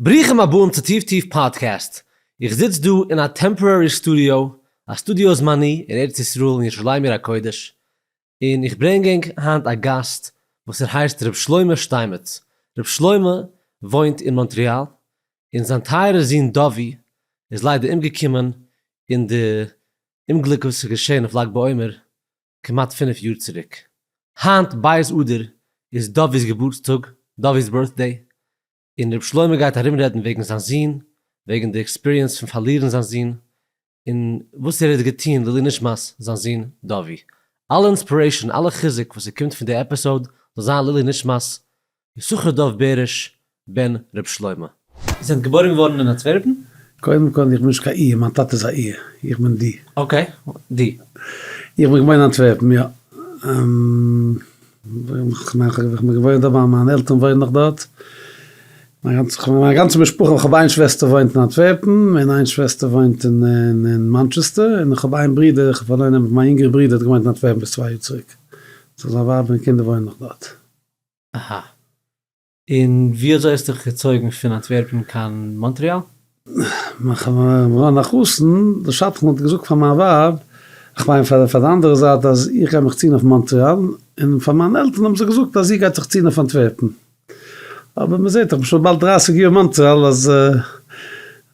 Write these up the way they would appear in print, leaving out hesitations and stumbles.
ברוכים הבאים צו טיף טיף פאדקעסט, איך זיץ דא אין א temporary studio, א studio זמני אין ארץ ישראל אין ירושלים עיר הקודש, און איך ברענג ענק היינט א גאסט וואס ער הייסט ר' שלמה שטיינמעץ, ר' שלמה וואוינט אין מאנטריאל, און זיין טייערער זון דובי איז ליידער אומגעקומען אין די אומגליק וואס איז געשען אויף לג בעומר כמעט פינף יאר צוריק. היינט ב' אדר איז דובי'ס געבורטסטאג, דובי'ס birthday, און ר' שלמה גייט ארומרעדן וועגן זיין זון, וועגן די experience פון פארלירן זיין זון, און וואס ער האט געטון לעילוי נשמת זיין זון דובי. אלע inspiration, אלע חיזוק וואס ס'קומט פון די episode זאל זיין לעילוי נשמת יששכר דוב בעריש בן ר' שלמה. איר זענט געבוירן געווארן אין אנטווערפן? קודם כל איך בין נישט קיין איר, מיין טאטע איז א איר, איך בין די. okay, די. איך בין געבוירן אין אנטווערפן, יא. כ'מיין איך בין געבוירן דארט ווייל מיינע עלטערן וואוינען נאך דארט. מיין גאנצע משפחה, איך האב איין שוועסטער וואוינט אין אנטווערפן, און איין שוועסטער וואוינט אין מאנטשעסטער, און איך האב איין ברודער, איך האב פארלוירן אים, מיין יונגערע ברודער האט געוואוינט אין אנטווערפן ביז צוויי יאר צוריק. so זיין ווייב און קינדער וואוינען נאך דארט. אהא. און ווי אזוי האסטו דיך געצויגן פון אנטווערפן קיין מאנטריאל? געווארן א חתן, דער שדכן האט געזאגט פאר מיין ווייב, איך מיין פאר די אנדערע זייט אז איך גיי מיך ציען אויף מאנטריאל, און פאר מיינע עלטערן האבן זיי געזאגט אז זי גייט זיך ציען אויף אנטווערפן. אבער מען זעט איך בין שוין באלד דרייסיג יאר אין מאנטריאל אז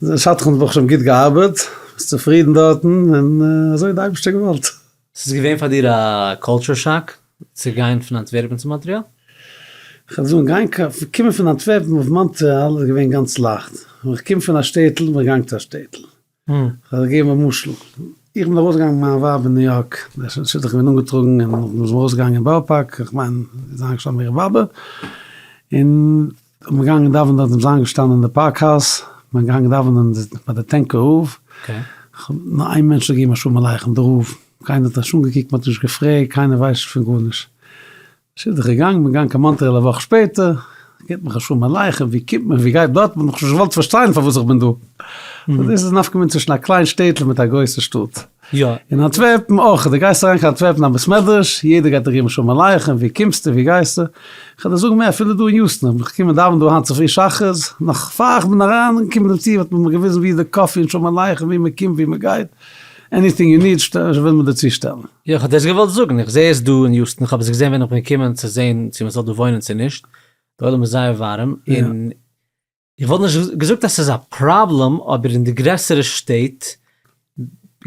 דער שדכן האט ברוך השם גוט געארבעט, מ'איז צופרידן דארטן, און אזוי האט די אייבערשטער געוואלט. ס'איז געווען פאר דיר א culture shock צו גיין פון אנטווערפן צו מאנטריאל? כ'וועל זאגן, גיין קומען פון אנטווערפן אויף מאנטריאל איז געווען גאנץ לייכט. ווען איך קום פון א שטעטל בין איך געגאנגען צו א שטעטל. כ'וועל געבן א משל. איך בין ארויסגעגאנגען מיט מיין ווייב אין ניו יארק, די שידוך איז געווען אנגעטראגן און מ'איז ארויסגעגאנגען אין בארא פארק, איך מיין, איז איינגעשטאנען ביי איר באבע, און מ'איז געגאנגען דאווענען דארט, מ'איז איינגעשטאנען אין די פארק house, מ'איז געגאנגען דאווענען ביי די טענקער רב, נאר איין מענטש האט געגעבן א שלום עליכם, די רב, קיינער האט נישט אנגעקוקט, מ'האט נישט געפרעגט, קיינער ווייסט נישט פון גארנישט. שידוך געגאנגען, מ'איז געגאנגען קיין מאנטרעאל א וואך שפעטער, געבט מיך א שלום עליכם, ווי קומט מען, ווי גייט דארט, מ'האט נאך נישט געוואלט פארשטיין פארוואס איך בין דא. דאס איז נפקא מינה צווישן א קליין שטעטל מיט א גרויסע שטאט. יא. אין אנטווערפן אויך, דו גייסט אריין קיין אנטווערפן א בית מדרש, יעדער גייט דיך געבן שלום עליכם, ווי קומסטו, ווי גייסטו. איך וועל דיר זאגן מער, אפילו דא אין יוסטן, איך בין געקומען דאווענען דא היינט צופרי שחרית, נאך פאר איך בין אריין געקומען דעם טיר האט מען מיר געוויזן ווי איז די coffee און שלום עליכם, ווי מען קומט, ווי מען גייט, anything you need וויל מען דיר צושטעלן. יא, איך האב דאס געוואלט זאגן, איך זע עס דא אין יוסטן, איך האב עס געזען ווען איך בין געקומען צו זען צו מען זאל דא וואוינען צו נישט, די עולם איז זייער ווארעם, און איך וואלט נישט געזאגט אז ס'איז א פראבלעם, אבער אין די גרעסערע שטעט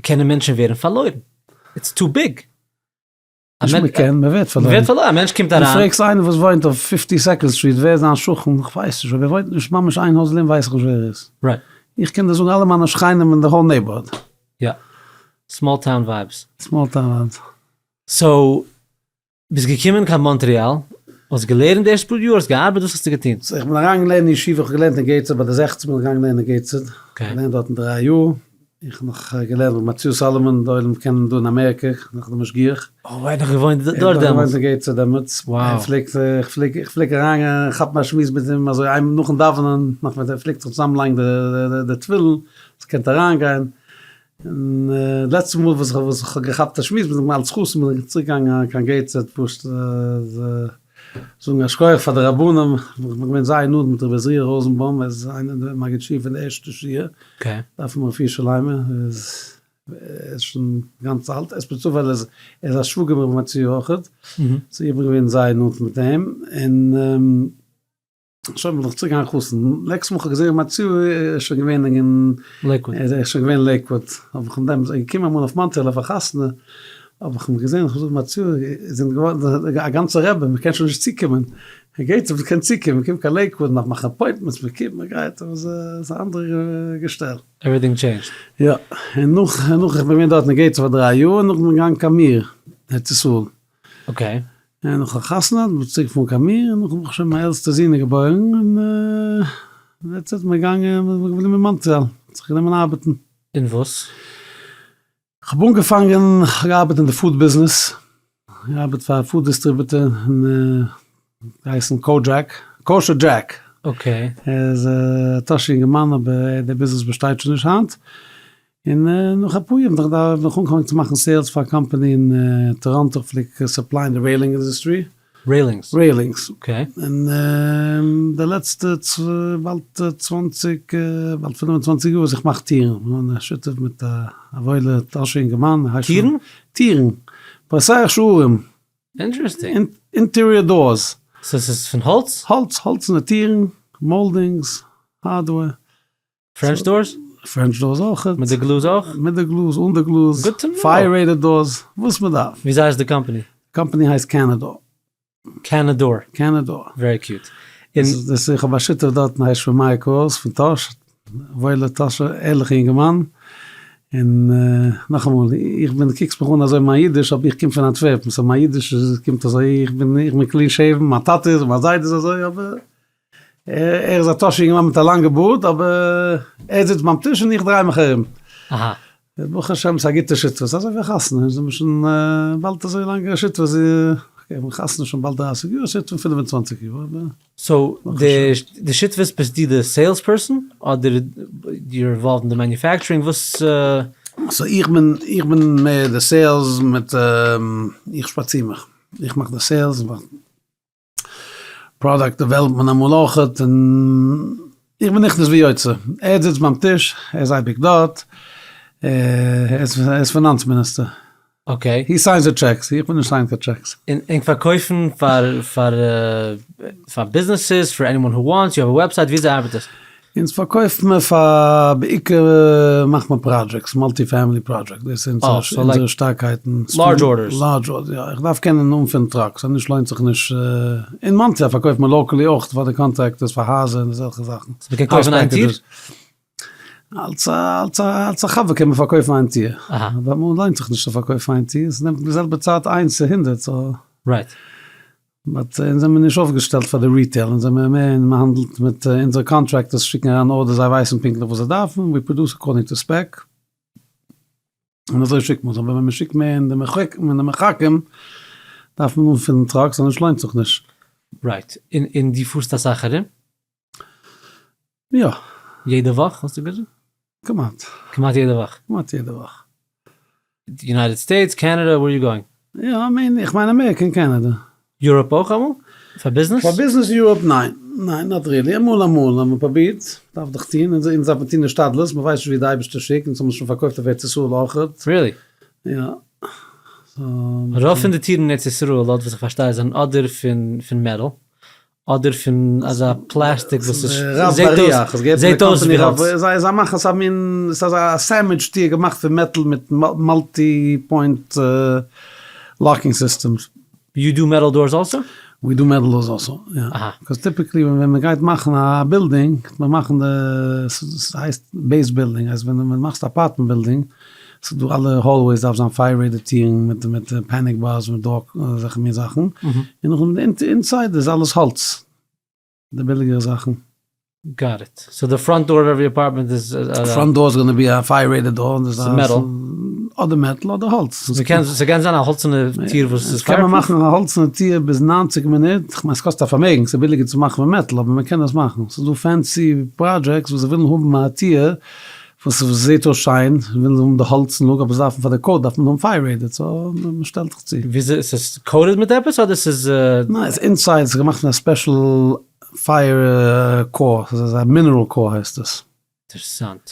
קענען מענטשן ווערן פארלוירן, it's too big. נישט מען קען, מען ווערט פארלוירן. מען ווערט פארלוירן, א מענטש קומט אריין. דו פרעגסט איינעם וואס וואוינט אויף fifty second street ווער איז זיין שכן, איך ווייס נישט, אויב ער וואוינט נישט ממש איין הויז לעבן ווייס איך נישט ווער ער איז. right. איך קען דיר זאגן אלע מיינע שכנים אין די whole neighborhood. יא. small town vibes. small town vibes. so, ביסט געקומען קיין מאנטריאל, האסט געלערנט די ערשטע פאר יאר, האסט געארבעט, וואס האסטו געטון? so איך בין אריין געלערנט אין ישיבה, איך האב געלערנט אין געיטסהעד, ביי די זעכצן בין איך געגאנגען לערנען אין געיטסהעד, געלערנט דארטן דריי יאר, איך האב נאך געלערנט ביי מתתיהו סאלאמאן, די עולם קען אים דא אין אמעריקע, נאך די משגיח. אוי, ער האט נאך געוואוינט דארט דעמאלטס? ער האט נאך געוואוינט אין געיטסהעד דעמאלטס. וואו. פלעגט, איך פלעג, איך פלעג אריין גיין כאפן א שמועס מיט אים אזוי איינמאל נאכן דאווענען, נאך ווען ער פלעגט זיך צוזאם לייגן די תפילין, האסט געקענט אריין גיין, און די לעצטע מאל וואס וואס איך האב געכאפט א שמועס מיט אים אלס חתן בין איך צוריק געגאנגען קיין געיטסהעד פשוט זאגן א שכוח פאר די רבנים, איך בין געווען זייער נאנט מיט רבי עזריאל ראזענבוים, ער איז איינער די מגיד שיעור פון די ערשטע שיעור, דארף מען רפואה שלימה, ער איז שוין גאנץ אלט, עס איז ווייל ער איז א שוואגער מיט רבי מתתיהו אויכעט, so איך בין געווען זייער נאנט מיט אים, און. שוין בין איך צוריק געגאנגען חתן, נעקסט מאל כ'האב געזען מתתיהו איז שוין געווען אין לעיקוואד, ער איז שוין געווען אין לעיקוואד, האב איך אים דעמאלטס, ער איז געקומען אמאל אויף מאנטריאל אויף א חתונה, האב איך אים געזען, איך האב געזאגט מתתיהו איר זענט געווארן א גאנצע רבי, מען קען שוין נישט צוקומען, ער גייט מען קען צוקומען, מען קומט קיין לעיקוואד, מען דארף מאכן appointments, מען קומט מען גייט, אבער ס'איז א אנדערע געשטעל. Everything changed. יא, און נאך, נאך איך בין געווען דארט אין געיטס פאר דריי יאר, און נאכדעם בין איך געגאנגען קיין מיר, ארץ ישראל. okay. און נאך א חתונה האט מען צוריק געפארן קיין מיר, און נאכדעם ברוך השם מיין עלטסטע זון איז געבוירן, און that's it, מיר געגאנגען, מיר געבליבן אין מאנטריאל, זיך גענומען ארבעטן. אין וואס? כ'האב אנגעפאנגען, כ'האב געארבעט אין די food business, געארבעט פאר א food distributor אין געהייסן קאודזשעק, Kosher Jack. Okay. ער איז א טאהשער אינגערמאן אבער די ביזנעס באשטייט שוין נישט היינט. און נאך אפאר יאר בין איך אנגעפאנגען צו מאכן sales פאר א קאמפאני אין טאראנטא, איך פלעג supply ען די railing industry. Railings. Railings. Okay. און די לעצטע באלד צוואנציג, באלד פינף און צוואנציג יאר וואס איך מאך טירן. כ'בין א שותף מיט א וואוילע טאהשער אינגערמאן. טירן? טירן. פותח שערים. Interesting. Interior doors. So ס'איז פון האלץ? האלץ, האלצענע טירן, moldings, hardware. French doors? French doors אויך. מיט די גלאז אויך? מיט די גלאז, אן די גלאז. Good to know. Fire rated doors, וואס מען דארף. וויאזוי הייסט די קאמפאני? קאמפאני הייסט Canadore. Canadore. Canadore. Very cute. און דאס איך האב א שותף דארטן הייסט שמעיה קרויס פון טאהש, וואוילע טאהשער ערליכע אינגערמאן, און נאכאמאל איך בין קוקסט מיך אן אזוי מיין אידיש אבער איך קום פון אנטווערפן so מיין אידיש קומט אזוי איך בין איך בין clean shaven מיין טאטע איז און מיין זיידע איז אזוי אבער ער איז א טאהשער אינגערמאן מיט א לאנגע בארד אבער ער זיצט ביים טיש און איך דריי מיך ארום. אהא. ברוך השם ס'איז א גוטע שותפות, אזוי ווי א חתונה, אונז זעמיר שוין באלד אזוי לאנג א שותפות, okay כ'בין חתונה שוין באלד דרייסיג יאר, שותפים פינף און צוואנציג יאר, אבער. So די שותפות ביסטו די sales person אדער you're involved אין די manufacturing וואס? So איך בין איך בין מער די sales מיט איך שפאציר מיך, איך מאך די sales, product development אמאל אויכעט, און איך בין נכנס ויוצא, ער זיצט ביים טיש, ער איז אייביג דארט, ער איז finance minister. Okay. He signs the checks, איך בין נישט sign קיין checks. און ענק פארקויפן פאר פאר פאר businesses, פאר anyone who wants, you have א website, וויאזוי ארבעט עס? אונז פארקויפט מען פאר בעיקר מאכט מען projects, multi family projects, דאס איז אונזערע שטארקייטן. Large orders. Large orders, יא, איך דארף קענען אנפילן trucks, אז נישט לוינט זיך נישט, אין מאנסי פארקויפט מען locally אויך פאר די contractors פאר הייזער און אזעלכע זאכן. So מ'קען קויפן איין טיר? אלס א אלס א אלס א חבר קען מען פארקויפן איין טיר, אבער אמאל לוינט זיך נישט צו פארקויפן איין טיר, ס'נעמט די זעלבע צייט איינס צו הונדערט, so. Right. But אונז זעמיר נישט אויפגעשטעלט פאר די retail, אונז זעמיר מער אין מ'האנדלט מיט אונזערע contractors שיקן אריין orders זיי ווייסן פונקטליך וואס זיי דארפן, we produce according to spec, און אזוי שיקט מען עס, אבער ווען מ'שיקט מער אין די מרחקים דארף מען אנפילן trucks אנדערש לוינט זיך נישט. Right, און דו פארסט אסאך ארום? יא. יעדע וואך האסטו געזאגט? כמעט. כמעט יעדע וואך? כמעט יעדע וואך. United States, Canada, where you going? יא, כ'מיין, איך מיין אמעריקע און קענעדע. Europe אויך אמאל? פאר ביזנעס? פאר ביזנעס Europe ניין. ניין, not really. אמאל אמאל האט מען פרובירט. דארף דאך טון. אונז אונז דארף מען טון השתדלות. מען ווייסט נישט ווי די אייבערשטער שיקט. אונז האבן שוין פארקויפט אויף ארץ ישראל אויכעט. Really? יא. רוב פון די טירן אין ארץ ישראל לויט וואס איך פארשטיי זענען אדער פון פון מעטאל אדער פון אזא פלעסטיק וואס עס זעט אויס זעט אויס ווי האלץ. זיי זיי מאכן אזא מין ס'איז אזא sandwich טיר געמאכט פון מעטאל מיט multi point locking systems. You do metal doors also? We do metal doors also, יא. Because typically ווען מען גייט מאכן א בילדינג, גייט מען מאכן די, ס'הייסט base building, אז ווען מען מאכט apartment building, ס'איז דא אלע hallways דארף זיין fire rated טירן מיט מיט panic bars מיט דארק אזעלכע מין זאכן, און נאכדעם די inside איז אלעס האלץ, די ביליגערע זאכן. Got it. So די front door of every apartment איז א. Front door איז gonna be א fire rated door. ס'איז מעטאל. אדער מעטאל אדער האלץ. ס'קען ס'קען זיין א האלצענע טיר וואס איז קען מען מאכן א האלצענע טיר ביז 90 מינוט, כ'מיין ס'קאסט א פארמעגן, ס'איז ביליגער צו מאכן פון מעטאל אבער מ'קען עס מאכן, ס'איז דא fancy projects וואס זיי ווילן האבן א טיר וואס זעט אויס שיין, ווילן זיי האבן די האלצן look, אבער זיי דארפן פאר די code דארף מען האבן fire rated, so מען שטעלט זיך צו. וויאזוי, ס'איז coated מיט עפעס אדער ס'איז. ניין, ס'איז inside, ס'איז געמאכט פון א special fire core, ס'איז אזא mineral core הייסט עס. אינטערעסאנט.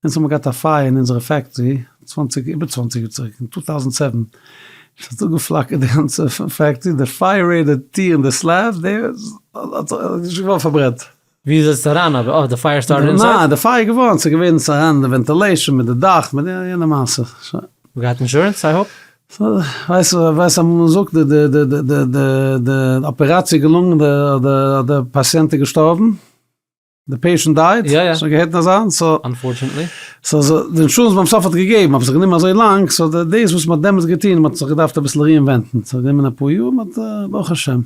אונז האבן געהאט א פייער אין אונזערע factory צוואנציג איבער צוואנציג יאר צוריק אין 2007, ס'האט אפגעפלאקערט די גאנצע factory, די fire rated טיר אין די slab, די האט זיך געווארן פארברענט. ווי איז עס אריין אבער? אה די fire started inside? ניין די פייער איז געווארן, ס'איז געווען ס'איז אריין אין די ventilation מיט די דאך מיט יענע מעשה. געהאט insurance I hope? ווייסט ווייסט אז מ'זאגט די די די די די די אפעראציע איז געלונגען די די די פאציענט איז געשטארבן, די patient died, יא יא. שוין געהערט אזאנס? So Unfortunately. So די אינשורענס ביים סוף האט געגעבן אבער ס'האט גענומען אזוי לאנג, so דאס וואס מ'האט דעמאלטס געטון מ'האט זיך געדארפט אביסל reinvent ן, ס'האט גענומען אפאר יאר מ'האט ברוך השם.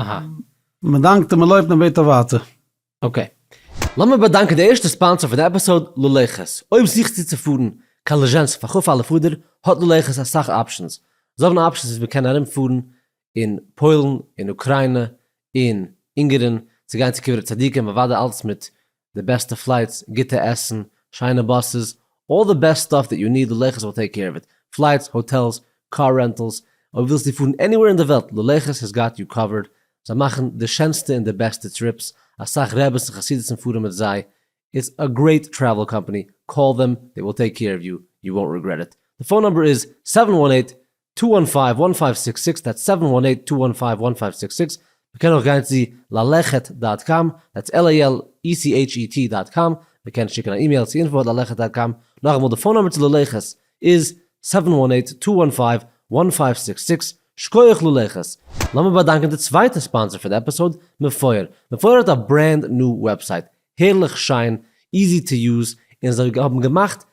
אהא. מען דאנקט און מען לויבט און מען בעט אויף ווייטער. Okay. לאמיר באדאנקען די ערשטע sponsor פון די episode, ללכת. אויב זוכסטו צו פארן קיין ליזשענסק פאר כ"א אדר, האט ללכת אסאך options. זיי האבן options ווי מען קען ארום פארן אין פוילן, אין אוקריינע, אין אונגערן, צו גיין צו קברי צדיקים, אוודאי אלץ מיט די בעסטע flights, גוטע עסן, שיינע buses, all the best stuff that you need, ללכת will take care of it. Flights, hotels, car rentals. אויב ווילסטו פארן anywhere אין די וועלט, ללכת has got you covered, זיי מאכן די שענסטע און די בעסטע trips, אסאך רעבעס און חסידות'ן פארן מיט זיי, it's a great travel company, call them, they will take care of you, you won't regret it. די phone number איז seven one eight, two one five, one five six six, that's seven one eight, two one five, one five six six, מ'קען אויך גיין צו ללכת dot com, that's L-A-L-E-C-H-E-T dot com, מ'קען שיקן א אימעיל צו info at ללכת dot com, נאכאמאל די phone number צו ללכת איז seven one eight, two one five, one five six six, שקויעך ללכת! לאמיר באדאנקען די צווייטע sponsor פון די episode, מפואר. מפואר האט א brand new website, הערליך שיין, easy to use, און זיי האבן געמאכט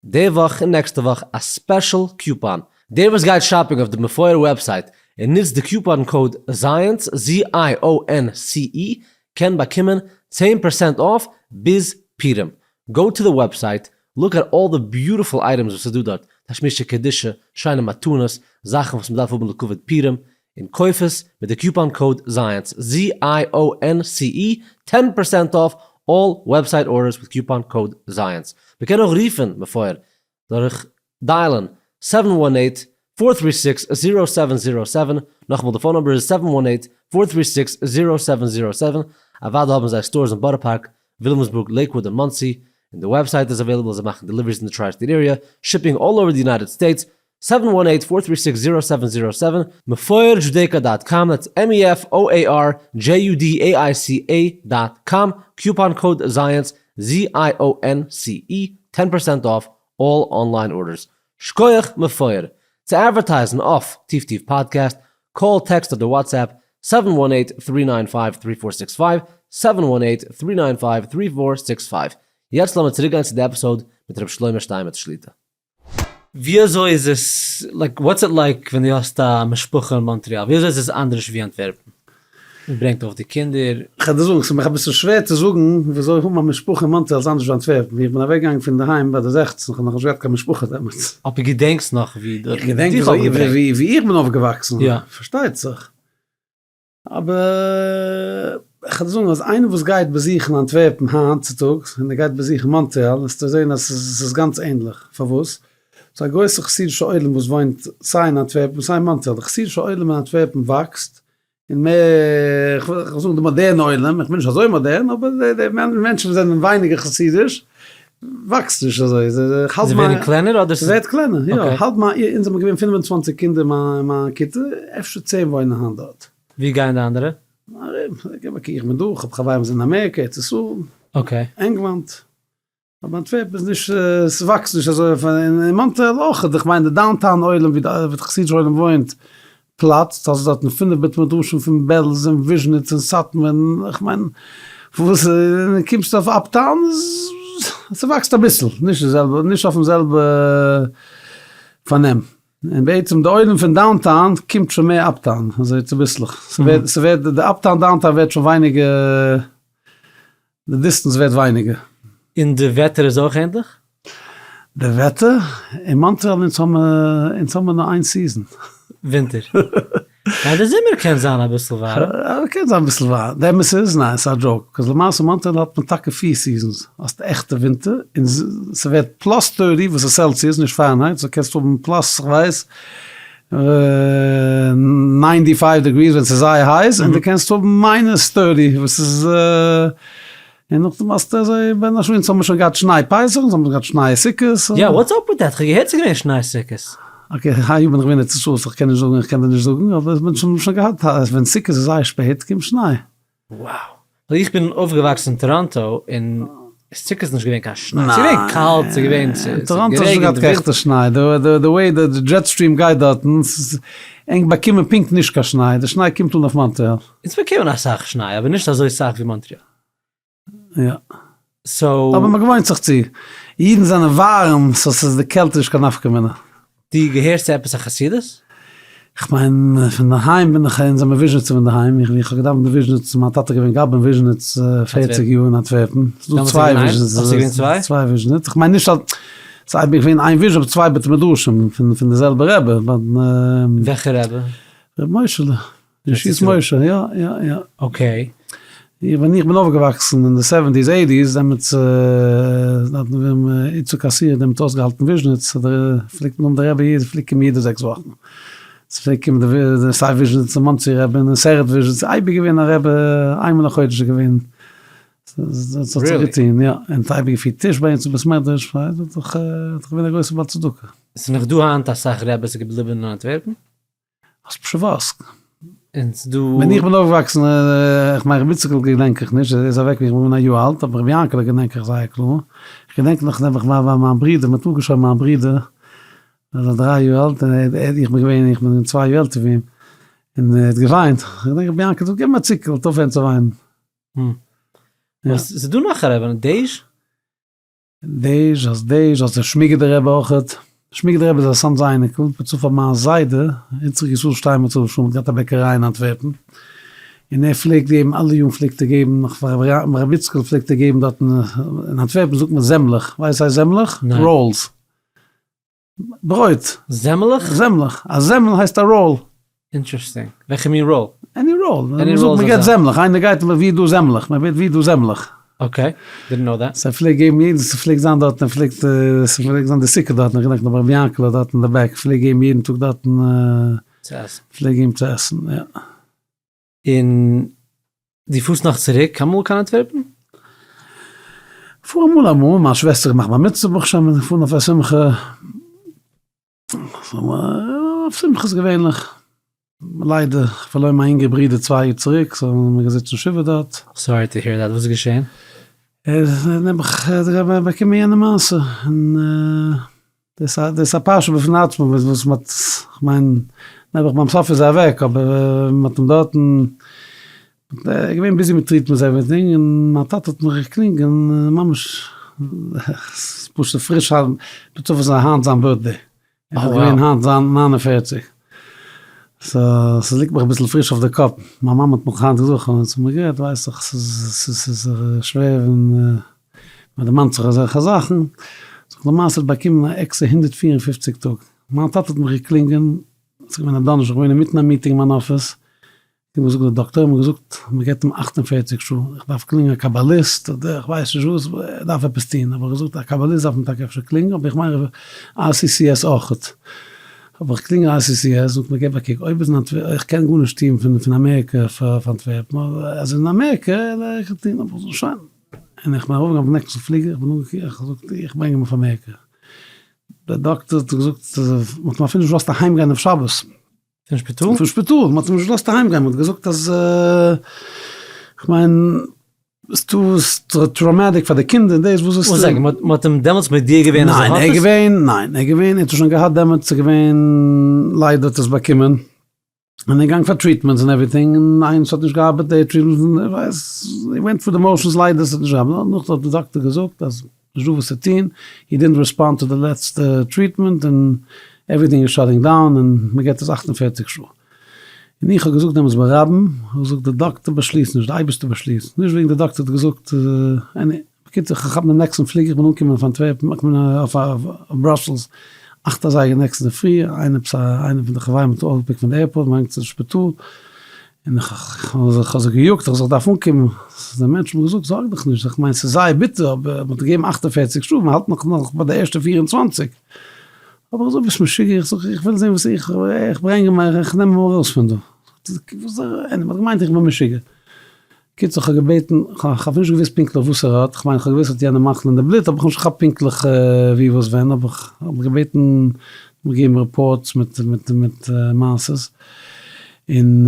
די וואך און נעקסטע וואך א special coupon. דער וואס גייט shopping אויף די מפואר website און נוצט די coupon code זייענס, ZIONCE, קען באקומען צען פערסענט off ביז פורים. go to the website, look at all the beautiful items וואס איז דא דארט, תשמישי קדושה, שיינע מתנות, זאכן וואס מ'דארף האבן לכבוד פורים, און קויף עס מיט די coupon code זייענס, ZIONCE, ten percent off all website orders with coupon code זייענס. מ'קען אויך רופן מפואר דורך dial ן seven one eight, four three six, zero seven zero seven, נאכאמאל די phone number איז seven one eight, four three six, zero seven zero seven, אוודאי האבן זיי stores אין בארא פארק, וויליאמסבורג, לעיקוואד און מאנסי, און די website איז available זיי מאכן deliveries אין די tri state area, shipping all over the United States, seven one eight four three six zero seven zero seven, מפואר דזשודעיקא dot com, that's M-E-F-O-A-R-J-U-D-A-I-C-A dot com, coupon code זייענס, Z-I-O-N-C-E, ten percent off all online orders. שקויעך מפואר! צו advertise ן אויף טיף טיף פאדקעסט, call, text אדער WhatsApp, seven one eight, three nine five, three four six five, seven one eight, three nine five, three four six five. יעצט לאמיר צוריקגיין צו די episode מיט ר' שלמה שטיינמעץ שליטא. ווי אזוי איז עס, like what's it like ווען דו האסט א משפחה אין מאנטריאל, ווי אזוי איז עס אנדערש ווי אנטווערפן? מען ברענגט אויף די קינדער. כ'וועל דיר זאגן, ס'איז מיך אביסל שווער צו זאגן וויאזוי האבן א משפחה אין מאנטריאל איז אנדערש ווי אנטווערפן, איך בין אוועקגעגאנגען פון אינדערהיים ביי די זעכצן, כ'האב נאכנישט געהאט קיין משפחה דעמאלטס. אבער געדענקסט נאך ווי איך געדענק ווי איך בין אויפגעוואקסן, פארשטייט זיך. אבער איך וועל דיר זאגן אז איינער וואס גייט באזוכן אנטווערפן היינט צוטאגס און ער גייט באזוכן מאנטריאל וועסטו זען אז ס'איז גאנץ ענליך, פארוואס? ס'איז א גרויסע חסידישע עולם וואס וואוינט סיי אין אנטווערפן סיי אין מאנטריאל, די חסידישע עולם אין אנטווערפן וואקסט, און מער, איך וועל זאגן די מאדערנע עולם, איך בין נישט אזוי מאדערן, אבער די מענטשן וואס זענען ווייניגער חסידיש, וואקסט נישט אזוי, זיי ווערן קלענער אדער? ס'ווערט קלענער, יא, האלב מיין, אונז זעמיר געווען 25 קינדער אין מיין כיתה, אפשר צען וואוינען היינט דארט. ווי גייען די אנדערע? ארום, איך בין דא, איך האב חברים וואס זענען אין אמעריקע, ארץ ישראל, ענגלאנד, אבער אנטווערפן איז נישט, ס'וואקסט נישט אזוי, אין מאנטרעאל אויך, איך מיין די downtown עולם ווי די חסידישע עולם וואוינט, פלאצט, האסט דארטן פינף בית מדרשים פון בעלז און וויזשניץ און סאטמאר און איך מיין וואס און קומסט אויף uptown איז ס'וואקסט אביסל נישט די זעלבע נישט אויפן זעלבע פארנעם און בעצם די עולם פון downtown קומט שוין מער uptown אזוי צוביסלעך ס'ווערט ס'ווערט די uptown downtown ווערט שוין ווייניגער די distance ווערט ווייניגער. און די וועטער איז אויך ענדליך? די וועטער? אין מאנטרעאל אונז האמער אונז האמער נאר איין season. ווינטער. ניין די זומער קען זיין אביסל ווארעם. קען זיין אביסל ווארעם. די אמת איז ניין ס'איז א joke. 'cause למעשה אין מאנטרעאל האט מען טאקע פיר seasons. האסט עכטע ווינטער און ס'ווערט plus thirty וואס איז Celsius נישט פארענהייט so קענסט האבן plus כ'ווייס ninety five degrees ווען ס'איז זייער הייס און דו קענסט האבן minus thirty וואס איז און נאכדעם האסטו אזוי בין השמשות אונז האבן שוין געהאט שניי פסח אונז האבן געהאט שניי סוכות. יא what's up with that? כ'האב געהערט ס'איז געווען שניי סוכות. okay היי יאר בין איך געווען אין ארץ ישראל so כ'קען נישט זאגן איך קען דיר נישט זאגן אבער מ'האט שוין געהאט ווען סוכות איז זייער שפעט קומט שניי. Wow. איך בין אויפגעוואקסן אין טאראנטא און סוכות איז נישט געווען קיין שניי, ס'איז געווען קאלט, ס'איז געווען ס'איז טאראנטא האט נישט געהאט קיין עכטע שניי, די וועי די jet stream גייט דארטן, ענק באקומען פונקט נישט קיין שניי, די שניי קומט אן אויף מאנטריאל. אונז באקומען אסאך שניי אבער נישט אזוי סאך ווי מאנטריאל. יא. so. אבער מ'געוואוינט זיך צו. אידן זענען ווארעם so ס'איז די קעלט איז נישט קיין נפקא מינה. דו געהערסט צו עפעס א חסידות? כ'מיין פון דערהיים בין איך אונז זעמיר וויזשניצער פון דערהיים, איך איך האב געדאווענט אין וויזשניץ, מיין טאטע איז געווען גבאי אין וויזשניץ פערציג יאר אין אנטווערפן, ס'איז דא צוויי וויזשניץ, צוויי וויזשניץ, כ'מיין נישט אז ס'איז אייביג געווען איין וויזשניץ אבער צוויי בתי מדרשים פון פון די זעלבע רבי. וועלכע רבי? ר' משה'לע. ישועות משה, יא יא יא. okay. ווען איך בין אויפגעוואקסן אין די seventies eighties דעמאלטס האט איצו קאסיר דעמאלטס אויסגעהאלטן וויזשניץ, פלעגט מען האבן די רבי פלעגט קומען יעדע זעקס וואכן. ס'פלעגט קומען די סיי וויזשניצער מאנסי רבי און סערעט וויזשניץ, אייביג געווען א רבי איינמאל א חודש איז געווען, ס'האט זיך געטון יא, און האט אייביג געפירט טיש ביי אונז אין בית מדרש, האט דאך געווען א גרויסע בעל צדקה. ס'איז נאך דא היינט אסאך רעבעס געבליבען אין אנטווערפן? האסט פשעווארסק. און ס'דא. ווען איך בין אויפגעוואקסן, איך מיין רבי איציקל געדענק איך נישט, ער איז אוועק ווען איך בין געווען א יאר אלט, אבער רבי יענקעלע געדענק איך זייער קלאר, איך געדענק נאך נעבעך ביי מיין ברודער, מ'האט אפגעשוירן מיין ברודער, ער איז דריי יאר אלט, און איך בין געווען, איך בין צוויי יאר עלטער ווי אים, און ער האט געוויינט, איך געדענק רבי יענקעלע זאגט גיב אים א ציקל, ער וועט אויפהערן צו וויינען. ס'איז דא נאך א רבי אין דעעש? דעעש, האסט דעעש, האסט דער שמיגעדער רבי אויכעט, שמיגעדער רבי איז א סאנז אייניקל, בצופאל מיין זיידע, יצחק ישראל שטיינמעץ עליו השלום האט געהאט א בעקעריי אין אנטווערפן, און ער פלעגט געבן אלע יארן פלעגט ער געבן נאך פאר רבי איציקל פלעגט ער געבן דארטן, אין אנטווערפן זאגט מען זעמלעך, ווייסט וואס הייסט זעמלעך? Rolls. ברויט. זעמלעך? זעמלעך. א זעמל הייסט א roll. Interesting. וועלכע מין roll? Any roll. Any roll. מען געבט זעמלעך. איינער גייט און ווי איז דא זעמלעך? מען בעט ווי איז דא זעמלעך? Okay. Didn't know that. ס'ער פלעגט געבן יעדן, ס'פלעגט זיין דארטן, ער פלעגט, ס'פלעגט זיין די סוכה דארטן, איך געדענק נאך ביי רבי יענקעלע דארט אין די back, פלעגט געבן יעדן טאג דארטן, צו עסן. פלעגט געבן צו עסן, יא. און דו פארסט נאך צוריק אמאל קיין אנטווערפן? כ'פאר אמאל אמאל, מיין שוועסטער מאכט בר מצוה ברוך השם, מיר פארן אויף א שמחה, אויף שמחות געווענליך, ליידער פארלוירן מיין אינגער ברודער צוויי יאר צוריק, so מיר געזיצן שבעה דארט. Sorry to hear that, וואס איז געשען? ער איז נעבעך באקומען יענע מעשה, און דאס איז א פרשה בפני עצמו וואס מ'האט, כ'מיין, נעבעך ביים סוף איז ער אוועק, אבער מ'האט אים דארטן, ער איז געווען busy מיט treatments everything, און מיין טאטע האט מיך געקלינגען ממש, פשוט פריש, בצופאל איז היינט זיין birthday, ער איז געווען היינט זיין 49, so ס'ליגט מיך אביסל פריש אויף די קאפ, מיין מאמע האט מיך היינט געזאגט, כ'האב צו מיר גערעדט, ווייסט דאך ס'איז שווער ווען מען דערמאנט זיך אזעלכע זאכן, זאגט למעשה האט באקומען א עקסטער 154 טאג, מיין טאטע האט מיך געקלינגען, ס'איז געווען א דאנערשטאג, איך בין געווען אינמיטן א meeting אין מיין אפיס, איך האב געזאגט די דאקטוירים האבן געזאגט מען געבט אים 48 שעה, איך דארף קלינגען א קבליסט אדער איך ווייס נישט וואס, ער דארף עפעס טון, האב איך געזאגט א קבליסט דארף מען טאקע אפשר קלינגען, אבער איך מיין RCCS אויכעט, האב איך געקלינגען RCCS, זאגט מען געב א קוק, אויב איז אין אנטווערפן, איך קען גארנישט טון פון אמעריקע פאר אנטווערפן, אבער אז אין אמעריקע וועל איך טון, האב איך געזאגט שוין. און איך בין ארויפגעגאנגען אויפן נעקסטן פליגער, איך בין אנגעקומען, איך האב געזאגט איך ברענג אים אויף אמעריקע, דער דאקטער האט געזאגט, מען האט אים אפילו נישט געלאזט אהיים גיין אויף שבת. פון שפיטאל? פון שפיטאל, מען האט אים נישט געלאזט אהיים גיין, מען האט געזאגט אז, כ'מיין, ס'איז too traumatic פאר די קינדער און דאס, וואס איז. וואס זאג, מען האט אים דעמאלטס מודיע געווען אז ער האט עס? ניין, ער איז געווען, ניין, ער איז געווען, ער האט עס שוין געהאט דעמאלטס, ס'איז געווען, ליידער האט ער עס באקומען. און ער געגאנגען פאר treatments און everything, און איינס האט נישט געארבעט די treatments, און איך ווייס, he went through the motions ליידער ס'האט נישט געארבעט, נאכדעם האט די דאקטער געזאגט אז נישט דא וואס צו טון, he didn't respond to די לעצטע treatment און everything איז shutting down און מ'געט עס 48 שעה. און איך האב געזאגט דעמאלטס ברבים, איך האב געזאגט די דאקטער באשליסט נישט, די אייבערשטער באשליסט, נישט וועגן די דאקטער האט געזאגט, בקיצור איך כאפ דעם נעקסטן פליגער, איך בין אנגעקומען אויף אנטווערפן, איך בין אויף בראסעלס אכט אזייגער נעקסטן אינדערפרי, איינער עפעס א איינער פון די חברים האט אויפגעפיקט פון די airport, מ'געגאנגען צום שפיטאל, און איך האב זיך געיאגט, איך האב זיך דארף אנקומען, די מענטשן האבן געזאגט זארג דיך נישט, איך מיין ס'איז זייער ביטער, אבער מ'האט געגעבן 48 שעה, מ'האלט נאך נאך ביי די ערשטע 24, האב איך געזאגט ביסט משוגע, איך זאג איך וויל זען וואס איך, איך ברענג אים, איך נעם אים ארויס פון דא, מ'האט געמיינט איך בין משוגע. קיצור כ'האב געבעטן, כ'האב נישט געוואוסט פונקטליך וואס ער האט, כ'מיין כ'האב געוואוסט ער האט יענע מחלה אין די בלוט אבער כ'האב נישט געכאפט פונקטליך ווי וואס ווען, האב איך געבעטן מיר געבן reports מיט מיט מיט מעשות, און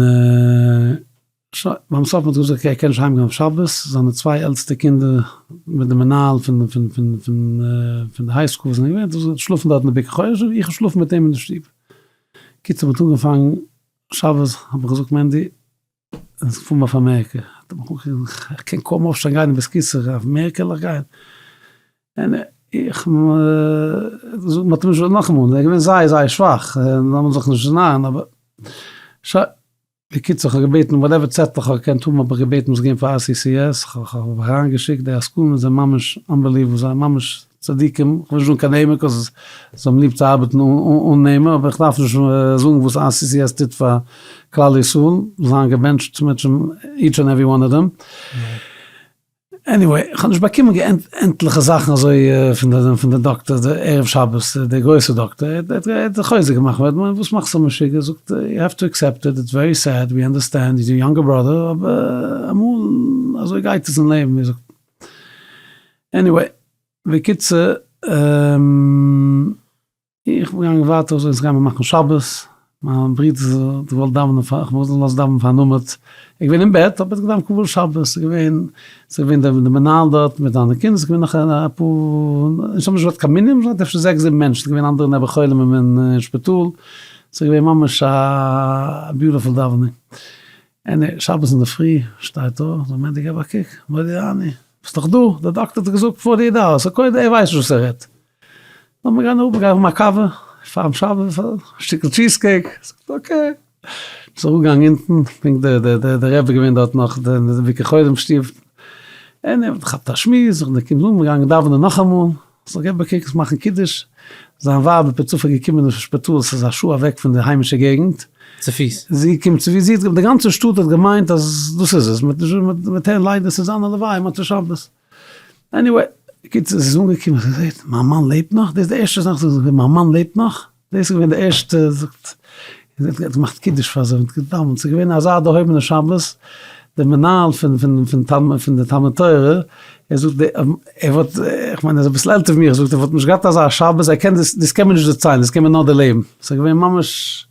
שוין, ביים סוף האט מען געזאגט ער קען נישט אהיים גיין אויף שבת, זיינע צוויי עלטסטע קינדער מיט די מנהל פון פון פון פון פון די high school וואס זענען געווען, שלאפן דארט אין די ביקור חולים, איך האב געשלאפן מיט אים אין די שטוב, קיצור מ'האט אנגעפאנגען שבת האב איך געזאגט מענדי אונז פארן אויף אמעריקע, האט ער מיך אנגעקוקט, איך קען קוים אויפשטיין גיין אין בית הכסא, אויף אמעריקע וועל איך גיין? און איך זאג, מ'האט אים נישט, נאכאמאל, ער איז געווען זייער זייער שוואך, לאמיר זיך נישט נארן, אבער שוין, בקיצור איך האב געבעטן whatever צעטל איך האב געקענט האבן האב איך געבעטן מ'זאל געבן פאר RCCS, כ'האב אריינגעשיקט, די עסקנים זענען ממש unbelievable, זיי זענען ממש צדיקים, כ'וויל נישט זאגן קיין נעמען 'cause זיי האבן ליב צו ארבעטן אן נעמען, אבער איך דארף נישט זאגן וואס RCCS טוט פאר כלל ישראל, זיי זיין געבענטשט מיט each and every one of them. Anyway, איך האב נישט באקומען ענטליכע זאכן אזוי פון די דאקטער די ערב שבת, די גרויסע דאקטער, ער האט זיך חוזק געמאכט, וואס מאכסטו משוגע, זאגט ער, you have to accept it, it's very sad, we understand, he's your younger brother, אבער אמאל אזוי גייט עס אין לעבן, ווי זאגט, anyway, בקיצור. איך בין געגאנגען ווייטער אזוי אונז גיימער מאכן שבת, מיין ברודער האט געוואלט דאווענען פאר, איך האב אים געלאזט דאווענען פארן עמוד, ער איז געווען אין בעט אבער ער האט געדאווענט קבלת שבת, ס'איז געווען, ס'איז געווען דער מנהל דארט מיט זיינע קינדער, ס'איז געווען נאך אפאר, אונז האבן נישט געהאט קיין מנין, מ'האט אפשר זעקס זיבן מענטשן, ס'איז געווען אנדערע נעבעך חולים אין שפיטאל, ס'איז געווען ממש א beautiful דאווענען, עני, שבת אינדערפרי שטייט אויף, זאגט מענדי געב א קוק, מודיע אני, ביסט דאך דא, דער דאקטער האט געזאגט forty eight hours, so קודם ער ווייסט נישט וואס ער רעדט. לאמיר גיין אראפ, מיר גייען האבן א קאווע פארן שבת, א שטיקל cheese cake, זאגט okay. מ'איז אראפגעגאנגען אונטן, פונקט די רבי געווען דארט נאך די ביקור חולים שטוב, און ער האט געכאפט א שמועס, זיך געקומען אן, מיר געגאנגען דאווענען נאכאמאל, זאג געב א קוק, עס מאכן קידוש, זיין ווייב איז פערצופאל געקומען אין שפיטאל, ס'איז א שעה אוועק פון די היימישע געגנט. צופיס. זי קומט צופיס, זי האט, די גאנצע שטאט האט געמיינט אז דאס איז עס, מ'וועט הערן ליידער ס'איז זיין הלוויה מוצאי שבת. Anyway, בקיצור זי איז אנגעקומען זי זעט מיין מאן לעבט נאך, דאס איז די ערשטע זאך זי זאגט מיין מאן לעבט נאך, דאס איז געווען די ערשטע, זאגט זי האט געמאכט קידוש פאר זיי, געדאווענט, ס'איז געווען אזא דערהויבענע שבת, דער מנהל פון פון פון פון די תלמוד תורה, ער זאגט די ער וואלט, איך מיין ער איז אביסל עלטער ווי מיר, זאגט ער וואלט נישט געהאט אזא שבת, ער קען דאס, דאס קען מען נישט דערציילן, דאס קען מען נאר דערלעבן, ס'איז געווען ממש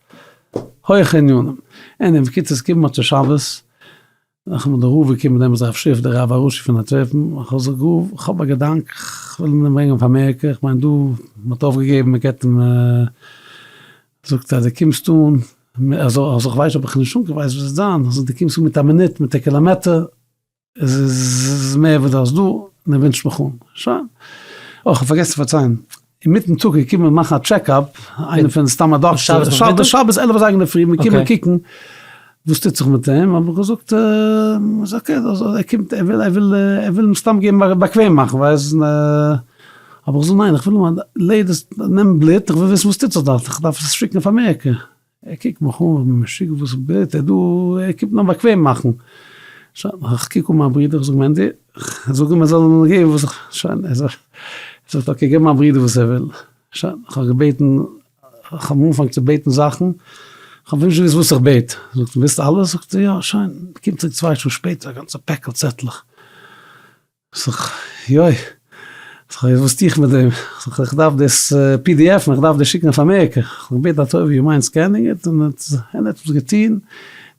הויכע ענינים, anyway, בקיצור ס'קומט מוצאי שבת, נאכדעם איז דער רב געקומען דעמאלטס הרב שיף דער רב הראשי פון אנטווערפן, איך האב געזאגט רב איך האב א געדאנק איך וויל אים ברענגען אויף אמעריקע, איך מיין דא מען האט אויפגעגעבן מען געבט אים זאגט ער אז דו קומסט אן אז איך ווייס האב איך נישט אן ווייס וואס וועט זיין, זאגט דו קומסט אן מיט א מינוט מיט א קילאמעטער איז מער ווי דו האסט דא, און ער ווינטשט מיך אן, שוין. אוי כ'האב פארגעסן צו פארציילן, אינמיטן טאג איז געקומען מאכן א checkup, איינער פון סתם א דאקטער, שבת שבת 11 אזייגער אינדערפרי, מיר קומען קוקן וואס טוט זיך מיט אים, האב איך געזאגט איז okay, ער קומט ער וויל ער וויל ער וויל אים סתם געבן באקוועם מאכן, ווייסט, האב איך געזאגט ניין איך וויל לעידעס נעמען בלוט, איך וויל וויסן וואס טוט זיך דארט, איך דארף עס שיקן אויף אמעריקע. ער קוקט מיך אן, איך בין משוגע וואס בעט ער דא, ער קומט נאר באקוועם מאכן. שוין, איך קוק אן מיין ברודער, איך זאג מענדי, זאג אים ער זאל מיר געבן וואס איך, שוין, ער זאגט okay געב מיין ברודער וואס ער וויל. שוין, איך האב געבעטן, איך האב אנגעפאנגען צו בעטן זאכן, איך האב נישט געוואוסט וואס איך בעט. זאגט ער, ווילסט אלעס? זאגט ער, יא, שוין. קומט צוריק צוויי שעה שפעטער, א גאנצע פעקל צעטלעך. זאג איך, יוי, זאג איך, וואס טו איך מיט דעם? זאג איך, איך דארף דאס PDF ן, איך דארף דאס שיקן אויף אמעריקע. איך האב געבעטן א טובה, you mind scanning it? און ער האט עס געטון.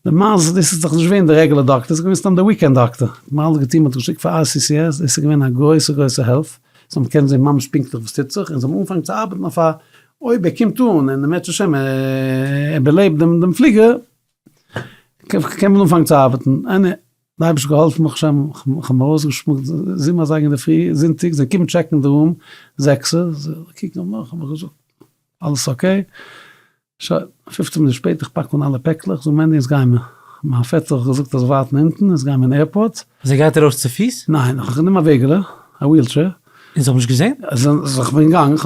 למעשה, דאס איז דאך נישט געווען די רעגולער דאקטער, דאס איז געווען סתם די weekend דאקטער. האט מען אלעס געטון, מען האט געשיקט פאר RCCS, דאס איז געווען א גרויסע גרויסע העלף. זיי האבן געקענט זען ממש פונקטליך וואס טוט זיך, און זיי האבן אנגעפאנגען צו ארבעטן אויף א, אויב ער קומט אן און אם ירצה השם ער איבערלעבט דעם פליגער, קען מען אנפאנגען צו ארבעטן. די אייבערשטער האט געהאלפן ברוך השם איך האב ארויסגעשמוגלט זיבן אזייגער אינדערפרי זונטאג זיי קומען טשעקן די room זעקסע זיי קוקן אויף מיך האב איך געזאגט אלעס okay שוין פופצן מינוט שפעטער איך פאק אן אלע פעקלעך זאג מענדי אונז גיימער מיין פעטער האט געזאגט אז ווארטן אונטן אונז גיימער אין airport. זיי גייט ארויס צופיס? ניין איך האב גענומען א וועגעלע א wheelchair. און זיי האבן נישט געזען? איך בין געגאנגען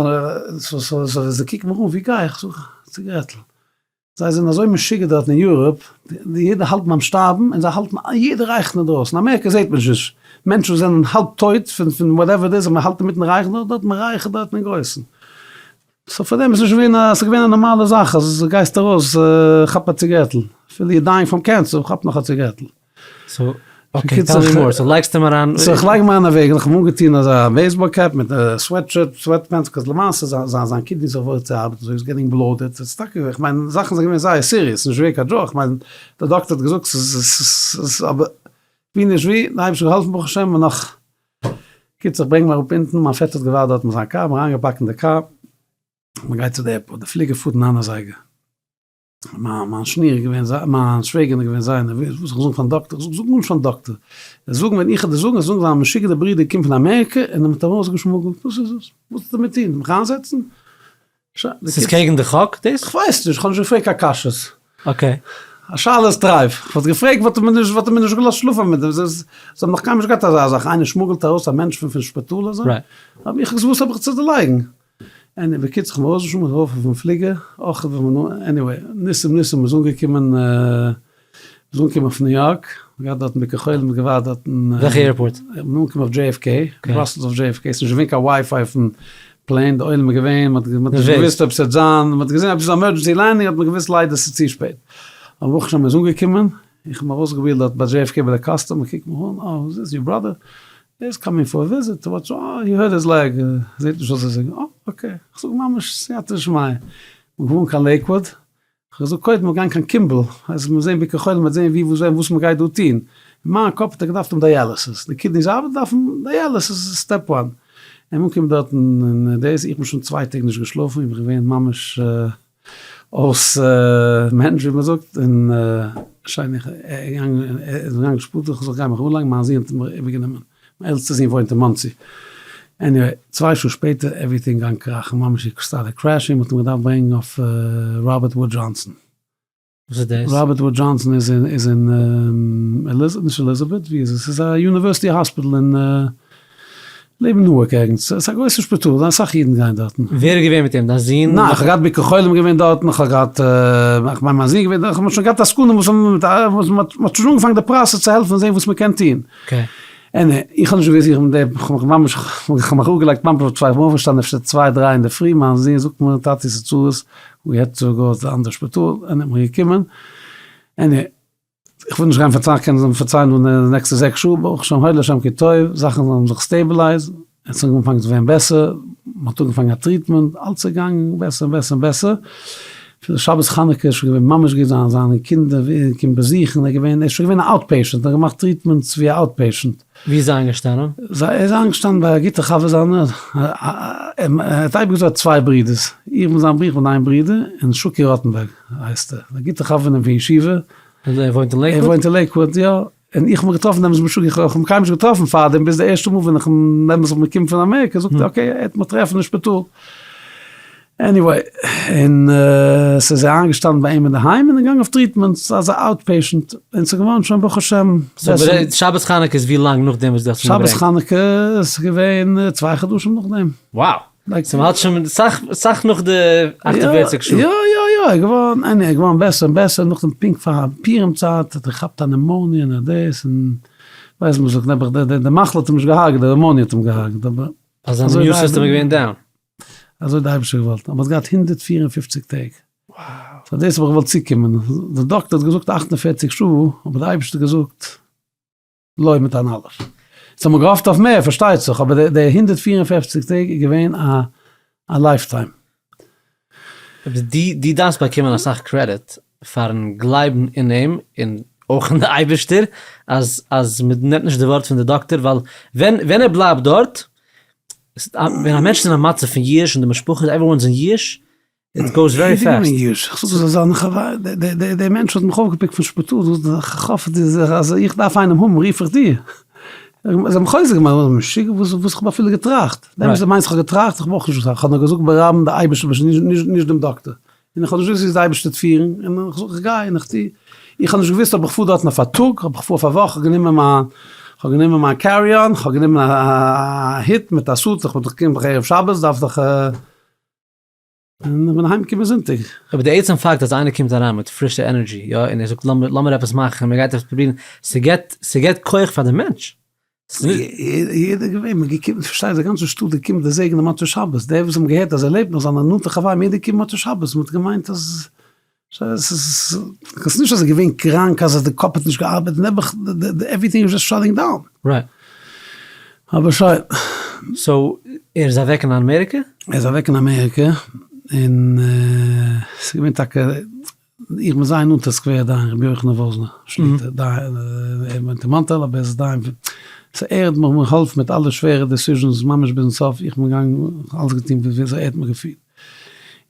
זיי קוקן מיך אן ווי גיי איך זאג ציגרעטל. זיי זענען אזוי משוגע דארט אין Europe, יעדער האלט ביים שטארבן און זיי האלטן יעדער רייכט אינדרויסן, אמעריקע זעט מען נישט מענטשן וואס זענען האלב טויט פון פון whatever it is, מען האלט אינמיטן רייכן דארט, דארט מען רייכערט דארט אין גרויסן. So פאר דעם איז נישט געווען א, ס'איז געווען א נארמאלע זאך אז גייסט ארויס כאפ א ציגרעטל, אפילו you're dying from cancer כאפ נאך א ציגרעטל. So okay tell me more, so לייגסט אים אריין. So איך לייג אים אריין א וועגל, איך האב אנגעטון אזא baseball cap מיט א sweatshirt, sweat pants, cause למעשה זיין זיין kidneys אויף צו ארבעטן, so he's getting bloated, ס'איז טאקע, איך מיין זאכן זענען געווען זייער serious, נישט געווען קיין joke, איך מיין די דאקטער האט געזאגט ס'איז אבער ווי נישט ווי, די אייבערשטער האט געהאלפן ברוך השם און נאך, קיצור איך ברענג אים אראפ אונטן, מיין פעטער האט געווארט דארט מיט זיין קאר, מיר אריינגעפאקט אין די קאר, מ'גייט צו די airport, די פליגער פארט ניין אזייגער. מיין שניר איז געווען זייער, מיין שוועגערין איז געווען זייער נערוועז, וואס זאל איך זאגן פארן דאקטער? איך זאג, זאג גארנישט פארן דאקטער. ער זאגן ווען איך וועל דיר זאגן, ער זאגן זיין משוגענער ברודער קומט פון אמעריקע און האט אים ארויסגעשמוגלט, דאס איז עס. וואס וועט ער מיר טון? מיך איינזעצן? שוין. ס'איז קעגן די חוק דאס? איך ווייס נישט, איך האב נישט געפרעגט קיין קשיות. Okay. א שאלה איז טרייף. איך וואלט געפרעגט וואלט ער מיר נישט, וואלט ער מיר נישט געלאזט שלאפן מיט דעם. זיי האבן נאך קיינמאל נישט געהאט אזא זאך, איינער שמוגלט ארויס א מענטש פון שפיטאל אזוי. האב איך געזאגט וואס האב איך צו דערלייגן? Anyway, בקיצור כ'בין ארויסגעשווימען ארויף אויפן פליגער, אויך ווען מען, anyway, ניסים ניסים מ'איז אנגעקומען. מ'איז אנגעקומען אויף ניו יארק, מ'האט געהאט דארטן ביקור חולים, מ'האט געווארט דארטן. וועלכע airport? איך בין אנגעקומען אויף JFK, בראסעלס אויף JFK, ס'איז נישט געווען קיין wifi אויפן plane, די עולם איז געווען, מ'האט נישט געוואוסט אויב ס'וועט זיין, מ'האט געזען אויב ס'איז emergency landing האט מען געוואוסט ליידער ס'איז צו שפעט. אבער ברוך השם מ'איז אנגעקומען, איך האב ארויסגעוויילט דארט ביי JFK ביי די custom, מ'קוקט מיך אן, אה who's this, your brother? He's coming for a visit, what's אה he hurt his leg, זעט נישט אויס אזוי, אה okay, איך זאג ממש סייעתא דשמיא, מ'איז געפארן קיין לעיקוואד, כ'האב געזאגט קודם מיר גייען קיין קימבל, אז מיר זעהן ביקור חולים מ'וועט זעהן ווי וואס ווען וואס מ'גייט דא טוהן, אין מיין קאפ האט ער געדארפט האבן dialysis, די kidneys ארבעטן דארפן dialysis איז step one, און אנקומען דארטן און דאס, איך בין שוין צוויי טעג נישט געשלאפן, איך בין געווען ממש אויס מענטש ווי מ'זאגט, און שוין איך געגאנגען שפאט איך זאל גיין מיך אנלייגן, מיין זון האט מיר איבערגענומען. מיין עלטסטע זון וואוינט אין מאנסי. Anyway, צוויי שעה שפעטער everything גאנג קראכן, ממש he started crashing, מ'האט אים געדארפט ברענגן אויף ראבערט וואוד דזשאנסאן. וואס איז דאס? ראבערט וואוד דזשאנסאן איז אין איז אין עליז נישט עליזאבעט, ווי איז עס? ס'איז א university hospital אין לעבן נוארק ערגענץ, ס'איז א גרויסע שפיטאל, אסאך אידן גייען דארטן. ווער איז געווען מיט אים? דיין זון? ניין, איך האב געהאט ביקור חולים געווען דארטן, איך האב געהאט, איך מיין מיין זון געווען דארט, איך האב שוין געהאט עסקנים וואס האבן, וואס מ'האט שוין אנגעפאנגען די process צו העלפן זען וואס מ'קען טון. און איך האב נישט געוואוסט, איך בין דער, איך האב מיך ממש, איך האב מיך אראפגעלייגט ממש אויף צוויי, איך בין אויפגעשטאנען אפשר צוויי דריי אינדערפרי, מיין זון זאגט מיר, טאטי ס'איז צרות, we had to go צו די אנדערע שפיטאל, און איך בין געקומען, און איך וויל נישט גיין פארציילן, כ'קען פארציילן דא די נעקסטע זעקס שעה, ברוך השם הודו להשם כי טוב, זאכן האבן זיך stabilized, עס האט אנגעפאנגען צו ווערן בעסער, מען האט אנגעפאנגען א treatment, אלץ איז געגאנגען בעסער און בעסער און בעסער, אפילו שבת חנוכה איז שוין געווען ממש גוט, זיינע זיינע קינדער קומען באזוכן, ער איז געווען, ער איז שוין געווען א outpatient, ער האט געמאכט treatments ווי א outpatient. ווי איז ער איינגעשטאנען? ער איז איינגעשטאנען ביי א גוטע חבר זיינער, ער האט אייביג געזאגט צוויי ברידערס, איך בין זיין ברודער, איך בין איין ברודער, און שוקי ראטענבערג הייסט ער, א גוטע חבר פון אים פון ישיבה. ער וואוינט אין לעיקוואד? ער וואוינט אין לעיקוואד, יא. און איך האב מיך געטראפן דעמאלטס מיט שוקי, איך האב אים קיינמאל נישט געטראפן פארדעם, ביז די ערשטע מאל ווען איך בין דעמאלטס איך בין געקומען פון אמעריקע, זאגט ער okay, ער וועט מיך טרעפן אין שפיטאל. Anyway, און ס'איז ער איינגעשטאנען ביי אים אינדערהיים און געגאנגען אויף treatment, אלס א outpatient, און ס'איז געווארן שוין ברוך השם בעסער. שבת חנוכה איז ווי לאנג נאכדעם וואס דו האסט אים געברענגט? שבת חנוכה איז געווען צוויי חדשים נאכדעם. Wow! So מ'האלט שוין סאך סאך נאך די 48 שעה. יא יא יא, ער געווארן ער איז געווארן בעסער און בעסער, נאכדעם פונקט פאר פורים צייט האט ער געכאפט א pneumonia און א דאס און ווייס מ'זאגט נעבעך די די מחלה האט אים נישט געהארגעט די pneumonia האט אים געהארגעט אבער אז זיין immune system איז געווען down. אזוי האט די אייבערשטער געוואלט, אבער האט געהאט 154 טעג. So דאס האב איך געוואלט צוקומען, די דאקטער האט געזאגט 48 שעה, אבער די אייבערשטער האט געזאגט לא מיט אן אלף. ס'האט מען געהאפט אויף מער פארשטייט זיך, אבער די 154 טעג איז געווען א א lifetime. דו דארפסט באקומען אסאך credit פארן גלייבן אין אים און אויך אין די אייבערשטער אז אז מ'נעמט נישט די ווארט פון די דאקטער ווייל ווען ווען ער בלייבט דארט ווען א מענטש איז אין א מצב פון יאוש און די משפחה איז everyone איז אין יאוש it goes very fast. איך זאג זאל זיין חבר, דער מענטש האט מיך אויפגעפיקט פון שפיטאל, איך האף אז איך דארף איינעם האבן רוף איך דיר. זיי האבן חוזק געמאכט, משוגע וואס וואס איך האב אפילו געטראכט, דו מיינסט איך האב געטראכט, איך האב אויך נישט געטראכט, איך האב נאר געזאגט ברבים די אייבערשטער נישט דעם דאקטער, און איך האב נישט געוואוסט ווי די אייבערשטער וועט פירן, און איך זאג איך גיי און איך טו, איך האב נישט געוואוסט אויב איך פאר דארטן אויף א טאג, אויב איך פאר אויף א וואך, איך האב גענומען מיין, איך האב גענומען מיין carry-on, איך האב גענומען א הוט מיט א suit, איך בין דאך געקומען ערב שבת דארף דאך. און איך בין אהיים געקומען זונטאג. אבער די עצם פאקט אז איינער קומט אריין מיט פרישע energy, יא, און ער זאגט לאמיר לאמיר עפעס מאכן, מען גייט עפעס פרובירן, ס'געט ס'געט כח פאר די מענטש. יעדער געווען, מען געקומען, פארשטייסט די גאנצע שטאט געקומען די זעגן די מוצאי שבת, די וואס האבן געהערט אז ער לעבט נאך זיינע נאנטע חברים, יעדער געקומען מוצאי שבת, מען האט געמיינט אז ס'איז נישט אז ער איז געווען קראנק אז די קאפ האט נישט געארבעט, נעבעך everything איז just shutting down. Right. אבער שוין. So ער איז אוועק אין אמעריקע? ער איז אוועק אין אמעריקע, און ס'איז געווען טאקע, איך בין זייער נאנט צו סקווער דיין רבי יוחנן וואזנער שליט"א, דיין, ער וואוינט אין מאנטרעאל אבער ער איז דיין, so ער האט מיך געהאלפן מיט אלע שווערע decisions ממש ביזן סוף, איך בין געגאנגען, אלעס געטון ווי אזוי ער האט מיך געפירט.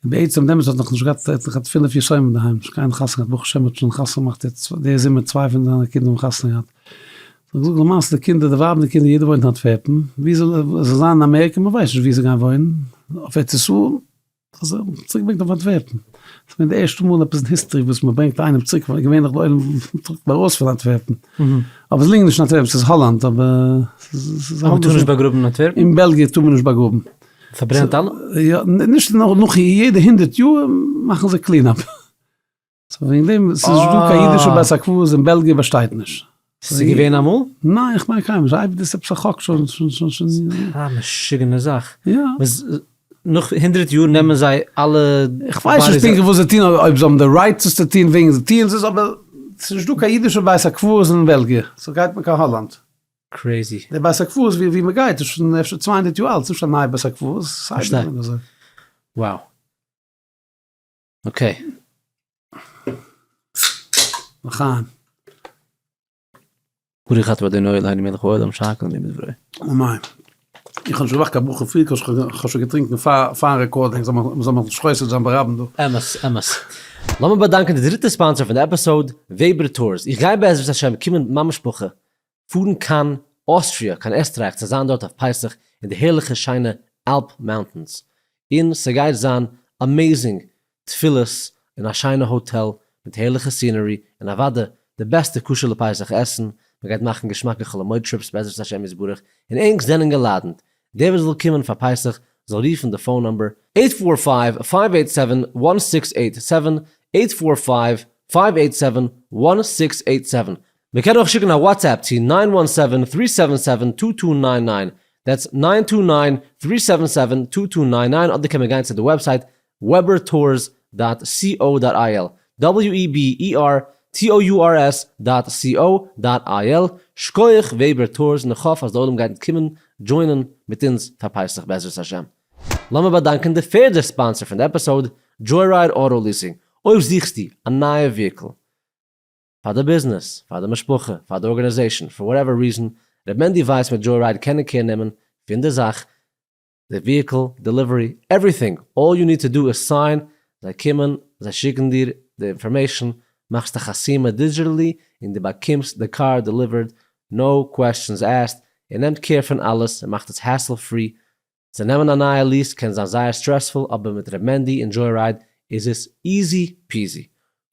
און בעצם דעמאלטס האט נאך נישט געהאט, ער האט נאך געהאט פינף יתומים אינדערהיים, נישט קיין חתונה געהאט, ברוך השם האט שוין חתונה געמאכט יעצט די זומער צוויי פון זיינע קינדער האבן חתונה געהאט. האט געזאגט למעשה די קינדער די ווייב און די קינדער יעדער וואוינט אין אנטווערפן, ווי זאל ער זאל זיין אין אמעריקע מען ווייסט נישט ווי זיי גייען וואוינען, אויף ארץ ישראל, אז ער האט צוריק געברענגט אויף אנטווערפן, ס'איז געווען די ערשטע מאל עפעס אין history וואס מען ברענגט איינעם צוריק, ווייל געווענליך די עולם טראגט מען ארויס פון אנטווערפן, אבער זיי ליגן נישט אין אנטווערפן ס'איז האלאנד אבער ס'איז האלאנד. מ'טאר נישט באגראבן אין אנטווערפן? אין בעלגיע טאר מען נישט באגראבן. פארברענט אלע? יא, נישט נאר נאך יעדע הונדערט יאר מאכן זיי clean up. So וועגן דעם ס'איז נישט דא קיין אידישע בית הקברות אין בעלגיע באשטייט נישט. ס'איז געווען אמאל? ניין איך מיין קיינמאל נישט, דאס איז עפעס א חק שוין שוין שוין שוין. א משוגענע זאך. יא. נאך הונדרעט יאר נעמען זיי אלע. איך ווייס נישט פונקטליך וואס זיי טוהן אויב זיי האבן די rights עס צו טוהן וועגן זיי טוען עס אבער ס'איז נישט דא קיין אידישע בית הקברות אין בעלגיע so גייט מען קיין האלאנד. Crazy. די בית הקברות ווי מען גייט איז שוין אפשר 200 יאר אלט, ס'איז נישט א נייע בית הקברות. פארשטיי. Wow. Okay. לחיים. ברוך אתה ה' אלהינו מלך העולם שהכל נהיה בדברו. אמן. איך האב נישט געמאכט קיין ברכה פריער, איך האב שוין געטרינקען פארן recording, זאל מען נישט חושד זיין ברבים דא. אמת, אמת. לאמיר באדאנקען די דריטע sponsor פון די episode, Weber Tours. איך גיי בעזרת השם קומען מיט מיין משפחה פארן קיין אוסטריע, קיין עסטרייך צו זיין דארט אויף פסח אין די הערליכע שיינע Alp mountains, און ס'גייט זיין amazing תפילות אין א שיינע האטעל מיט הערליכע scenery און אוודאי די בעסטע כשר לפסח עסן, מ'גייט מאכן געשמאקע חול המועד trips בעזרת השם יתברך, און ענק זענען געלאדענט, דער וואס וויל קומען פאר פסח זאל רופן די phone number, eight four five, five eight seven, one six eight seven, eight four five, five eight seven, one six eight seven, מען קען אויך שיקן א WhatsApp צו nine one seven three seven seven two two nine nine, that's nine two nine three seven seven two two nine nine, אדער קען מען גיין צו די website webertours dot co dot il, W E B E R T O U R S dot co dot il, שקויעך Weber Tours און איך האף אז די עולם גייט קומען join ען מיט אונז פאר פסח בעזרת השם. לאמיר באדאנקען די פערדע sponsor פון די episode, Joyride Auto Leasing, אויב זוכסטו א נייע vehicle, פאר די ביזנעס, פאר די משפחה, פאר די organization, for whatever reason, ר' מענדי ווייס מיט Joyride קענען care נעמען פון די זאך, די vehicle, delivery, everything, all you need to do is sign, זיי קומען, זיי שיקן דיר די information, מאכסט א חתימה digitally און דו באקומסט די קאר delivered, no questions asked, ער נעמט care פון אלעס, ער מאכט עס hassle free, צו נעמען א נייע lease קען זיין זייער stressful אבער מיט ר' מענדי און Joyride איז עס easy peasy.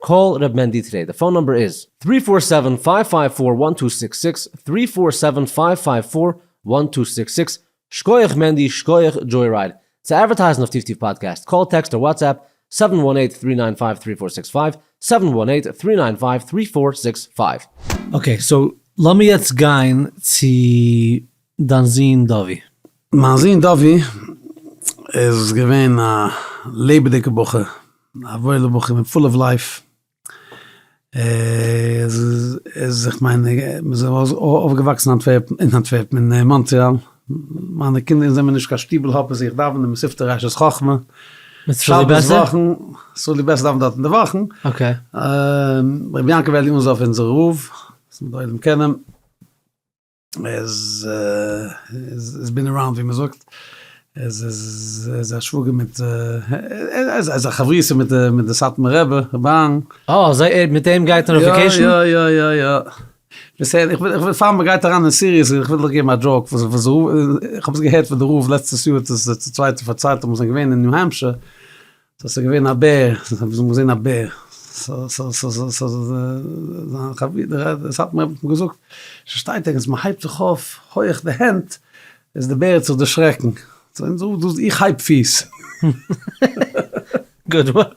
Call ר' מענדי today די phone number איז. Three four seven five five four one two six six, three four seven five five four one two six six, שקויעך מענדי שקויעך Joyride. צו advertise ן אויף טיף טיף פאדקעסט call text אדער WhatsApp seven one eight three nine five three four six five, seven one eight three nine five three four six five. Okay so לאמיר יעצט גיין צו דיין זון דובי. מיין זון דובי איז געווען א לעבעדיגע בחור, א וואוילע בחור מיט full of life, איז איך מיין מיר זענען אויפגעוואקסן אין אנטווערפן אין מאנטריאל, מיינע קינדער זענען נישט קיין שטיבל hoppers איך דאווען אין מתיבתא ראשית חכמה, שבת וואכן, סרולי בעסער דאווענט דארט אין די וואכן, רבי יעקב אלי' אונזאף אונזער רב, וואס מיר די עולם קענען. איז איז been around ווי מ'זאגט, איז איז איז א שוואגער מיט איז איז א חברותא מיט די מיט די סאטמאר רבי רבי אהרן. אה זיי ער מיט אים גייט ער אויף vacation? יא יא יא יא. בסדר איך וויל איך וויל פאר מ'גייט אריין אין serious איך וויל דיך געבן א joke וואס וואס איך האב עס געהערט פון די רב לעצטעס יאר האט עס די צווייטע פארציילט אז מ'זענען געווען אין ניו העמפשיר סאו ס'איז געווען א בער, זיי האבן געזען א בער, סאו סאו סאו סאו סאו זיין חבר דער סאטמאר רבי האט אים געזאגט, ס'שטייט ערגעץ מ'הייבט זיך אויף הויעך די הענט, איז די בער האט זיך דערשרעקן, איך הייב פיס. Good one.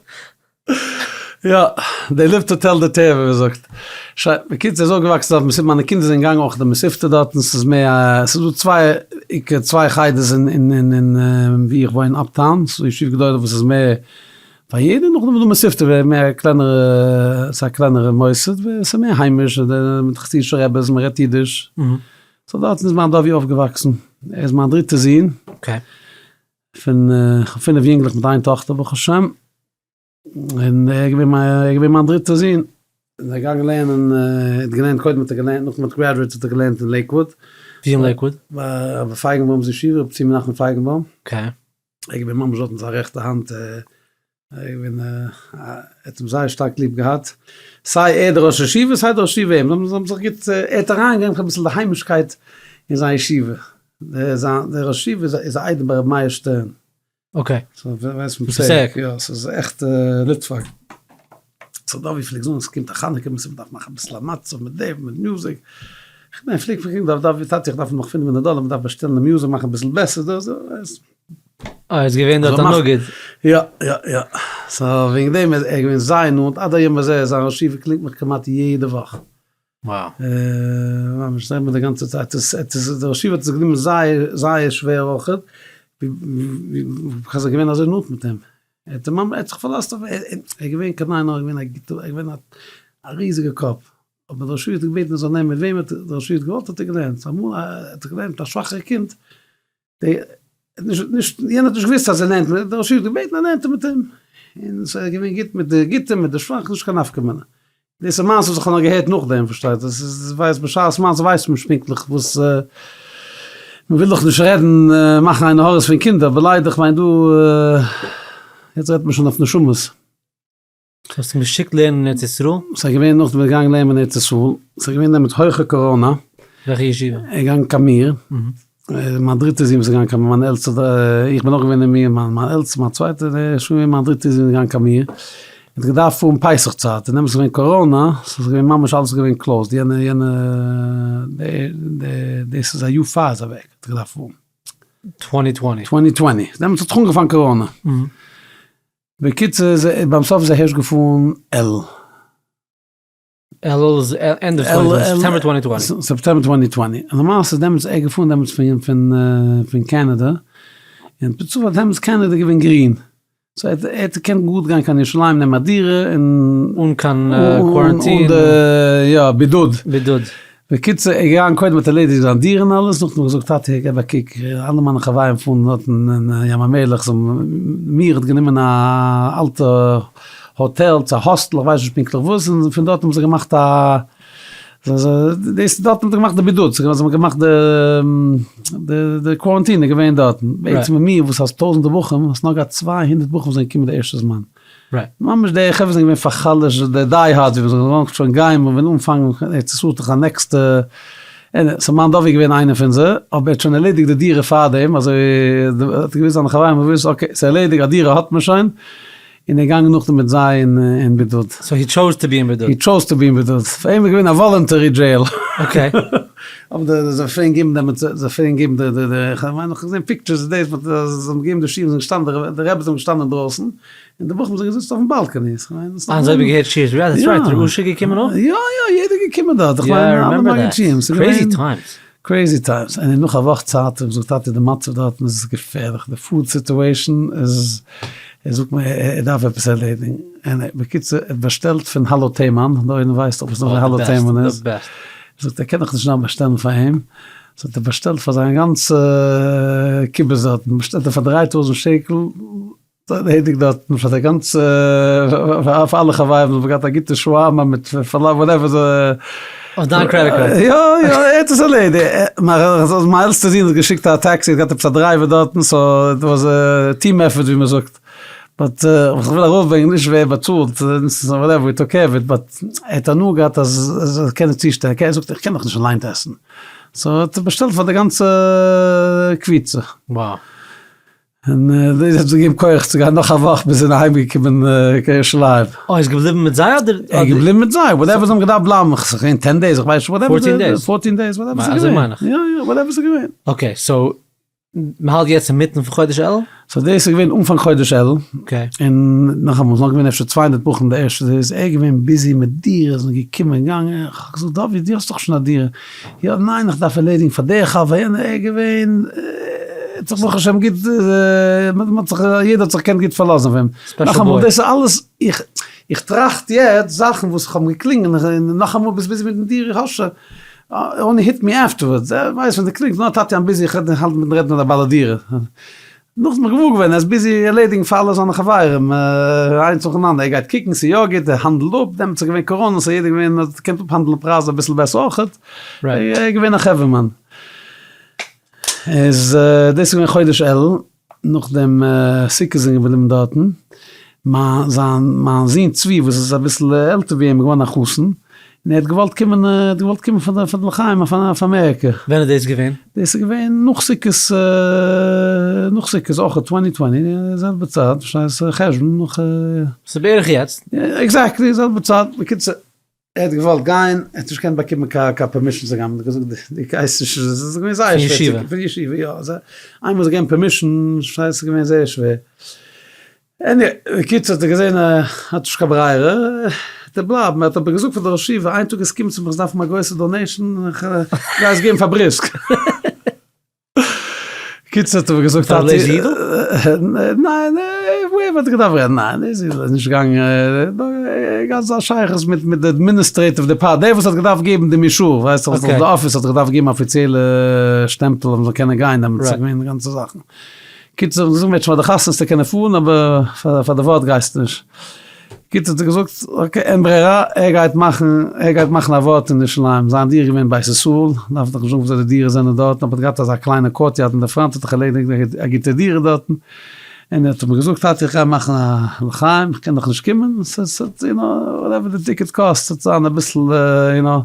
יא, they live to tell the tale ווי מ'זאגט. שוין, בקיצור איז אויפגעוואקסן דארט, מיינע קינדער זענען געגאנגען אויך די מתיבתא דארטן, ס'איז מער א, ס'איז דא צוויי עיקר צוויי חדר'ס אין אין אין אין ווי איך וואוין uptown, ס'איז דא ישיבה גדולה וואס איז מער פאר יעדעם, נאכדעם איז דא מתיבתא ווער מער קלענערע, ס'איז א קלענערע מוסד, ווער ס'איז מער היימיש, מיט חסידישע רעבעס, מ'רעדט אידיש, so דארטן איז מיין דובי אויפגעוואקסן, ער איז מיין דריטע זון. פון פינף יונגלעך מיט איין טאכטער ברוך השם, און ער איז געווען מיין, ער איז געווען מיין דריטער זון, און ער איז געגאנגען לערנען, ער האט געלערנט, קודם האט ער געלערנט, נאכדעם האט graduated האט ער געלערנט אין לעיקוואוד. ווי אין לעיקוואוד? ביי רבי פייגנבוים'ס ישיבה, רבי צבי מנחם פייגנבוים. Okay. ער איז געווען ממש דארטן זיין רעכטע האנט, ער איז געווען, ער האט אים זייער שטארק ליב געהאט, סיי ער דער ראש ישיבה, סיי דער ראש ישיבה אים, זיי האבן זיך גוט, ער האט אריינגעברענגט אביסל די היימישקייט אין זיין ישיבה, דער ראש ישיבה איז א איידעם ביי רבי מאיר שטערן. Okay. So ווייסט פון פסעק, יא, ס'איז עכט ליטוואק. So דובי פלעגט זאגן ס'קומט א חנוכה מסיבה מ'דארף מאכן אביסל א מצב מיט דעם מיט music. כ'מיין פלעגט פרעגן דובי טאטי איך דארף נאך פינף הונדערט דאלער מ'דארף באשטעלן די music מאכן אביסל בעסער דאס. אה, איז געווען דארט א נגיד. יא יא יא, so וועגן דעם איז ער געווען זייער נאנט, עד היום הזה זיין ראש ישיבה קלינגט מיך כמעט יעדע וואך. וואו. ממש רעדט מען די גאנצע צייט, עס איז דער ראש ישיבה האט עס גענומען זייער זייער שווער אויכעט, because ער איז געווען אזוי נאנט מיט אים, ער האט אים ממש, ער האט זיך פארלאזט אויף אים, ער איז געווען קיין עין הרע געווען א גוטער, ער איז געווען א ריזיגע קאפ, אבער דער ראש ישיבה האט געבעטן ער זאל נעמען מיט וועם דער ראש ישיבה האט געוואלט האט ער געלערנט, אמאל האט ער געלערנט מיט א שוואכערע קינד, די נישט נישט יענער האט נישט געוואוסט אז ער לערנט מיט דער ראש ישיבה האט געבעטן ער לערנט מיט אים, און ס'איז געווען גוט מיט די גוטע מיט די שוואכע נישט קיין נפקא מינה, דאס איז מעשה וואס איך האב נאר געהערט נאכדעם פארשטייט זיך, עס ווייסט בשעת מעשה ווייסט מען נישט פונקטליך וואס, מען וויל דאך נישט רעדן מאכן עין הרע'ס פון קינדער אבער ליידער כ'מיין דא יעצט רעדט מען שוין אויף נשמות. האסט אים געשיקט לערנען אין ארץ ישראל? ס'איז געווען נאכדעם איז ער געגאנגען לערנען אין ארץ ישראל, ס'איז געווען דעמאלטס הויכע קאראנא. וועלכע ישיבה? ער איז געגאנגען קיין מיר, מיין דריטע זון וואס איז געגאנגען קיין מיר, מיין עלטסטע, איך בין אויך געווען אין מיר, מיין עלטסטע, מיין צווייטע, איז שוין געווען מיין דריטע זון איז געגאנגען קיין מיר, ער האט געדארפט פארן פסח צייט, און דעמאלטס איז געווען קאראנא, ס'איז געווען ממש אלעס איז געווען closed, יענע יענע דאס איז א יאר פאר ער איז אוועק, האט ער געדארפט פארן. טווענטי טווענטי. טווענטי טווענטי, דעמאלטס האט זיך אנגעפאנגען קאראנא. בקיצור איז ער ביים סוף איז ער הערשט געפארן אלול. אלול איז ענדע פון טווענטי טווענטי, סעפטעמבער טווענטי טווענטי. סעפטעמבער טווענטי טווענטי, און למעשה איז דעמאלטס ער געפארן דעמאלטס פון פון פון קענעדע, און בצופאל איז דעמאלטס קענעדע געווען גרין, so ער האט געקענט גראד גיין קיין ירושלים נעמען א דירה און אן קיין קוואראנטין. אן די יא בידוד. בידוד. בקיצור ער איז געגאנגען קודם האט ערלעדיגט זיין דירה און אלעס, נאכדעם האט ער געזאגט טאטי געב א קוק אלע מיינע חברים פארן דארטן אין ים המלח, זיי האבן מיר האט גענומען א אלטע האטעל צו א hostel איך ווייס נישט פונקטליך וואס, און פון דארט האבן זיי געמאכט א דאס דארטן האט ער געמאכט די בידוד, זיי האבן געמאכט די די קוואראנטין איז געווען דארטן, בעצם אין מיר וואס האסט טויזענטער בחורים האסט נאר געהאט 200 בחורים וואס זענען געקומען די ערשטע זמן. ממש די חברה זענען געווען פאר'חלש'ט, די die hards ווי מ'זאגט, זיי וואלטן שוין גיין ווען אנפאנג ארץ ישראל דאך א נעקסטע, so מיין דוד איז געווען איינער פון זיי, אבער ער האט שוין ערלעדיגט די דירה פארדעם, אזוי האט ער געוויסט זיינע חברים האבן געוויסט okay ס'איז ערלעדיגט א דירה האט מען שוין, און ער איז געגאנגען נאכדעם מיט זיי אין בידוד. so he chose to be אין בידוד. he chose to be אין בידוד, פאר אים איז געווען א voluntary jail. okay. אבער די זיי פלעגן געבן דעמאלטס זיי פלעגן געבן די די די איך מיין איך האב געזען pictures דאס וואס זיי האבן געגעבן די שיעור זענען געשטאנען די רעבעס זענען געשטאנען אינדרויסן און די בחורים זענען געזיצט אויפן balcony איך מיין אה אזוי האב איך געהערט שיעור יא that's right ר' אשר געקומען אויך? יא יא יעדער געקומען דארט איך מיין אלע מגיד שיעורים ס'איז געווען crazy times. crazy times און נאך א וואך צייט האט ער געזאגט טאטי די מצב דארטן איז געפערליך די food situation איז ער זאגט מיר ער דארף עפעס ערלעדיגן, און בקיצור ער האט באשטעלט פון הלו תימן, דער עולם ווייסט דאך וואס נאך הלו תימן איז, ער זאגט ער קען דאך נישט נאר באשטעלן פאר אים, so האט ער באשטעלט פאר זיין גאנצע קיבוץ דארטן, באשטעלט ער פאר 3000 שקל, ערלעדיגט דארטן פאר די גאנצע, פאר אלע חברים, זיי האבן געהאט א גוטע שווארמא מיט פאלאפל whatever. אויף דיין credit card? יא יא ער האט עס ערלעדיגט, מיין עלטסטע זון האט געשיקט א טעקסי, ער האט געהאט עפעס א driver דארטן, so it was a team effort ווי מען זאגט, but וואס איך וויל ארויפברענגען נישט ווער באצאלט, whatever we took care of it, but ער האט הנאה געהאט אז ער קען עס צושטעלן, ער זאגט איך קען דאך נישט אליין עסן, so האט ער באשטעלט פאר די גאנצע קבוצה. Wow. און דאס האט זיי געגעבן כח צו גיין נאך א וואך ביז זיי זענען אהיים געקומען קיין ירושלים. אה, ער איז געבליבן מיט זיי אדער? ער איז געבליבן מיט זיי, whatever זיי האבן געדארפט בלייבן, ס'איז געווען ten days, איך ווייס נישט, whatever. fourteen days. fourteen days, whatever ס'איז געווען. אזוי מיין איך. יא יא, whatever ס'איז געווען. okay, so מ'האלט יעצט אינמיטן פון חודש אלול? so דאס איז געווען אנפאנג חודש אלול. okay. און נאכאמאל, ס'איז נאך געווען אפשר 200 בחורים די ערשטע דעיס, איז ער געווען busy מיט דירות און געקומען און געגאנגען, איך האב געזאגט דוד דו האסט דאך שוין א דירה, יא ניין איך דארף ערלעדיגן פאר די חבר יענער, ער איז געווען, האט זיך ברוך השם גוט, מען האט זיך, יעדער האט זיך געקענט גוט פארלאזן אויף אים, נאכאמאל דאס איז אלעס, איך איך טראכט יעצט זאכן וואס איך האב געקלינגען, און נאכאמאל ביסט busy מיטן דירה, איך האב שוין, only hit me afterwards, ער ווייסט ווען דו קלינגסט, נא טאטי I'm busy איך האלט מיטן רעדן מיט א בעל הדירה. נאכדעם איז געוואר געווארן ער איז busy ערלעדיגן פאר אלע זיינע חברים איינס נאכאנאנד, ער גייט קוקן ס'איז יא גוט, ער האנדלט אפ, דעמאלטס איז געווען קאראנע so יעדער געווען האט געקענט אפהאנדלן פרייזן אביסל בעסער אויכעט, ער איז געווען א חברה'מאן. איז דאס איז געווען חודש אלול, נאכדעם סוכות זענען געבליבן דארטן, מיין זיין מיין זון צבי וואס איז אביסל עלטער ווי אים איז געווארן א חתן, און ער האט געוואלט קומען, ער האט געוואלט קומען פאר די לחיים אויף אמעריקע. ווען איז דאס געווען? דאס איז געווען נאך סוכות, נאך סוכות אויך twenty twenty, די זעלבע צייט, פארשטייסט, חשבון נאך. ס'איז בערך יעצט. exactly, זעלבע צייט, בקיצור. ער האט געוואלט גיין, ער האט נישט געקענט באקומען קיין קיין permission צו גיין, מען האט געזאגט דו גייסט נישט, עס איז געווען זייער שווער, פון ישיבה, יא, איינמאל זיי געבן permission, ס'איז געווען זייער שווער, עניוועי, בקיצור האט ער געזען ער האט נישט קיין ברירה, וועט ער בלייבן, ער האט אבער געזאגט פאר די ראש ישיבה, איין טאג עס קומט צו מיך דארפן א גרויסע donation, איך גיי עס געבן פאר בריסק. קיצור האט ער מיר געזאגט פאר לייזער אידל? ניין, וועם האט ער געדארפט רעדן? ניין, לייזער אידל איז נישט געגאנגען, געהאט א שייכות מיט מיט די administrative department, דער וואס האט געדארפט געבן דעם אישור, ווייסט דאך די אפיס האט געדארפט געבן אפיציעלע שטעמפל אז מ'זאל קענען גיין, דעמאלטס איז געווען די גאנצע זאכן. קיצור האט ער געזאגט מ'וועט שוין ביי די חתונה וועסטו קענען פארן אבער פאר די ווארט גייסטו נישט. קיצור האט ער געזאגט okay אין ברירה ער גייט מאכן ער גייט מאכן א ווארט אין ירושלים זיין דירה איז געווען בית ישראל דארף דאך נישט זאגן וויאזוי די דירות זענען דארטן אבער האט געהאט אזא קליינע courtyard אין די front האט ער ערלעדיגט א גוטע דירה דארטן און ער האט מיר געזאגט טאטי איך גיי מאכן א לחיים איך קען דאך נישט קומען ס'וועט יו נאו whatever די ticket קאסט ס'וועט זיין אביסל יו נאו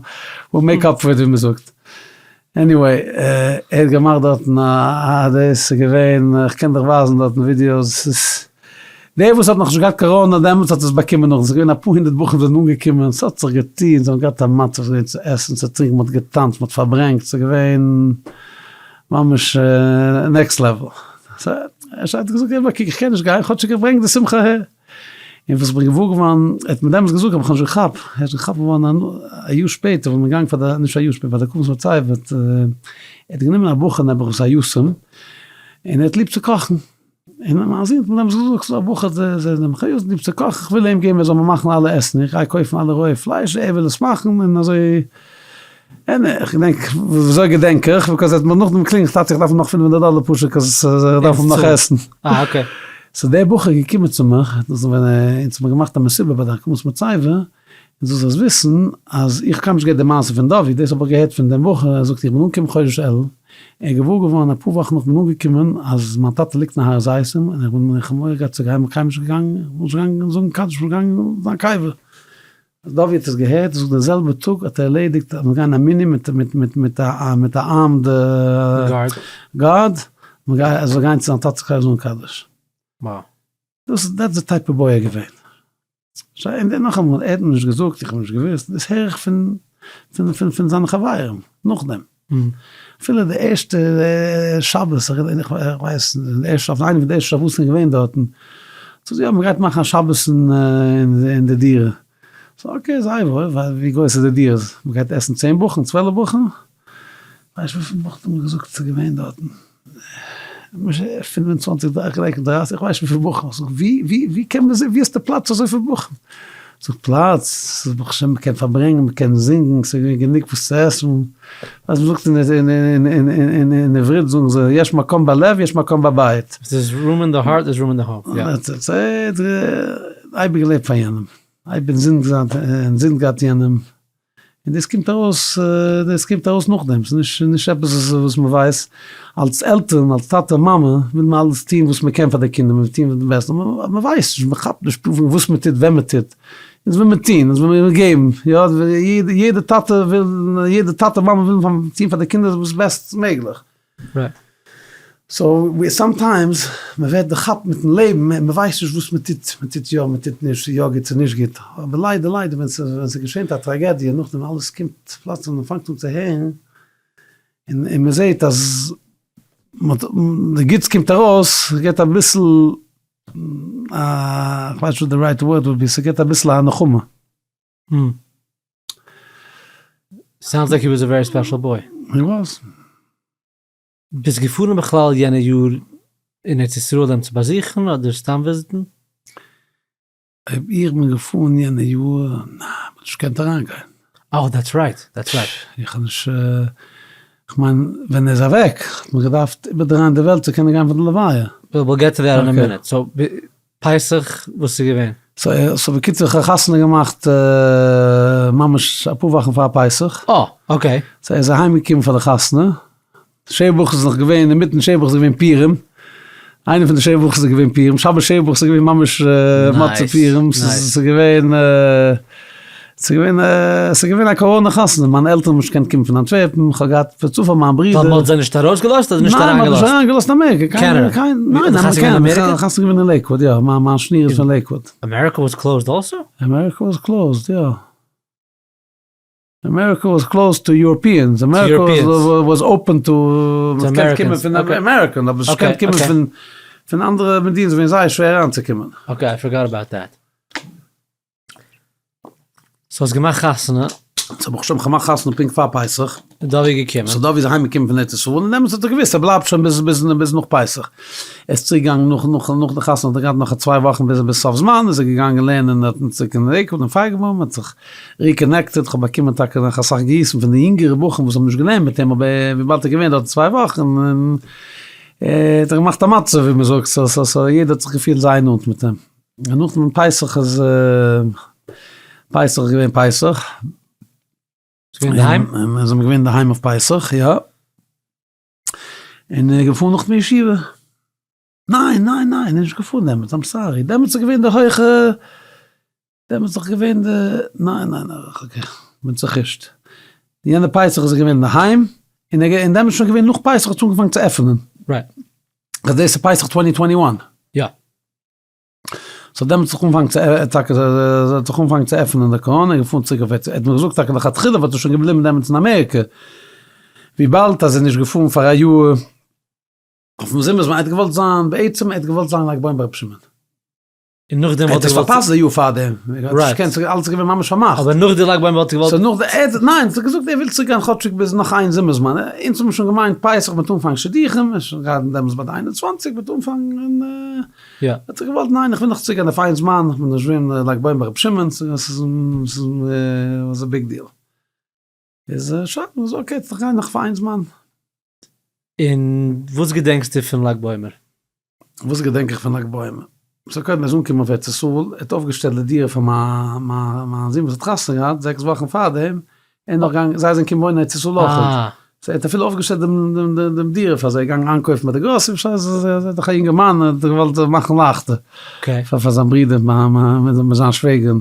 we'll make up for it ווי מ'זאגט. Anyway, ער האט געמאכט דארטן א דאס איז געווען, איך קען דיך ווייזן דארטן ווידיאוס, ס'איז, דער וואס האט נאכנישט געהאט קאראנא דעמאלטס האט עס באקומען נאכדעם, ס'איז געווען אפאר הונדערט בחורים זענען אנגעקומען, ס'האט זיך געטון, זיי האבן געהאט א מצב, ס'איז געווען צו עסן, צו טרינקען, מ'האט געטאנצט, מ'האט פארברענגט, ס'איז געווען ממש next level. סא, ער האט געזאגט, קוק איך קען נישט גיין, כאטשיג איך ברענג די שמחה אהער. און וואס איך בין געוואר געווארן, ער האט מיר דעמאלטס געזאגט האב איך נישט געכאפט, ער איז געכאפט געווארן א יאר שפעטער ווען מ'איז געגאנגען פאר די, נישט א יאר שפעטער, ביי די הקמת מצבה, ער האט גענומען א בחור נעבעך וואס איז א יתום, און ער האט ליב צו קאכן, און מיין זון האט מיר דעמאלטס געזאגט, ס'איז דא א בחור דער האט ליב צו קאכן, איך וויל אים געבן ער זאל מיר מאכן אלע עסן, איך גיי קויפן אלע רויע פלייש, ער וויל עס מאכן, און אזוי. און איך געדענק, וויאזוי געדענק איך, because ער האט מיר נאכדעם געקלינגט, טאטי איך דארף נאך פינף הונדערט דאלער פשוט 'cause איך דארף נאך עסן. אה okay. So דער בחור איז געקומען צו מיך, דאס איז ווען אונז האבן געמאכט א מסיבה ביי די הקמת מצבה, און דו זאלסט וויסן אז איך האב קיינמאל נישט געהערט די מעשה פון דוד, דאס האב איך געהערט פון דעם בחור, ער זאגט איך בין אנגעקומען חודש אלול, ער איז געוואר געווארן אפאר וואכן נאך כ'בין אנגעקומען אז מיין טאטע ליגט אין הר הזיתים, און איך בין איך האב מורא געהאט צו גיין, כ'בין קיינמאל נישט געגאנגען, איך בין נישט געגאנגען זאגן קדיש, כ'בין געגאנגען זיין קבר. אז דוד האט עס געהערט, זאגט די זעלבע טאג האט ער ערלעדיגט אז מ'גייען א מנין מיט מיט מיט מיט א מיט א armed guard, מ'גייט ער זאל גיין צו זיין טאטע'ס קבר זאגן קדיש. וואו. דאס איז that's the type of boy ער געווען. שוין און נאכאמאל ער האט מיר נישט געזאגט איך האב נישט געוואוסט, דאס הער איך פון פון פון פון זיינע חברים נאכדעם. אפילו די ערשטע שבת, איך ווייס די ערשטע שבת, איינע פון די ערשטע שבתים געווען דארטן, זאגט זי יא מ'גייט מאכן א שבת אין די דירה, זאג okay זיי וואויל, ווי גרויס איז די דירה, מ'גייט עסן צען בחורים, צוועלף בחורים, ווייסט וויפיל בחורים האבן געזאגט ס'איז געווען דארטן, פינף און צוואנציג דרייסיג, איך ווייס נישט וויפיל בחורים, זאג ווי ווי ווי קען מען זען ווי האסטו פלאץ פאר אזויפיל בחורים, זאג פלאץ, ס'איז ברוך השם מ'קען פארברענגען מ'קען זינגען, ס'איז געווען גענוג וואס צו עסן, אז מ'זאגט אין עברית זאגן זיי יש מקום בלב יש מקום בבית. There's room in the heart, there's room in the home, יא. אייביג געלעבט פאר יענעם, אייביג אינזין געהאט יענעם, און דאס קומט ארויס, דאס קומט ארויס נאכדעם, ס'איז נישט נישט עפעס וואס מען ווייסט, אלס עלטערן, אלס טאטע מאמע, וויל מען אלעס טון וואס מען קען פאר די קינדער, מען וויל טון די בעסטע, אבער מען ווייסט נישט, מען כאפט נישט פונקט וואס מען טוט, ווען מען טוט, אונז וויל מען טון, אונז וויל מען געבן, יא, יעדע טאטע וויל, יעדע טאטע מאמע וויל טון פאר די קינדער וואס בעסט מעגליך. So sometimes מען ווערט דערכאפט מיטן לעבן און מען ווייסט נישט וואס מען טוט, מען טוט יא מען טוט נישט, ס'איז יא גוט ס'איז נישט גוט, אבער ליידער ליידער ווען ס'געשענט א טראגעדיע נאכדעם אלעס קומט פלאץ און מען פאנגט אן צו הערן און מען זעט אז די גוטס קומט ארויס געבט אביסל א, כ'ווייס נישט וואס די right word would be, ס'געבט אביסל א נחמה. Sounds like he was a very special boy. He was. ביסט געפארן בכלל יענע יאר אין ארץ ישראל אים צו באזוכן אדער סתם וויזיטן? אויב איך בין געפארן יענע יאר, ניין, מ'האט נישט געקענט אריינגיין. אה, that's right, that's right. איך האב נישט, כ'מיין ווען ער איז אוועק האט מען געדארפט איבערדרייען די וועלט צו קענען גיין פאר די לוויה. We'll get to that in a minute. So פסח וואס איז געווען? So בקיצור איך האב חתונה געמאכט ממש אפאר וואכן פאר פסח. אה okay. So ער איז אהיים געקומען פאר די חתונה, שבע ברכות איז נאך געווען, אינמיטן שבע ברכות איז געווען פורים, איינע פון די שבע ברכות איז געווען פורים, שבת שבע ברכות איז געווען ממש מצה פורים, ס'איז געווען. ס'איז געווען ס'איז געווען א קאראנע חתונה, מיינע עלטערן האבן נישט געקענט קומען פון אנטווערפן, כ'האב געהאט פער צופאל מיין ברודער. ווייל מ'האט זיי נישט ארויסגעלאזט אדער נישט אריינגעלאזט? ניין מ'האט נישט אריינגעלאזט אמעריקע, קיינער, קיין, ניין אמעריקע, חתונה געווען אין לעיקוואד, יא, מיין שניר איז פון לעיקוואד. America was closed also? America was closed, יא. אמעריקע was closed to Europeans, אמעריקע was open to, מען קען קומען פון American, אבער נישט קען קומען פון פון אנדערע מדינות געווען זייער שווער אריינצוקומען. Okay, I forgot about that. So האסט געמאכט חתונה. So ברוך השם כ'האב געמאכט חתונה פונקט פאר פסח. און דוד איז געקומען. So דוד איז אהיים געקומען פון ארץ ישראל, און דעמאלטס האט ער געוואוסט ער בלייבט שוין ביז ביז ביז נאך פסח. ער איז צוריק געגאנגען נאך נאך נאך די חתונה האט ער געהאט נאך א צוויי וואכן ביז ביז סוף זמן איז ער געגאנגען לערנען דארטן צוריק אין לעיקוואד אין פייגנבוים האט זיך reconnected, כ'האב באקומען טאקע נאך אסאך גריסן פון די יונגערע בחורים וואס האבן נישט געלערנט מיט אים אבער וויבאלד ער איז געווען דארט צוויי וואכן און ער האט זיך געמאכט א מצב ווי מ'זאגט so so so יעדער האט זיך געפילט זייער נאנט מיט אים. און נאכדעם פסח איז פסח איז געווען פסח. ביסט געווען אינדערהיים? און זענען געווען אינדערהיים אויף פסח יא. און ער איז געפארן נאך אין ישיבה. ניין ניין ניין נישט געפארן דעמאלטס I'm sorry דעמאלטס איז געווען די הויכע דעמאלטס איז דאך געווען די ניין ניין okay כ'בין צוחישט יענע פסח איז ער געווען אינדערהיים און ער און דעמאלטס שוין געווען נאך פסח האט עס אנגעפאנגען צו עפענען. Right. דאס איז פסח twenty twenty one. יא. ס'האט דעמאלטס זיך אנגעפאנגען צו טאקע ס'האט זיך אנגעפאנגען צו עפענען די קאראנע און געפארן צוריק אויף ארץ, ער האט מיר געזאגט טאקע לכתחילה וואלט ער שוין געבליבן דעמאלטס אין אמעריקע, וויבאלד אז ער איז נישט געפארן פאר א יאר אויפן זומער זמן, ער האט געוואלט זיין, בעצם ער האט געוואלט זיין לג בעומר ביי רבי שמעון. און נאכדעם וואלט ער געוואלט. ער האט עס פארפאסט די יאר פארדעם, ער האט נישט געקענט, אלעס איז געווען ממש פארמאכט. אבער נאך די לג בעומר וואלט ער געוואלט. So נאך די, ער האט, ניין, ער האט געזאגט ער וויל צוריק גיין כאטשיג ביז נאך איין זומער זמן, אונז האבן שוין געמיינט פסח מ'וועט אנפאנגען שידוכים, ער איז שוין געהאט דעמאלטס ביי די 21 מ'וועט אנפאנגען, יא. האט ער געוואלט ניין איך וויל נאך צוריק גיין אויף איין זמן, איך בין נישט געווען לג בעומר ביי רבי שמעון, ס'איז was a big deal. איז שוין, איז okay, איך גיי נאך פאר איין זמן. און וואס געדענקסטו פון לג בעומר? וואס געדענק איך פון לג בעומר? So קודם איז אנגעקומען אויף ארץ ישראל, ער האט אויפגעשטעלט די דירה פאר מיין זון וואס האט חתונה געהאט זעקס וואכן פארדעם, און נאך געגאנגען, זיי זענען געקומען וואוינען אין ארץ ישראל אויך, so ער האט אפילו אויפגעשטעלט דעם דירה פאר זיי, געגאנגען איינקויפן ביי די גראסערי, ער איז דאך א יונגערמאן, ער האט געוואלט מאכן לייכטער פאר זיין ברודער מיט זיין שוועגערין.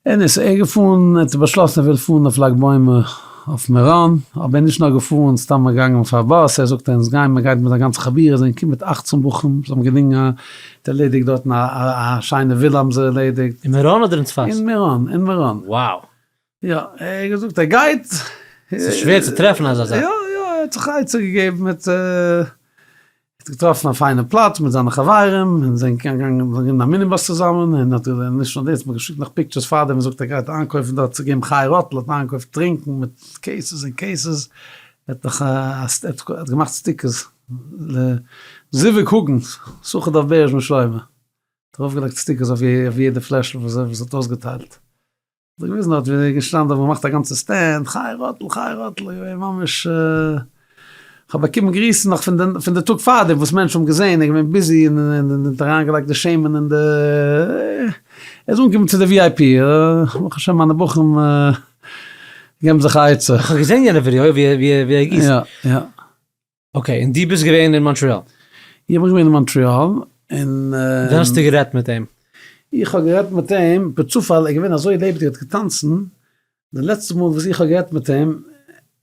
און איז ער געפארן, ער האט באשלאסן ער וויל פארן אויף לג בעומר אויף מירון, אבער ער איז נישט נאר געפארן סתם געגאנגען אויף א באס, ער זאגט אונז גייען מען גייט מיט א גאנצע חבורה, זענען געקומען מיט אכצן בחורים, זיי האבן געדינגען א, האט ערלעדיגט דארטן א א שיינע ווילא האבן זיי ערלעדיגט. אין מירון אדער אין צפת? אין מירון, אין מירון. Wow. יא, ער האט געזאגט ער גייט. ס'איז שווער צו טרעפן אזא זאך. יא יא, ער האט זיך א עצה געגעבן מיט. האט געטראפן א פיינע פלאץ מיט זיינע חברים און זענען געגאנגען אין א מיניבאס צוזאמען און האט נישט נאר דאס, מ'האט געשיקט נאך pictures פארדעם און זאגט ער גייט איינקויפן דארט צו געבן חי רוטל האט איינגעקויפט טרינקן מיט cases און cases, ער האט נאך ער האט געמאכט stickers לזיווג הגון יששכר דוב בעריש בן שלמה, האט ארויפגעלייגט stickers אויף יעדע פלעשל וואס ער האט אויסגעטיילט. זיך געוויזן דארט ווי ער איז געשטאנען דארט געמאכט א גאנצע stand, חי רוטל חי רוטל, איז געווען ממש, כ'האב באקומען גריסן נאך פון די פון די טאג פארדעם וואס מענטשן האבן געזען, ער איז געווען busy און און האט אריינגעלייגט די שמן אין די, ער איז אנגעקומען צו די VIP, ברוך השם מיינע בחורים געבן זיך א עצה. איך האב געזען יענע ווידעא ווי ווי ער גיסט. יא יא. Okay, און דו ביסט געווען אין מאנטריאל? איך בין געווען אין מאנטריאל, און. ווען האסטו גערעדט מיט אים? איך האב גערעדט מיט אים, בצופאל, ער איז געווען אזוי לעבעדיג, ער האט געטאנצן, די לעצטע מאל וואס איך האב גערעדט מיט אים,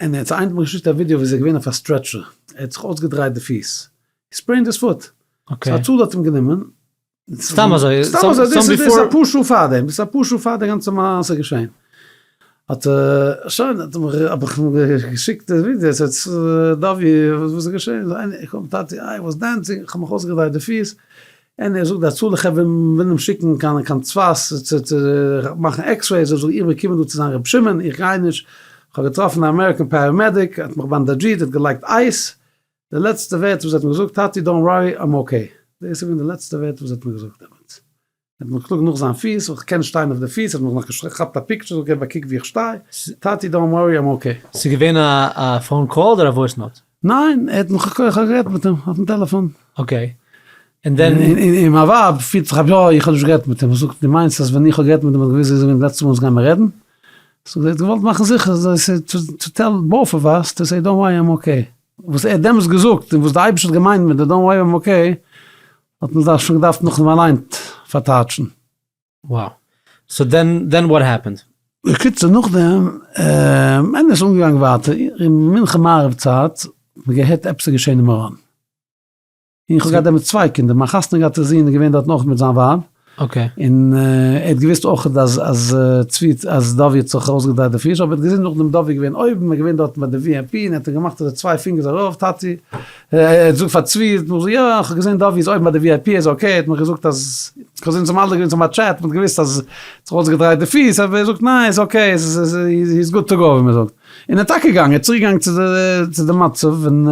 און ער האט איינמאל געשיקט א ווידיאו ווי ער איז געווען אויף א stretcher, ער האט זיך אויסגעדרייט די פיס, he sprained his foot, so הצלה האט אים גענומען, סתם אזוי, סתם אזוי, דאס איז אפאר שעה פארדעם, דאס איז אפאר שעה פאר די גאנצע מעשה געשען. האט ער, שוין, האט ער מיך, האב איך אים געשיקט די ווידעא, זאגט דובי, וואס איז געשען? זאגט ער, טאטי, I was dancing, איך האב מיך אויסגעדרייט די פיס, און ער זאגט די הצלה חברה ווילן אים שיקן קיין קיין צפת צו צו מאכן x-rays, ער זאגט איך בין געקומען דא צו זיין רבי שמעון, איך גיי נישט, איך האב געטראפן א American paramedic, ער האט מיך באנדאדזשירט, ער האט געלייגט אייז, די לעצטע ווערטער וואס ער האט מיר געזאגט, טאטי don't worry I'm okay, דאס איז געווען די לעצטע ווערטער וואס ער האט מיר געזאגט דעמאלטס. ער האט מיך געקלאגט נאך זיין פיס, איך קען שטיין אויף די פיס, ער האט מיך נאך געכאפט א picture, זאגט געב א קוק ווי איך שטיי, טאטי don't worry I'm okay. ס'איז געווען א phone call אדער א voice note? ניין, ער האט מיך איך האב גערעדט מיט אים אויפן טעלעפאן. Okay, און דען. און מיין ווייב פירט זיך אויף יא איך האב נישט גערעדט מיט אים, זאגט דו מיינסט אז ווען איך האב גערעדט מיט אים וואלט געווען אזוי ווי די לעצטע מאל וואס גיימער רעדן? זאגט זי ער האט געוואלט מאכן זיכער to tell both of us to say don't worry I'm okay. וואס ער האט דעמאלטס געזאגט און וואס די אייבערשטער האט געמיינט מיט די don't worry I'm okay, האט מען דאך שוין געדארפט נאכדעם אליין פארטייטשן. Wow. So then then what happened? בקיצור נאכדעם איינער איז אנגעגאנגען ווייטער, אין מנחה מעריב צייט האט מען געהערט עפעס איז געשען אין מירון. און איך האב געהאט דעמאלטס צוויי קינדער, מיין חתונה געהאטע זון איז געווען דארט נאך מיט זיין ווייב. Okay. און ער האט געוויסט אויך אז אז צבי אז דובי האט זיך אויסגעדרייט די פיס, אבער ער האט געזען נאכדעם דובי איז געווען אויבן, ער איז געווען דארטן ביי די VIP און ער האט אים געמאכט אזוי צוויי פינגערס ארויף, טאטי, ער האט געזאגט פאר צבי, האט מיר געזאגט יא, איך האב געזען דובי איז אויבן ביי די VIP, ער איז okay, ער האט מיר געזאגט אז, cause אונז האבן אלע געווען צוזאם א chat, מען האט געוויסט אז ער האט זיך אויסגעדרייט די פיס, אבער ער זאגט ניין ער איז okay, he is good to go ווי מען זאגט. און ער איז טאקע געגאנגען, ער איז צוריק געגאנגען צו די צו די מצב, און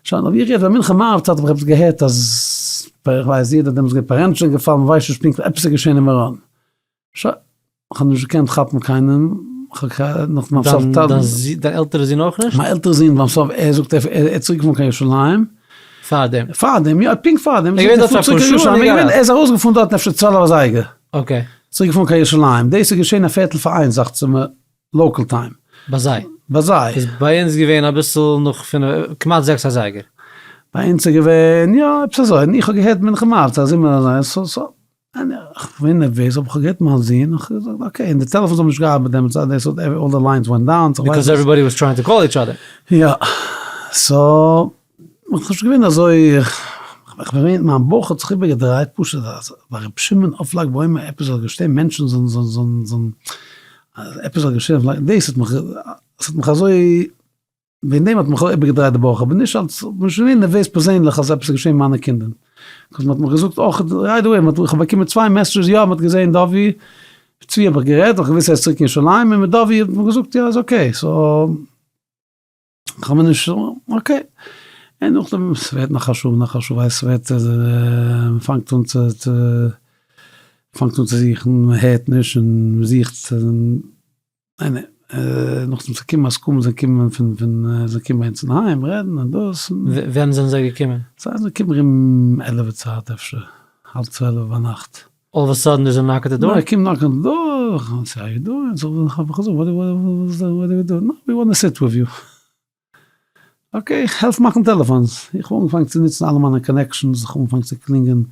שוין, אבער איך געהערט ביי מנחה מעריב צייט האב איך עפעס געהערט אז איך ווייס יעדער דעמאלטס געווען פארענטשען געפאלן מען ווייסט נישט פונקטליך עפעס איז געשען אין מירון, שוין, איך האב נישט געקענט כאפן קיינעם, איך האב נאך ביים סוף דיין דיין עלטערע זון אויך נישט? מיין עלטערע זון ביים סוף ער זאגט ער איז צוריק געפארן קיין ירושלים. פארדעם? פארדעם יא פונקט פארדעם. ער איז געווען דארט פאר אפאר שעה און ער איז ארויסגעפארן דארטן אפשר 12 אזייגער. Okay. צוריק געפארן קיין ירושלים, דאס איז געשען א פערטל פאר איינס דאכט זיך מיר. Local time. ביי זיי? ביי זיי. איז ביי אונז געווען אביסל נאך פינף, כמעט זעקס אזייגער. ביי אונז איז געווען, יא, עפעס אזוי, און איך האב געהערט מנחה מעריב צו א זומער אזוי, so so, איך בין נערוועז, אבער איך האב געהערט מיין זון, איך האב געזאגט okay, און די טעלעפאנס האבן נישט געארבעט דעמאלטס, דאס האט all the lines went down, because everybody was trying to call each other. יא, so, איך בין נישט געווען אזוי, איך בין געווען, מיין בויך האט זיך איבערגעדרייט, פשוט אז ביי ר' שמעון אויף לג בעומר עפעס זאל געשען, מענטשן זאלן זאלן זאלן זאלן, עפעס זאל געשען אויף לג, דאס האט מיך, עס האט מיך אזוי, וועגן דעם האט מיך איבערגעדרייט די בויך, אבער נישט אלס, איך בין נישט געווען נערוועז פערזענליך אז עפעס איז געשען מיט מיינע קינדער, cause מען האט מיך געזאגט אויך right away, איך האב באקומען צוויי messages, יא מען האט געזען דובי, מיט צבי האב איך גערעדט, איך האב געוואוסט ער איז צוריק אין ירושלים, און מיט דובי האט מען געזאגט יא איז okay, so. כ'האב מיר נישט, okay. און נאכדעם ס'ווערט נאך א שעה נאך א שעה ווייסט ס'ווערט מ'פאנגט אן צו צו מ'פאנגט אן צו זוכן מ'הערט נישט און מ'זוכט און נאכדעם ס'קומען עסקנים זיי קומען פון פון זיי קומען ביי אונז אינדערהיים רעדן און דאס. ווען זענען זיי געקומען? זיי זענען געקומען ארום עלעווע צייט אפשר, האלב צוועלף ביינאכט. All of a sudden there's a knock at the door? ניין, קומט knock at the door, how you doing, האב איך געזאגט, what do you do, no, we want to sit with you. Okay, איך העלף מאכן טעלעפאנס, איך האב אנגעפאנגען צו נוצן אלע מיינע connections, איך האב אנגעפאנגען צו קלינגען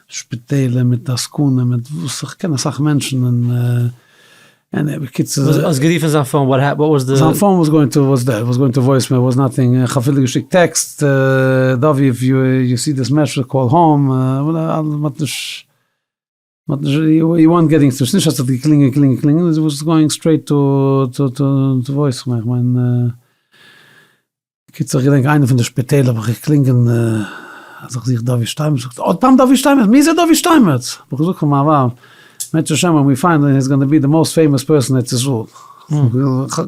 שפיטעלער מיט עסקנים מיט וואס, איך קען אסאך מענטשן און און בקיצור. האסט גערופן זיין phone, what happened, what was the. זיין phone was going to, was dead, was going to voicemail, was nothing, איך האב אפילו געשיקט טעקסט, דובי if you see this message call home, מ'האט נישט, מ'האט נישט, you weren't getting through, ס'נישט אז ס'האט געקלינגען געקלינגען געקלינגען, it was going straight to to voicemail, איך מיין. קיצור איך געדענק איינע פון די שפיטעלער האב איך געקלינגען אז איך זוך דוד שטיינמעץ, זאגט עוד פעם דוד שטיינמעץ? מי זה דוד שטיינמעץ? האב איך געזאגט פאר מיין ווייב, אם ירצה השם ווען we find him he is gonna be the most famous person אין ארץ ישראל,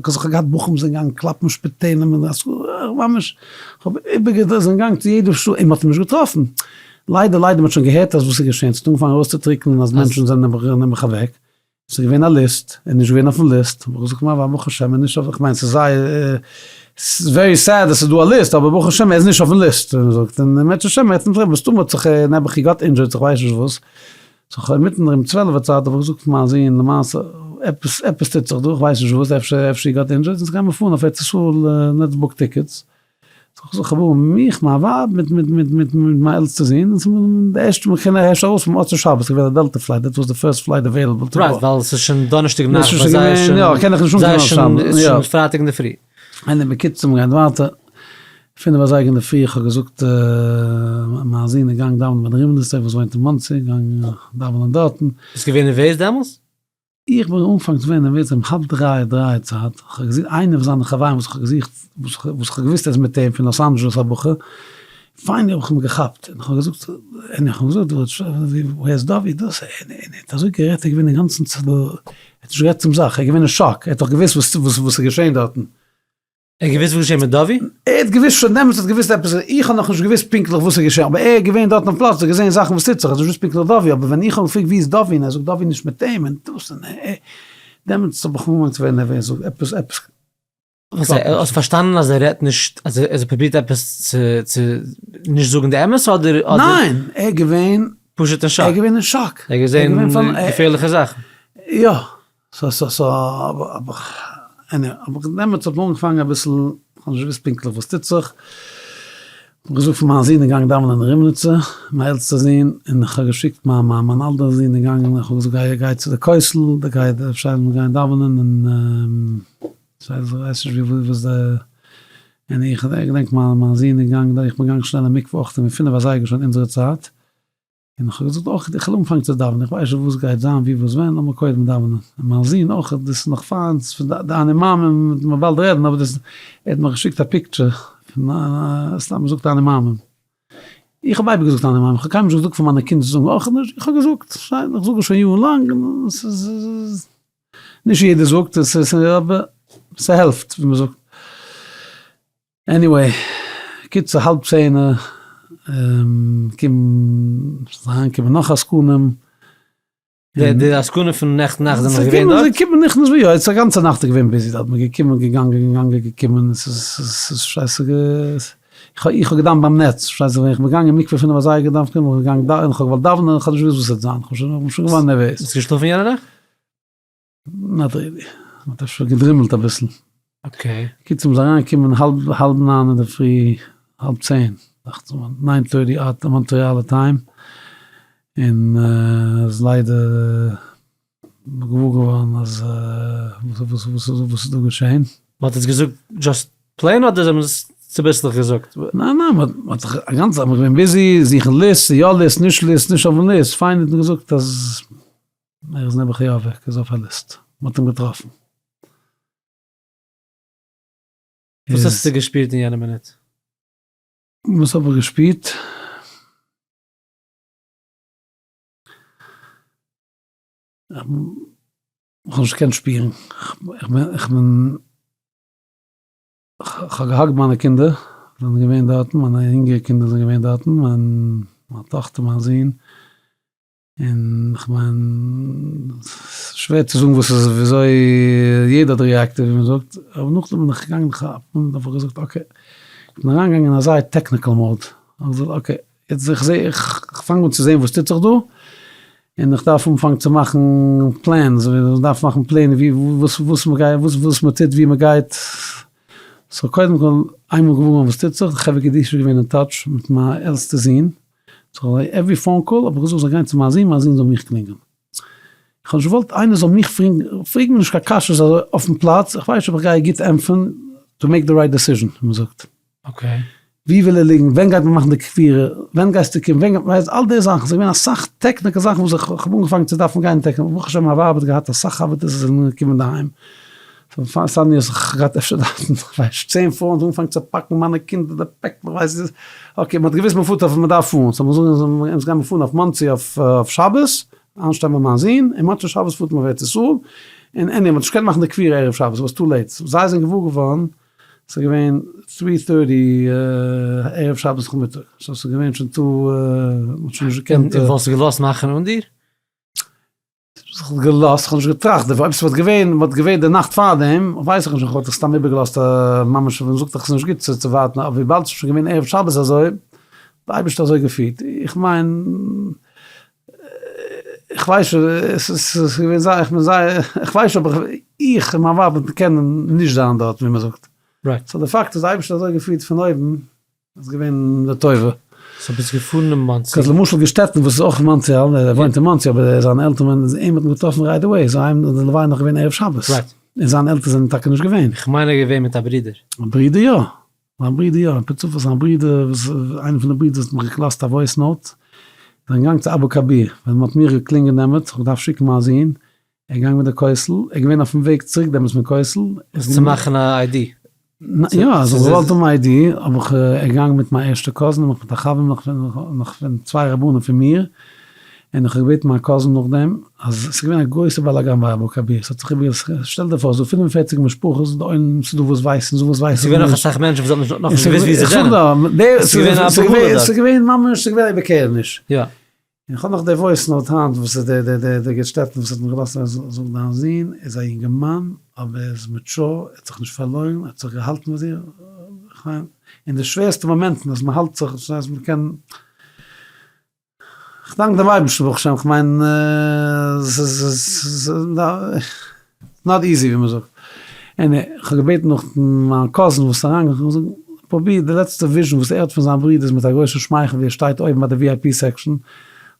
cause איך האב געהאט בחורים זענען געגאנגען קלאפן שפיטעלער ממש, איך האב איבערגעדרייט זענען געגאנגען צו יעדע שול און מען האט אים נישט געטראפן, ליידער ליידער מען האט שוין געהערט אז וואס איז געשען, ס'האט אנגעפאנגען ארויסצוטריקלען אז מענטשן זענען נעבעך אוועק, ס'איז געווען א list, ער איז נישט געווען אויפן list, האב איך געזאגט מיין ווייב ברוך השם ער איז נישט אויף, איך מיין ס'איז זייער, ס'איז very sad אז ס'איז דא א list, אבער ברוך השם ער איז נישט אויפן list, ווי מ'זאגט, און אם ירצה השם ער וועט אים מסתמא האט זיך נעבעך he got injured איך ווייס נישט וואס, so כ'האב אינמיטן ארום צוועלף צייט האב איך געזאגט פאר מיין זון למעשה עפעס עפעס טוט זיך דא, איך ווייס נישט וואס, אפשר אפשר he got injured, אונז גיימיר פארן אויף ארץ ישראל let's book tickets. זאג איך האב מיך מיין ווייב מיט מיט מיט מיט מיין עלטסטע זון און די ערשטע מאל קען ער הערשט ארויס פון מוצאי שבת געווען א Delta flight that was the first flight available to go. Right ווייל ס'איז שוין דאנערשטאג נאכט ביי זיי איז שוין יא קען איך נישט אנקומען אויף שבת איז שוין פרייטאג אינדערפרי. עניוועי בקיצור מ'גייט ווייטער פינף אזייגער אינדערפרי איך האב געזאגט מיין זון איז געגאנגען דאווענען ביי די רימניצער וואס וואוינט אין מאנסי געגאנגען דאווענען דארטן. ביסט געווען נערוועז דעמאלס? איך בין אנפאנג געווען נערוועז ארום האלב דריי דריי צייט, איך האב געזען איינער פון זיינע חברים וואס איך האב געזוכט, וואס איך האב געוואוסט ער איז מיט אים פון לאס אנדזשעלעס א בחור, finally האב איך אים געכאפט און איך האב געזאגט, און איך האב געזאגט וואו איז דוד דאס, און ער האט אזוי גערעדט ער איז געווען אינגאנצן צו, ער האט נישט גערעדט צום זאך, ער איז געווען אין שאק, ער האט דאך געוואוסט וואס איז געשען דארטן. ער האט געוואוסט וואס איז געשען מיט דובי? ער האט געוואוסט שוין דעמאלטס האט געוואוסט עפעס, איך האב נאכנישט געוואוסט פונקטליך וואס איז געשען, אבער ער איז געווען דארט אויפן פלאץ, האט געזען זאכן וואס טוט זיך, ער האט נישט געוואוסט פונקטליך דובי, אבער ווען איך האב געפרעגט ווי איז דובי און ער זאגט דובי נישט מיט אים און דאס און ער, דעמאלטס האב איך אנגעהויבן צו ווערן נערוועז, זאגט עפעס עפעס. וואס האסט פארשטאנען אז ער רעדט נישט, אז ער פרובירט עפעס צו צו נישט זאגן די אמת אדער? ניין, ער איז געווען פשוט אין שאק. ער איז געווען אין שאק. ער האט געזען געפערליכע זאכן. יא. so so so האב איך עניוועי האב איך דעמאלטס האט מען אנגעפאנגען אביסל, איך האב נישט געוואוסט פונקטליך וואס טוט זיך, האב איך געזאגט פאר מיין זון איך גיי דאווענען אין רימניצע, מיין עלטסטע זון, און איך האב געשיקט מיין מיין מיין אלטער זון איז געגאנגען, איך האב געזאגט גיי גיי צו די כותל, די גיי אפשר מיר גייען דאווענען און איך ווייס נישט ווי וואס די, און איך געדענק מיין מיין זון איז געגאנגען, איך בין געגאנגען שנעל אין מקווה אויך, און פינף אזייגער שוין אונזערע צייט. און איך האב געזאגט אויך איך וויל אנפאנגען צו דאווענען, איך ווייס נישט וואס גייט זיין ווי וואס ווען, לאמיר קודם דאווענען, און מיין זון אויך, דאס איז נאך פאר אונז פון די אני מאמין וועט מען באלד רעדן, אבער דאס, ער האט מיך געשיקט א picture פון א, סתם מ'זאגט אני מאמין, איך האב אייביג געזאגט אני מאמין, איך האב קיינמאל נישט געזאגט פאר מיינע קינדער צו זאגן אויך נישט, איך האב געזאגט, שוין, איך זאג עס שוין יארן לאנג, און ס'איז, נישט יעדער זאגט עס, אבער ס'העלפט ווי מ'זאגט. Anyway, קיצור האלב צענע קומען אריינקומען נאך עסקנים. די עסקנים פון נעכטן נאכט זענען נאך געווען דארט? זיי קומען נכנס ויוצא, א גאנצע נאכט איז געווען busy דארט, מען געקומען געגאנגען געגאנגען געקומען, עס איז שייסע איך האב געדאווענט ביים נץ, פארשטייט זיך ווען איך בין געגאנגען אין מקווה פינף אזייגער געדאווענט בין איך געגאנגען דאווענען, איך האב געוואלט דאווענען, איך האב נישט געוואוסט וואס עס וועט זיין, איך בין שוין געווארן נערוועז. ביסט געשלאפן יענע נאכט? Not really. מ'האט אפשר געדרימלט אביסל. Okay. קיצור מ'איז אריינגעקומען האלב האלב ניין אינדערפרי, האלב צען, דאכט זיך מיר, nine thirty אט מאנטריאלע time, און איז ליידער געוואר געווארן אז וואס וואס וואס איז דא געשען. מ'האט עס געזאגט just plain אדער זיי האבן עס צוביסלעך געזאגט? ניין ניין, מ'האט זיך א גאנצע צייט מ'איז געווען busy זוכן list, יא list, נישט list, נישט אויפן list, פיין האט מען געזאגט אז ער איז נעבעך יא אוועק, ער איז אויף א list, מען האט אים געטראפן. וואס האסטו געשפירט אין יענע מינוט? וואס האב איך געשפירט? איך האב נישט געקענט שפירן, איך בין, איך האב געהאגט מיינע קינדער, זענען געווען דארטן, מיינע יונגערע קינדער זענען געווען דארטן, מיין טאכטער, מיין זון, און כ'מיין, שווער צו זאגן וואס איז וויאזוי יעדער האט reacted ווי מ'זאגט, אבער נאכדעם בין איך געגאנגען כאפן, האב איך געזאגט okay, כ'בין אריינגעגאנגען אין אזא technical mode, האב איך געזאגט okay, יעצט איך זע איך פאנג אן צו זען וואס טוט זיך דא, און איך דארף אנפאנגן צו מאכן plans, מ'דארף מאכן פלענער ווי וואס וואס מ'גייט וואס וואס מ'טוט ווי מ'גייט, so קודם כל איינמאל געוואר געווארן וואס טוט זיך, די חברה קדישא איז געווען אין touch מיט מיין עלטסטע זון, so every phone call האב איך געזאגט זאל גיין צו מיין זון, מיין זון זאל מיך קלינגען. איך האב נישט געוואלט איינער זאל מיך פרעגן, פרעג מיר נישט קיין קשיות אזוי אויפן פלאץ, איך ווייס נישט אויב איך גיי גוט ענטפערן, to make the right decision ווי מען זאגט. Okay. ווי וויל ער ליגן, ווען גייט מען מאכן די קבירה, ווען גייסטו קומען, ווען גייט, ווייסט, אל די זאכן, ס'איז געווען אסאך technical זאכן וואס איך האב אנגעפאנגען צו דארפן גיין technical, ברוך השם מיין ווייב האט געהאט אסאך חבר'טעס וואס זענען געקומען אינדערהיים, suddenly האט זיך געהאט אפשר דארטן כ'ווייס צען פרויען זיי אנגעפאנגען צו פאקן מיינע קינדער די פעקלעך ווייס איך okay מ'האט געוויסט מ'פארט אויף מ'דארף פארן so מ'זאגן אונז גיימער פארן אויף מאנסי אויף שבת איינשטיין ביי מיין זון און מוצאי שבת פארט מען אויף ארץ ישראל און anyway מ'האט נישט געקענט מאכן די קבורה ערב שבת was too late זיי זענען געוואר געווארן ס'איז געווען three thirty ערב שבת נאכמיטאג so ס'איז געווען שוין too מ'האט שוין נישט געקענט. און וואלסט געלאזט מאכן אן דיר? זיך געלאזט, כ'האב נישט געטראכט דערפון, אויב ס'וואלט געווען, מ'וואלט געווען די נאכט פארדעם, ווייס איך נישט, כ'וואלט עס סתם איבערגעלאזט ממש, ווען מ'זאגט דאך ס'איז נישט גוט צו ווארטן, אבער וויבאלד ס'איז שוין געווען ערב שבת אזוי, האט די אייבערשטער אזוי געפירט, איך מיין, איך ווייס נישט, ס'איז געווען זייער, איך בין זייער, איך ווייס נישט אויב איך און מיין ווייב וואלטן קענען נישט זיין דארט ווי מ'זאגט, so די פאקט אז די אייבערשטער האט אזוי געפירט פון אויבן, איז געווען לטובה. So ביסט געפארן אין מאנסי? 'Cause למשל געשטעטנער וואס איז אויך אין מאנטריאל, ער וואוינט אין מאנסי אבער זיינע עלטערן ווען אים האט מען געטראפן right away, איז אהיים די לוויה נאך געווען ערב שבת. און זיינע עלטערן זענען טאקע נישט געווען. איך מיין ער איז געווען מיט א ברודער. א ברודער יא. זיין ברודער יא. פער צופאל זיין ברודער וואס איינער פון די ברודערס האט מיך געלאזט א voice note. זיי זענען געגאנגען צו אבו כביר ווען מען האט מיך געקלינגען דעמאלטס, איך האב געדארפט שיקן מיין זון, ער איז געגאנגען מיט די כותל, ער איז געווען אויפן וועג צוריק דעמאלטס פון כותל. איז צו מאכן א ID? יא, אז איך געוואלט האבן ID, האב איך, ער איז געגאנגען מיט מיין ערשטע cousin, נאך מיט א חבר, נאך נאך פון צוויי רבנים פון מיר, און איך האב געבעטן מיין cousin נאכדעם, אז עס איז געווען א גרויסע באלאגאן ביי אבו כביר, עס האט זיך איבער, שטעל דיר פאר, ס'איז דא 45 משפחות, די עולם, ס'איז דא וואס ווייסן, ס'איז דא וואס ווייסן נישט. ס'איז געווען נאך אסאך מענטשן וואס האבן נאכנישט געוואוסט ווי זיי זענען. ס'איז געווען א בהלה דארט. ס'איז געווען ממש, ס'איז געווען א איבערקערעניש. יא. און כ'האב נאך די voice note היינט וואס איז די די די די געשטעטנער וואס האט מיך געלאזט הערן זאגן דיין זון איז א יונגערמאן אבער ער איז mature ער האט זיך נישט פארלוירן ער האט זיך געהאלטן ביי זיך כ'מיין אין די שווערסטע מאמענטן אז מ'האלט זיך דאס הייסט מ'קען כ'דאנק דעם אייבערשטן ברוך השם כ'מיין ס'איז not easy ווי מ'זאגט. און איך האב געבעטן נאך מיין cousin וואס איז אריינגעקומען זאגן, פרוביר די לעצטע vision וואס ער האט פון זיין ברודער איז מיט א גרויסע שמייכל ווי ער שטייט אויבן ביי די VIP section,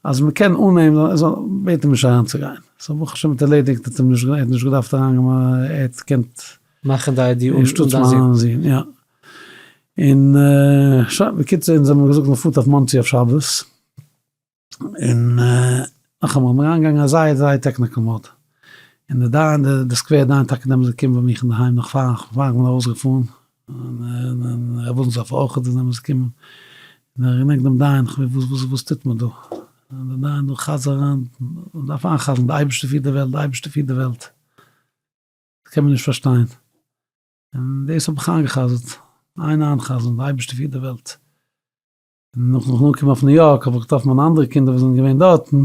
אז מ'קען אן אים, ער זאל בעט אים נישט אריינצוגיין. So ברוך השם האט ערלעדיגט, האט אים נישט, ער האט נישט געדארפט אריינגיין, ער האט געקענט מאכן די ID אן דיין זון. זון, יא. און שוין, בקיצור אונז האבן געזאגט מ'פארט אויף מאנסי אויף שבת. און נאכאמאל מיר אריינגעגאנגען א זייער זייער technical mode, און די דיין די סקווער דיין טאקע דעמאלטס געקומען ביי מיך אינדערהיים נאך פאר פאר איך בין ארויסגעפארן, און רב וואזנסארף אויך איז דעמאלטס געקומען, און איך געדענק דעם דיין, וואס וואס וואס טוט מען דא, און די דיין דא חזר אריין, מען דארף איינ'חזר'ן די אייבערשטער פירט די וועלט, די אייבערשטער פירט די וועלט, דאס קען מען נישט פארשטיין, און דאס האב איך איינגע'חזר'ט, איין איינ'חזר'ן, די אייבערשטער פירט די וועלט. און נאכן זיך אנקומען אויף ניו יארק האב איך געטראפן מיינע אנדערע קינדער וואס זענען געווען דארטן,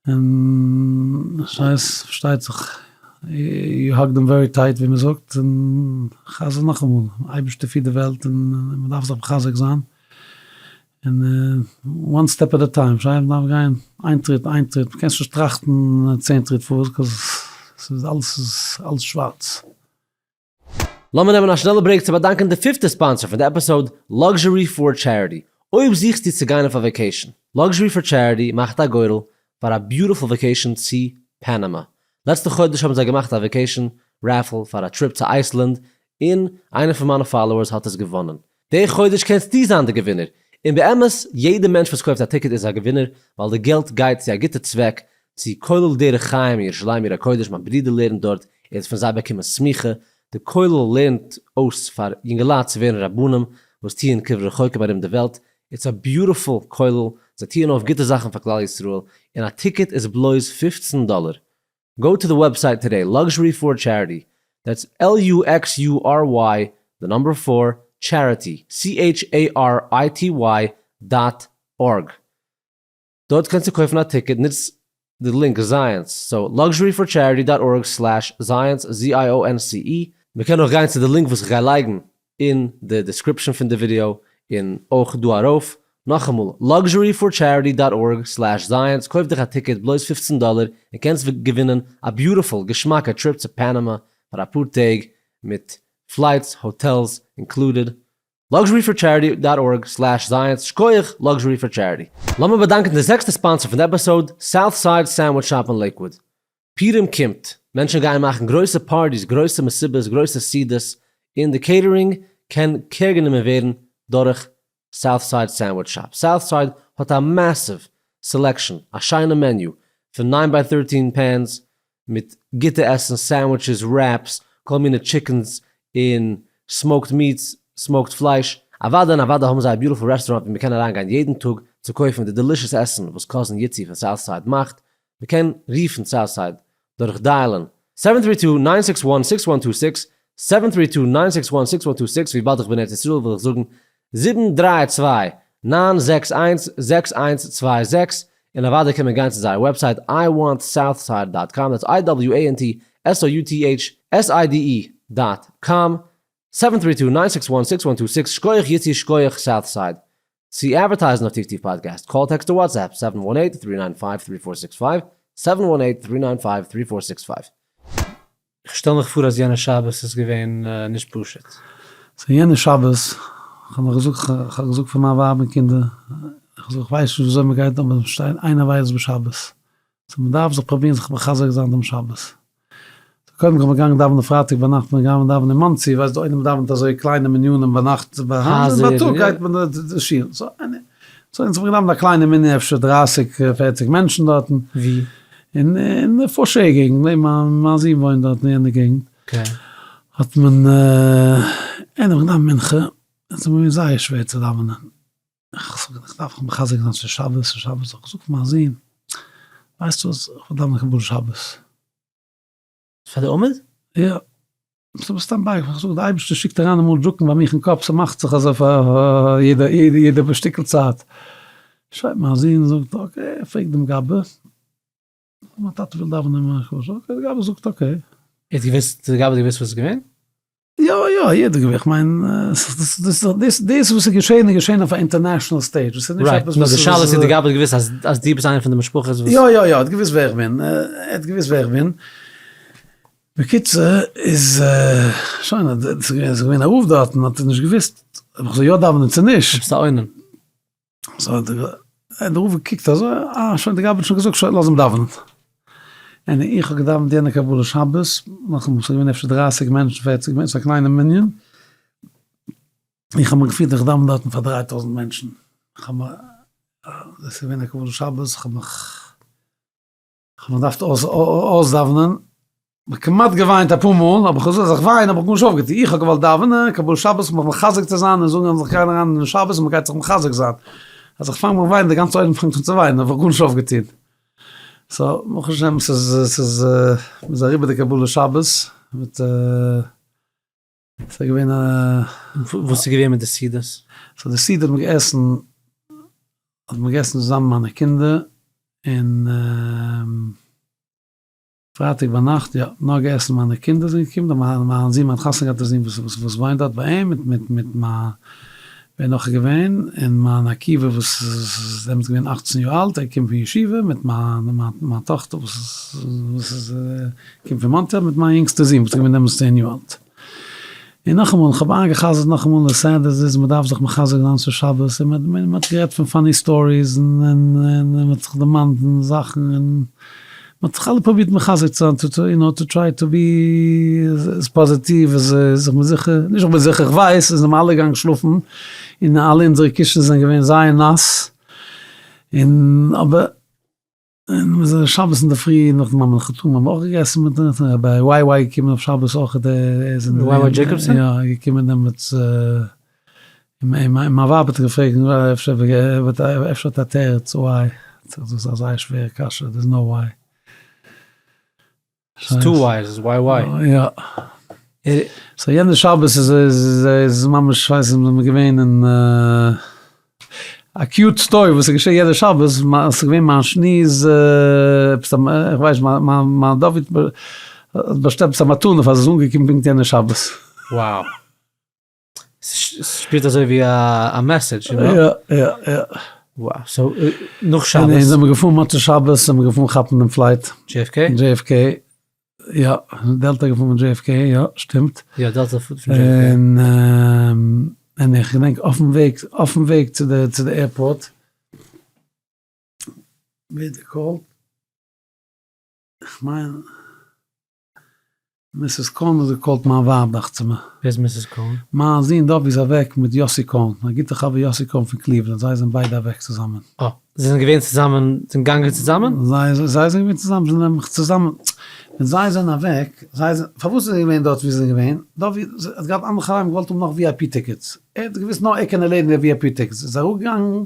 און ס'הייסט פארשטייט זיך you hug them very tight ווי מען זאגט, און חזר נאכאמאל, אייבערשטער פירט די וועלט און מען דארף זיך מחזק זיין, און one step at a time, פארשטייסט מען דארף גיין איין טריט איין טריט, מען קען נישט טראכטן צען טריט פאראויס cause ס'איז אלעס איז אלעס שווארץ. לאמיר נעמען א שנעלע break צו באדאנקען די פיפטע sponsor פון די episode, Luxury for Charity. אויב זוכסטו צו גיין אויף א vacation, Luxury for Charity מאכט א גורל פאר א beautiful vacation צו פאנאמא. לעצטע חודש האבן זיי געמאכט א vacation raffle פאר א trip צו אייסלענד, און איינער פון מיינע followers האט עס געוואנען. די חודש קענסטו זיין די געווינער! און באמת, יעדע מענטש וואס קויפט א ticket איז א געווינער, ווייל די געלט גייט צו א גוטע צוועק, צו כולל דרך חיים אין ירושלים עיר הקודש, מיין ברודער לערנט דארט, ער האט פון זיי באקומען סמיכה, די כולל לערנט אויס פאר יונגעלייט צו ווערן רבנים וואס טוען קרבה רחוקים ארום די וועלט, it's a beautiful כולל, זיי טוען אויף גוטע זאכן פאר כלל ישראל, און א ticket איז בלויז 15 דאלער, Go to the website today, Luxury for Charity, that's L-U-X-U-R-Y, the number four, Charity, C-H-A-R-I-T-Y, dot org. דארט קענסטו קויפן א ticket, נוץ די link זייענס, so luxuryforcharity dot org slash זייענס, Z-I-O-N-C-E. מ'קען אויך גיין צו די link וואס איך גיי לייגן אין די description פון די ווידיאו און אויך דא ארויף. נאכאמאל, luxuryforcharity dot org slash זייענס, קויף דיך א ticket בלויז 15 דאלער און קענסט געווינען א beautiful געשמאקע trip צו פאנאמא פאר אפאר טעג מיט flights, hotels included. luxuryforcharity dot org slash זייענס, שקויעך Luxury for Charity. לאמיר באדאנקען די זעקסטע sponsor פון די episode, South Side Sandwich Shop אין לעיקוואוד. פורים קומט, מענטשן גייען מאכן גרויסע parties, גרויסע מסיבות, גרויסע סעודות, און די catering קען care גענומען ווערן דורך South Side Sandwich Shop. South Side האט א massive selection, א שיינע menu, פון nine by thirteen pans מיט גוטע עסן, sandwiches, wraps, כל מיני chickens און smoked meats, smoked פלייש. אוודאי און אוודאי האבן זיי א beautiful רעסטוראנט ווי מ'קען אריינגיין יעדן טאג צו קויפן די delicious עסן וואס cousin יצי פון South Side מאכט, מ'קען רופן South Side דורך dial ן seven three two nine six one six one two six, seven three two nine six one six one two six, וויבאלד איך בין ארץ ישראל וויל איך זאגן זיבן דריי צוויי ניין זעקס איינס זעקס איינס צוויי זעקס, און אוודאי קען מען גיין צו זייער website I want South Side dot com, that's I W A N T S O U T H S I D E dot com, seven three two nine six one six one two six, שקויעך יצי שקויעך South Side. צו advertise ן אויף טיף טיף פאדקעסט, call text אדער WhatsApp, seven one eight, three nine five, three four six five, seven one eight, three nine five, three four six five. איך שטעל מיך פאר אז יענע שבת איז געווען נישט פשוט. so יענע שבת, כ'האב נאך געזאגט, כ'האב געזאגט פאר מיין ווייב און קינדער, איך זאג כ'ווייס נישט וויאזוי מ'גייט אבער שטיין איין אבילות בשבת, so מ'דארף זיך פרובירן זיך מחזק זיין דעם שבת. so קודם כל כ'בין געגאנגען דאווענען פרייטאג ביינאכט בין איך געגאנגען דאווענען אין מאנסי, ווייסט די עולם דאווענט אזוי קליינע מנינים ביינאכט בייטאג גייט מען די שול, so so אונז האבן געדאווענט א קליינע מנין אפשר דרייסיג פערציג מענטשן דארטן. ווי? אין די פארשעי געגנט, לעבן מיין מיין זון וואוינט דארט אין יענע געגנט. האט מען און איך געדאווענט מנחה, און ס'איז מיר געווען זייער שווער צו דאווענען. איך זאג איך דארף מיך מחזק זיין צו שבת, צו שבת, איך זאג פאר מיין זון, ווייסט וואס, איך וויל דאווענען קבלת שבת. פאר די עמוד? יא. ס'איז סתם ביי, איך זאג די אייבערשטער שיקט אריין אמאל דזשאוקן ביי מיך אין קאפ, ס'מאכט זיך אזוי פאר יעדע יעדע שטיקל צייט. שרייבט מיין זון זאגט okay, פרעג דעם גבאי. מיין טאטע וויל דאווענען מיין חשבון, okay די גבאי זאגט okay. ער האט געוואוסט, די גבאי האט געוואוסט וואס איז געווען? יא יא יעדער געוואוסט, איך מיין דאס דאס וואס איז געשען איז געשען אויף א international stage, דאס איז נישט עפעס וואס איז. די שאלה איז צו די גבאי האט געוואוסט אז אז דו ביסט איינער פון די משפחות וואס. יא יא יא ער האט געוואוסט ווער איך בין, ער האט געוואוסט ווער איך בין, בקיצור איז שוין ס'איז געווען א רב דארטן האט ער נישט געוואוסט אויב איך זאל יא דאווענען צו נישט. ביסט א אונן. so האט דער רב געקוקט אזוי, אה שוין די גבאי האט שוין געזאגט שוין לאז אים דאווענען. און איך האב געדאווענט יענע קבלת שבת, נאכאמאל ס'איז געווען אפשר דרייסיג מענטשן פערציג מענטשן, א קליינע מנין, איך האב מיך געפילט איך דאווען דארטן פאר דריי טויזנט מענטשן, איך האב מיר. דאס איז געווען א קבלת שבת, כ'האב מיך, כ'האב מיך געדארפט אויסדאווענען, כ'האב כמעט געוויינט אפאר מאל, אבער כ'האב געזאגט אז איך וויין האב איך גארנישט אויפגעטון, איך האב געוואלט דאווענען, קבלת שבת, מיך מחזק צו זיין און זאגן אז איך גיי אריין אין שבת און מ'גייט זיך מחזק זיין, אז איך פאנג אן וויינען די גאנצע עולם פאנגט אן צו וויינען האב איך גארנישט אויפגעטון. so ברוך השם ס'איז ס'איז מ'איז אריבער די קבלת שבת מיט ס'איז געווען א. וואס איז געווען מיט די סעודות? so די סעודה האט מען געעסן האט מען געעסן צוזאמען מיינע קינדער און פרייטאג ביינאכט יא, נאר געעסן מיינע קינדער זענען געקומען, מיין מיין זון מיין חתונה געהאטע זון וואס וואס וואוינט דארט ביי אים מיט מיט מיט מיין ווער נאך איז געווען, און מיין עקיבא וואס איז דעמאלטס געווען אכצן יאר אלט ער קומט פון ישיבה, מיט מיין מיין מיין טאכטער וואס איז וואס איז קומט פון מאנטריאל, מיט מיין יונגסטע זון וואס איז געווען דעמאלטס צען יאר אלט. און נאכאמאל, איך האב איינגע'חזר'ט נאכאמאל די סדר איז מען דארף זיך מחזק זיין צו שבת, און מען האט גערעדט פון funny stories, און מען האט זיך דערמאנט אין זאכן, און מען האט זיך אלע פרובירט מחזק צו זיין, to you know to try to be as positive as איך בין זיכער, נישט איך בין זיכער, איך ווייס, אונז זענען אלע געגאנגען שלאפן, און אלע אונזערע קישנס זענען געווען זייער נאס, און אבער. און מיר זענען שבת אינדערפרי נאך די מאמע חתונה האבן מיר אויך געגעסן מיט רבי וויי וויי געקומען אויף שבת אויך ער איז וויי וויי דזשעיקאבסאן? יא ער איז געקומען דעמאלטס און מיין ווייב האט געפרעגט אפשר אפשר האט א תירוץ why דאס איז א זייער שווערע קשיא דער איז נאו why. ס'איז two Y's, איז Y Y. יא. so יענע שבת איז איז ממש כ'ווייס נישט מ'איז געווען אין א cute story וואס איז געשען יענע שבת, ס'איז געווען מיין שני'ס עפעס א כ'ווייס נישט מיין דוד האט באשטעלט עפעס א מתנה פאר זיי ס'איז אנגעקומען פונקט יענע שבת. Wow. ס'שפירט אזוי ווי א message, you know? יא יא יא. Wow, so נאך שבת. און זעמיר געפארן מוצאי שבת זעמיר געפארן כאפן דעם flight. JFK? JFK, יא, דעלטא געפארן פון JFK, יא, שטימט. יא, דעלטא פארט פון JFK. און איך געדענק אויפן וועג, אויפן וועג צו די צו די airport, ווערט געקאלט, כ'מיין. Mrs. קאהן האט געקאלט מיין ווייב דאכצעמער. ווער איז Mrs. קאהן? מיין זון דוד איז אוועק מיט יאסי קאהן, א גוטע חבר יאסי קאהן פון קליוולענד, זיי זענען ביידע אוועק צוזאמען. אה, זיי זענען געווען צוזאמען, זענען געגאנגען צוזאמען? זיי זיי זענען געווען צוזאמען, זיי זענען נעבעך צוזאמען, ווען זיי זענען אוועק, זיי זענען, פארוואס זענען זיי געווען דארט ווי זיי זענען געווען, דוד האט געהאט אנדערע חברים געוואלט האבן נאך VIP tickets, ער האט געוואוסט נאר ער קען ערלעדיגן די VIP tickets, איז ער אראפגעגאנגען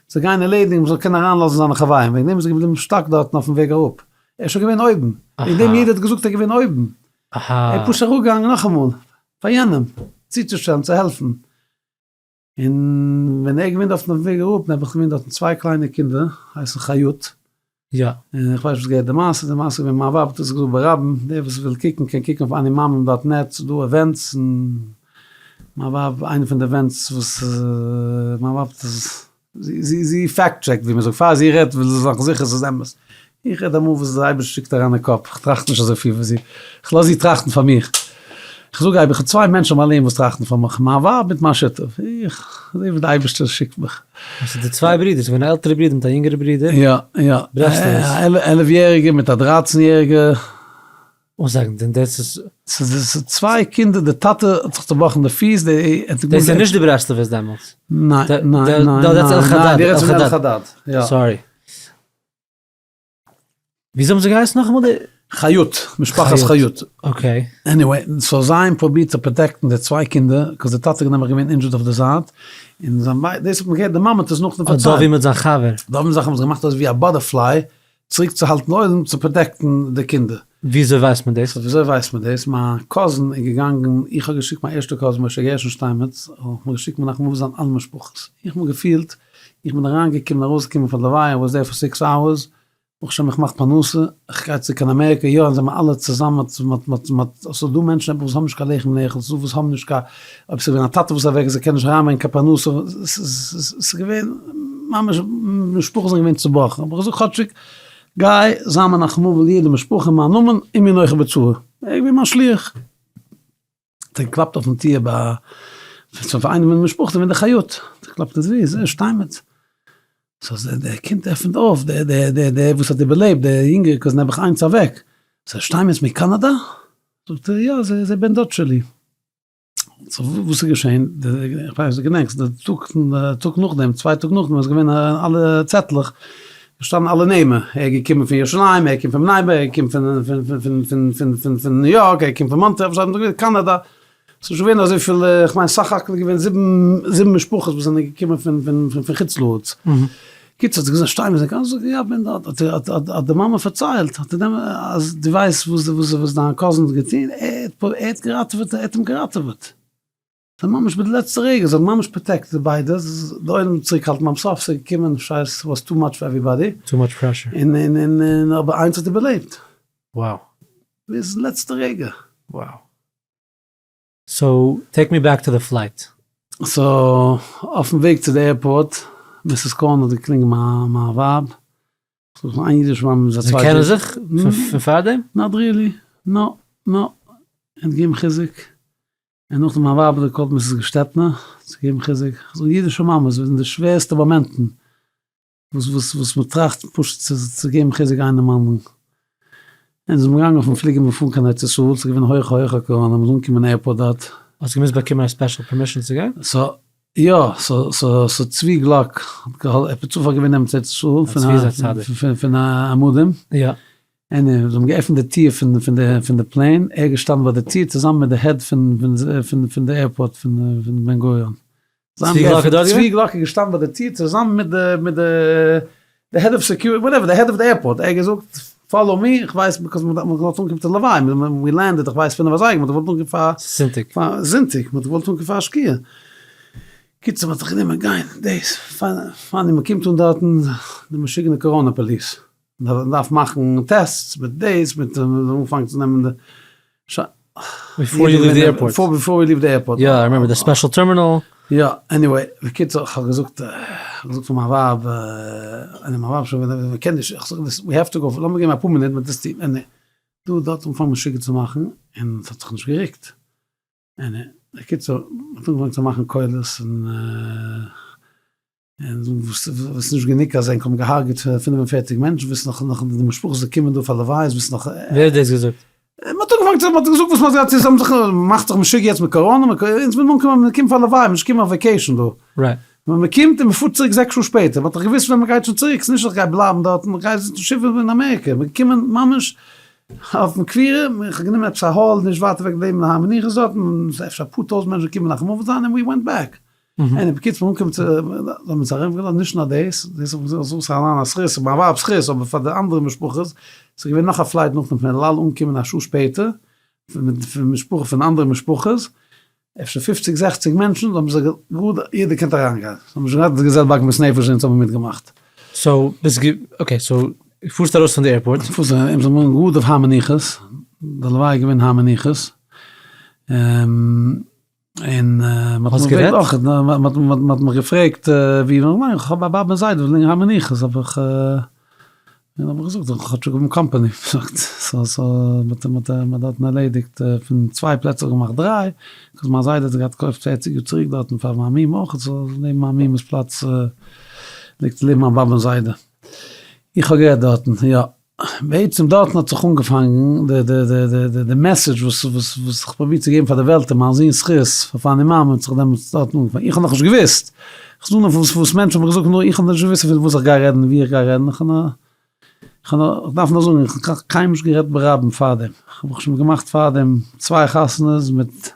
צו גיין ערלעדיגן מ'זאל קענען אריינלאזן זיינע חברים, וועגן דעם איז ער געבליבן stuck דארטן אויפן וועג אראפ. ער איז שוין געווען אויבן, וועגן דעם יעדער האט געזאגט ער איז געווען אויבן, ער איז פשוט אראפגעגאנגען נאכאמאל פאר יענעם צוצושטעלן צו העלפן, און ווען ער איז געווען דארטן אויפן וועג אראפ, נעבעך געווען דארטן צוויי קליינע קינדער הייסן חיות, יא. און איך ווייס נישט וואס געהערט די מעשה, די מעשה איז געווען מיין ווייב האט עס געזאגט ברבים, דער וואס וויל קוקן קען קוקן אויף אני מאמין dot net, ס'איז דא events, און מיין ווייב איינע פון די events וואס מיין ווייב האט עס זי fact check ט ווי מען זאגט, פאר זי רעדט וויל זי זיין זיכער ס'איז אמת, איך רעד אמאל וואס דער אייבערשטער שיקט אריין אין קאפ, איך טראכט נישט אזוי פיל ווי זי, איך לאז זי טראכטן פאר מיך, איך זאג אייביג איך האב צוויי מענטשן אין מיין לעבן וואס טראכטן פאר מיך, מיין ווייב מיט מיין שותף, איך זע ווי דער אייבערשטער שיקט מיך. עס איז די צוויי ברידער, ס'איז געווען א עלטערע ברודער מיט א יונגערע ברודער? יא יא, א 11 יעריגע מיט א 13 יעריגע. און זאגן דען דאס איז. ס'איז צוויי קינדער די טאטע האט זיך צובראכן די פיס די. דאס איז נישט די ברסלב'ערס דעמאלטס. ניין ניין ניין ניין די רעדסט פון אלחדד יא. Sorry. וויאזוי האבן זיי געהייסן נאכאמאל די. חיות, משפחת חיות. Okay. Anyway, so זיי האבן פרובירט צו protect ן די צוויי קינדער, 'cause די טאטע איז נעבעך געווען injured אויף די זייט, און זיי האבן, דאס האט מען געהערט, די מאמע האט עס נאכדעם פארציילט. דוד מיט זיין חבר. דוד מיט זיין חבר האבן זיך געמאכט אזוי ווי א butterfly, צוריק צו האלטן עולם צו protect ן די קינדער. וויאזוי ווייסט מען דאס? וויאזוי ווייסט מען דאס? מיין cousin איז געגאנגען, איך האב געשיקט מיין ערשטע cousin משה גרשון שטיינמעץ, האט מיר געשיקט מנחם אבל זיין אלע משפחות, איך האב געפילט איך בין אריין געקומען ארויס געקומען פון לוויה, I was there for six hours, ברוך השם איך מאך פרנסה, איך גיי צוריק קיין אמעריקא, יא אונז זעמער אלע צוזאמען, ס'איז דא מענטשן נעבעך וואס האבן נישט קיין לחם לאכול, ס'איז דא וואס האבן נישט קיין, אויב ס'איז געווען א טאטע וואס איז אוועק, זיי קענען נישט אריינברענגען קיין פרנסה, ס'איז געווען ממש, משפחות זענען געווען צובראכן, האב איך געזאגט כאטשיג גיי זיי מנחם אבל יעדע משפחה אין מיין נאמען, עמי אנכי בצרה, ער איז געווען מיין שליח, האט ער געקלאפט אויפן טיר ביי פאר איינעם אין די משפחה, ס'איז געווען די חיות, האט ער געקלאפט ווי איז ער שטיינמעץ, so דער קינד עפענט אויף, דער דער דער דער וואס האט איבערלעבט, דער יונגער cousin נעבעך איינס אוועק, זאגט ער שטיינמעץ מקאנאדא? זאגט ער יא זה בן דוד שלי. so וואס איז געשען? איך ווייס נישט דו געדענקסט די טאג טאג נאכדעם צוויי טאג נאכדעם איז געווען אלע צעטלעך געשטאנען אלע נעמען, ער איז געקומען פון ירושלים, ער קומט פון בני ברק, ער קומט פון פון פון פון פון פון ניו יארק, ער קומט פון מאנטריאל, קאנאדא, ס'איז נישט געווען אזויפיל, איך מיין סך הכל איז געווען זיבן זיבן משפחות וואס זענען געקומען פון פון פון חוץ לארץ. קיצור האט זי געזאגט שטיין מיר זענען קיין יא בין דארט האט האט די מאמע פארציילט האט אז דו ווייסט וואס וואס וואס דיין cousin האט געטון ער האט ער האט געראטעוועט ער האט אים געראטעוועט זיי ממש ביי די לעצטע רגע זיי האבן ממש protected די ביידע די עולם צוריק האלטן ביים סוף ס'איז געקומען שייס was too much for everybody too much pressure און און און אבער איינס האט איבערלעבט. Wow. ביז לעצטע רגע. Wow. So take me back to the flight. So אויפן וועג צו די airport, Mrs. קאהן האט געקלינגען מיין ווייב, זאגט איין אידיש מאמע מיט א צווייטע. זיי קענען זיך פון פארדעם? Not really, no no, ער האט געגעבן חיזוק, און נאכדעם מיין ווייב האט גע call ט Mrs. געשטעטנער צו געבן חיזוק, כ'זאג אידישע מאמעס אין די שווערסטע מאמענטן וואס וואס וואס מען טראכט פשוט צו צו געבן חיזוק איינעם אנדערן. און זיי זענען געגאנגען אויפן פליגער מיר פארן קיין ארץ ישראל, ס'איז געווען הויכע הויכע קאראנע, מ'איז אנגעקומען אין airport דארט. האסט געמוזט באקומען א special permission צו גיין? so יא, so so so צבי גלאק האט געהאל ער האט צופאל געווען נעבן ארץ ישראל פון צבי איז א צדיק. פון פון עמודים. יא. און זיי האבן געעפנט די טיר פון פון די פון די plane, ער איז געשטאנען ביי די טיר צוזאמען מיט די head פון פון פון די airport פון פון בן גוריון. צבי גלאק איז דארט געווען? צבי גלאק איז געשטאנען ביי די טיר צוזאמען מיט די מיט די די head of security whatever די head of די airport, ער האט געזאגט follow me, איך ווייס because מען האט געוואלט אנקומען צו לווי', we landed איך ווייס פינף אזייגער, מען האט געוואלט אנקומען פאר זונטאג. פאר זונטאג, מען האט געוואלט אנקומען פאר שקיעה, קיצור מען האט זיך גענומען גיין, דאס finally מען קומט אן דארטן, די משוגענע קאראנע police, מען דארף מאכן tests מיט דאס מיט אנפאנגען צו נעמען די Before you leave the airport. Before we leave the airport. יא, I remember the special terminal. יא, anyway, בקיצור, איך האב געזאגט, איך האב געזאגט פאר מיין ווייב, און מיין ווייב שוין, מען קען נישט, איך זאג we have to go, לאמיר געבן אפאר מינוט מיט דאס טון, און דא דארט אנגעפאנגען משוגע צו מאכן, און עס האט זיך נישט גערוקט. און בקיצור, מען האט אנגעפאנגען צו מאכן קולות, און און וואס איז נישט גענוג אז ענק האבן געהארגעט 45 מענטשן וואס נאך נאך די משפחות וואס קומען דא פאר לוויות וואס נאך. ווער האט דאס געזאגט? מען האט אנגעפאנגען צו מען האט געזאגט וואס מען האט געהאט צו זיי האבן זיך מאכט זיך משוגע יעצט מיט קאראנע מיט אונז מוז מען אנקומען מען קומט פאר לוויה מען נישט קומען אויף vacation דא. Right. מען קומט און מען פארט צוריק זעקס שעה שפעטער מען האט דאך געוואוסט ווען מען גייט שוין צוריק ס'איז נישט איך גיי בלייבן דארטן איך גיי זיצן שבעה אין אמעריקע מען קומען ממש אויפן קבורה איך האב גענומען עפעס א hall נישט ווייט אוועק נעבן די הר המנוחות דארטן אפשר אפאר טויזנט מענטשן געקומען מנחם אבל זיין און we went back. און בקיצור מ'אנקומען צו, זיי האבן אונז ארומגעלאזט, נישט נאר דאס, דאס האב איך געזאגט אלס אריין א זכות, מיין ווייב'ס זכות, אבער פאר די אנדערע משפחות, ס'איז געווען נאך א flight נאכדעם פון אל על אנקומען א שעה שפעטער, פון משפחה פון אנדערע משפחות, אפשר פופציג זעכציג מענטשן, זיי האבן זיך גראד יעדער קענט אריינגיין, זיי האבן נישט געהאט די זעלבע עגמת נפש וואס אונז האבן מיטגעמאכט. So ביסט גע okay so פארסט ארויס פון די airport. פארסט אונז זענען גראד אויף הר המנוחות, די לוויה איז געווען הר המנוחות, און מען האט מיך געפרעגט אויך, מען האט מיך געפרעגט ווי, ניין איך האב א באבע און זיידע וואס ליגן הר המנוחות, האב איך האב איך געזאגט איך האב שוין געבן קאמפאני, so so מען האט דארטן ערלעדיגט פון צוויי פלעצער געמאכט דריי, because מיין זיידע האט געהאט געקויפט פערציג יאר צוריק דארטן פאר מיין מומע אויך, so נעבן מיין מומע'ס פלאץ ליגט לעבן מיין באבע און זיידע, איך האב גערעדט דארטן יא. בעצם דארטן האט זיך אנגעפאנגן די די די די די די message וואס וואס וואס איך פרוביר צו געבן פאר די וועלט און מיין זון'ס זכות פאר פאני מאמע האט זיך דעמאלטס דארטן אנגעפאנגען, איך האב נאכנישט געוואוסט, איך זאג נאר וואס וואס מענטשן האבן געזאגט נאר איך האב נישט געוואוסט פון וואס איך גיי רעדן און ווי איך גיי רעדן, איך האב נאר איך האב נאר איך דארף נאר זאגן איך האב קיינמאל נישט גערעדט ברבים פארדעם, איך האב שוין געמאכט פארדעם צוויי חתונות מיט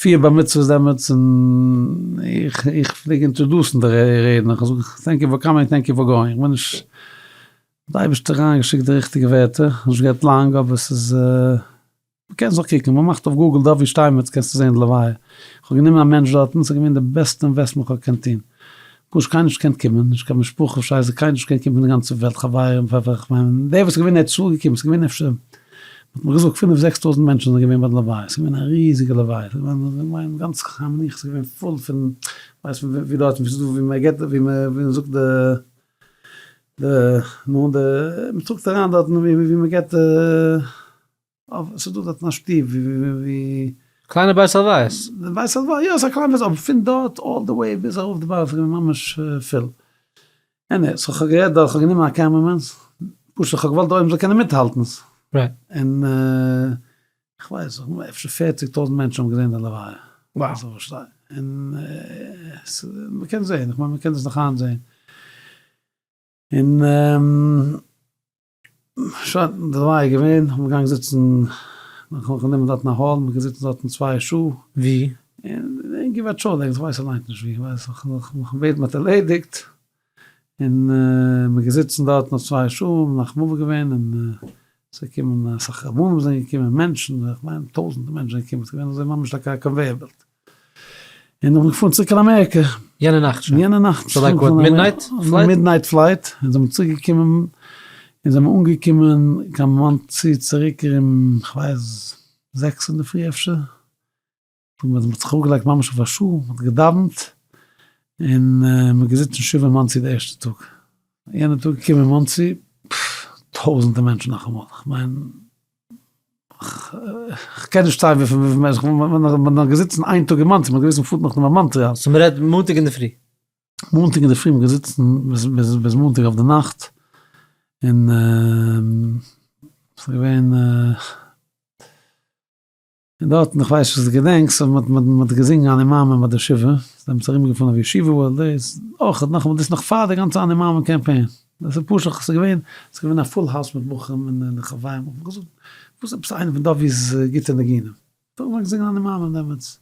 פיר בר מצוות דעמאלטס און איך איך פלעג introduce ן די רעדנער, איך האב געזאגט thank you for coming thank you for going, איך בין נישט. די אייבערשטער אריין געשיקט די ריכטיגע ווערטער, נישט גערעדט לאנג אבער ס'איז מ'קען זיך קוקן, מ'מאכט אויף Google דוד שטיינמעץ קענסטו זען די לוויה, איך האב גענומען א מענטש דארטן, ס'איז געווען די בעסטע investment כ'האב געקענט טון, פשוט קיינער נישט געקענט קומען, נישט קיין משפחה שייסער, קיינער נישט געקענט קומען פון די גאנצע וועלט, חברים, כ'מיין דער וואס איז געווען ער איז צוגעקומען, ס'איז געווען אפשר, מ'האט מיר געזאגט פינף זעקס טויזנט מענטשן זענען געווען ביי די לוויה, ס'איז געווען א ריזיגע לוויה, ס'איז געווען גאנץ המנוחה איז געווען פול פון, ווייסט ווי דארט ווי מ'געט ווי מ'זאגט די. די נו די מ'טראגט אריין דארטן ווי ווי מ'געט ס'איז דא דארטן א שטוב ווי ווי. קליינע בית הלוויות. בית הלוויה יא ס'איז א קליין בית אבער פון דארט all the way ביז ארויף די בארג איז געווען ממש פול. עניוועי so כ'האב גערעדט דארט כ'האב גענומען א cameraman פשוט כ'האב געוואלט די עולם זאל קענען מיטהאלטן. Right. און כ'ווייס אפשר פערציג טויזנט מענטשן האבן געזען די לוויה. און מ'קען זעהן, איך מיין מ'קען דאס נאך היינט זעהן. און שוין, די לוויה איז געווען, מ'איז געגאנגען זיצן, מ'האט גענומען דארטן א hall, מ'איז געזיצן דארטן צוויי שעה. ווי? אין גבעת שאול ערגעץ, כ'ווייס אליינס נישט ווי, כ'ווייס נאך מ'האט ערלעדיגט, און מ'איז געזיצן דארטן אויף צוויי שעה, מנחם אבל געווען, און ס'איז געקומען אסאך רבנים זענען געקומען, מענטשן, איך מיין טויזענטער מענטשן זענען געקומען, ס'איז געווען אזוי ממש like א conveyor belt. און נאכדעם געפארן צוריק קיין אמעריקע. יענע נאכט שוין? יענע נאכט. so like what, midnight flight? Midnight flight, און זענען צוריק געקומען, און זענען אנגעקומען קיין מאנסי צוריק ארום, כ'ווייס, זעקס אינדערפרי אפשר. און מען האט זיך אראפגעלייגט ממש אויף א שעה, מען האט געדאווענט, און מען איז געזיצן שבעה אין מאנסי די ערשטע טאג. יענע טאג געקומען אין מאנסי, טויזענטער מענטשן נאכאמאל, כ'מיין, כ'קען נישט ציילן וויפיל מענטשן, מען האט געזיצן איין טאג אין מאנסי, מען האט געוואוסט מען פארט נאכדעם אויף מאנטריאל. so מען רעדט מאנטאג אינדערפרי? מאנטאג אינדערפרי, מען האט געזיצן ביז מאנטאג אויף די נאכט, און ס'איז געווען. און דארטן, איך ווייס נישט צו דו געדענקסט, אבער מען האט געזינגען אני מאמין ביי די שבעה, זיי האבן ארום געפארן אויף ישיבה ווארלד, דאס אויך, נאכאמאל דאס איז נאך פאר די גאנצע אני מאמין קאמפיין, דאס איז פשוט, ס'איז געווען, ס'איז געווען א full house מיט בחורים און חברים, האט מען געזאגט, וואס עפעס איינער פון דובי'ס גוטע ניגונים, האט מען געזינגען אני מאמין דעמאלטס.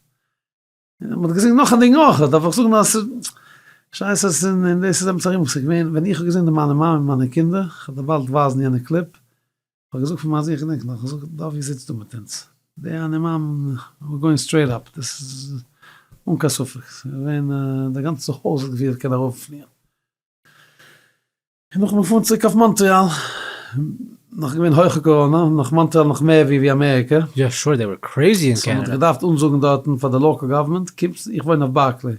מען האט געזינגען נאך א ניגון אויך, דארף איך זאגן אז ס'איז שייסעס און דאס איז עפעס ארום, ס'איז געווען ווען איך האב געזען די מיינע מאמע מיט מיינע קינדער, איך וועל דיר באלד ווייזן יענע clip, איך האב געזאגט פאר מיין זון, איך געדענק נאך, איך האב געזאגט דוד זיצט דא מיט אונז, די אני מאמין, we're going straight up, דאס איז אן קיין ספק, ס'איז געווען די גאנצע הויז האט געפילט קען ארויפפליען. און נאכדעם געפארן צוריק אויף מאנטריאל, נאך געווען הויכע קאראנא, נאך מאנטריאל נאך מער ווי אמעריקע. יא sure they were crazy אין קענעדע. מ'האט געדארפט אנזאגן דארטן פאר די local government, קומטס, איך וואוין אויף בארקלעי,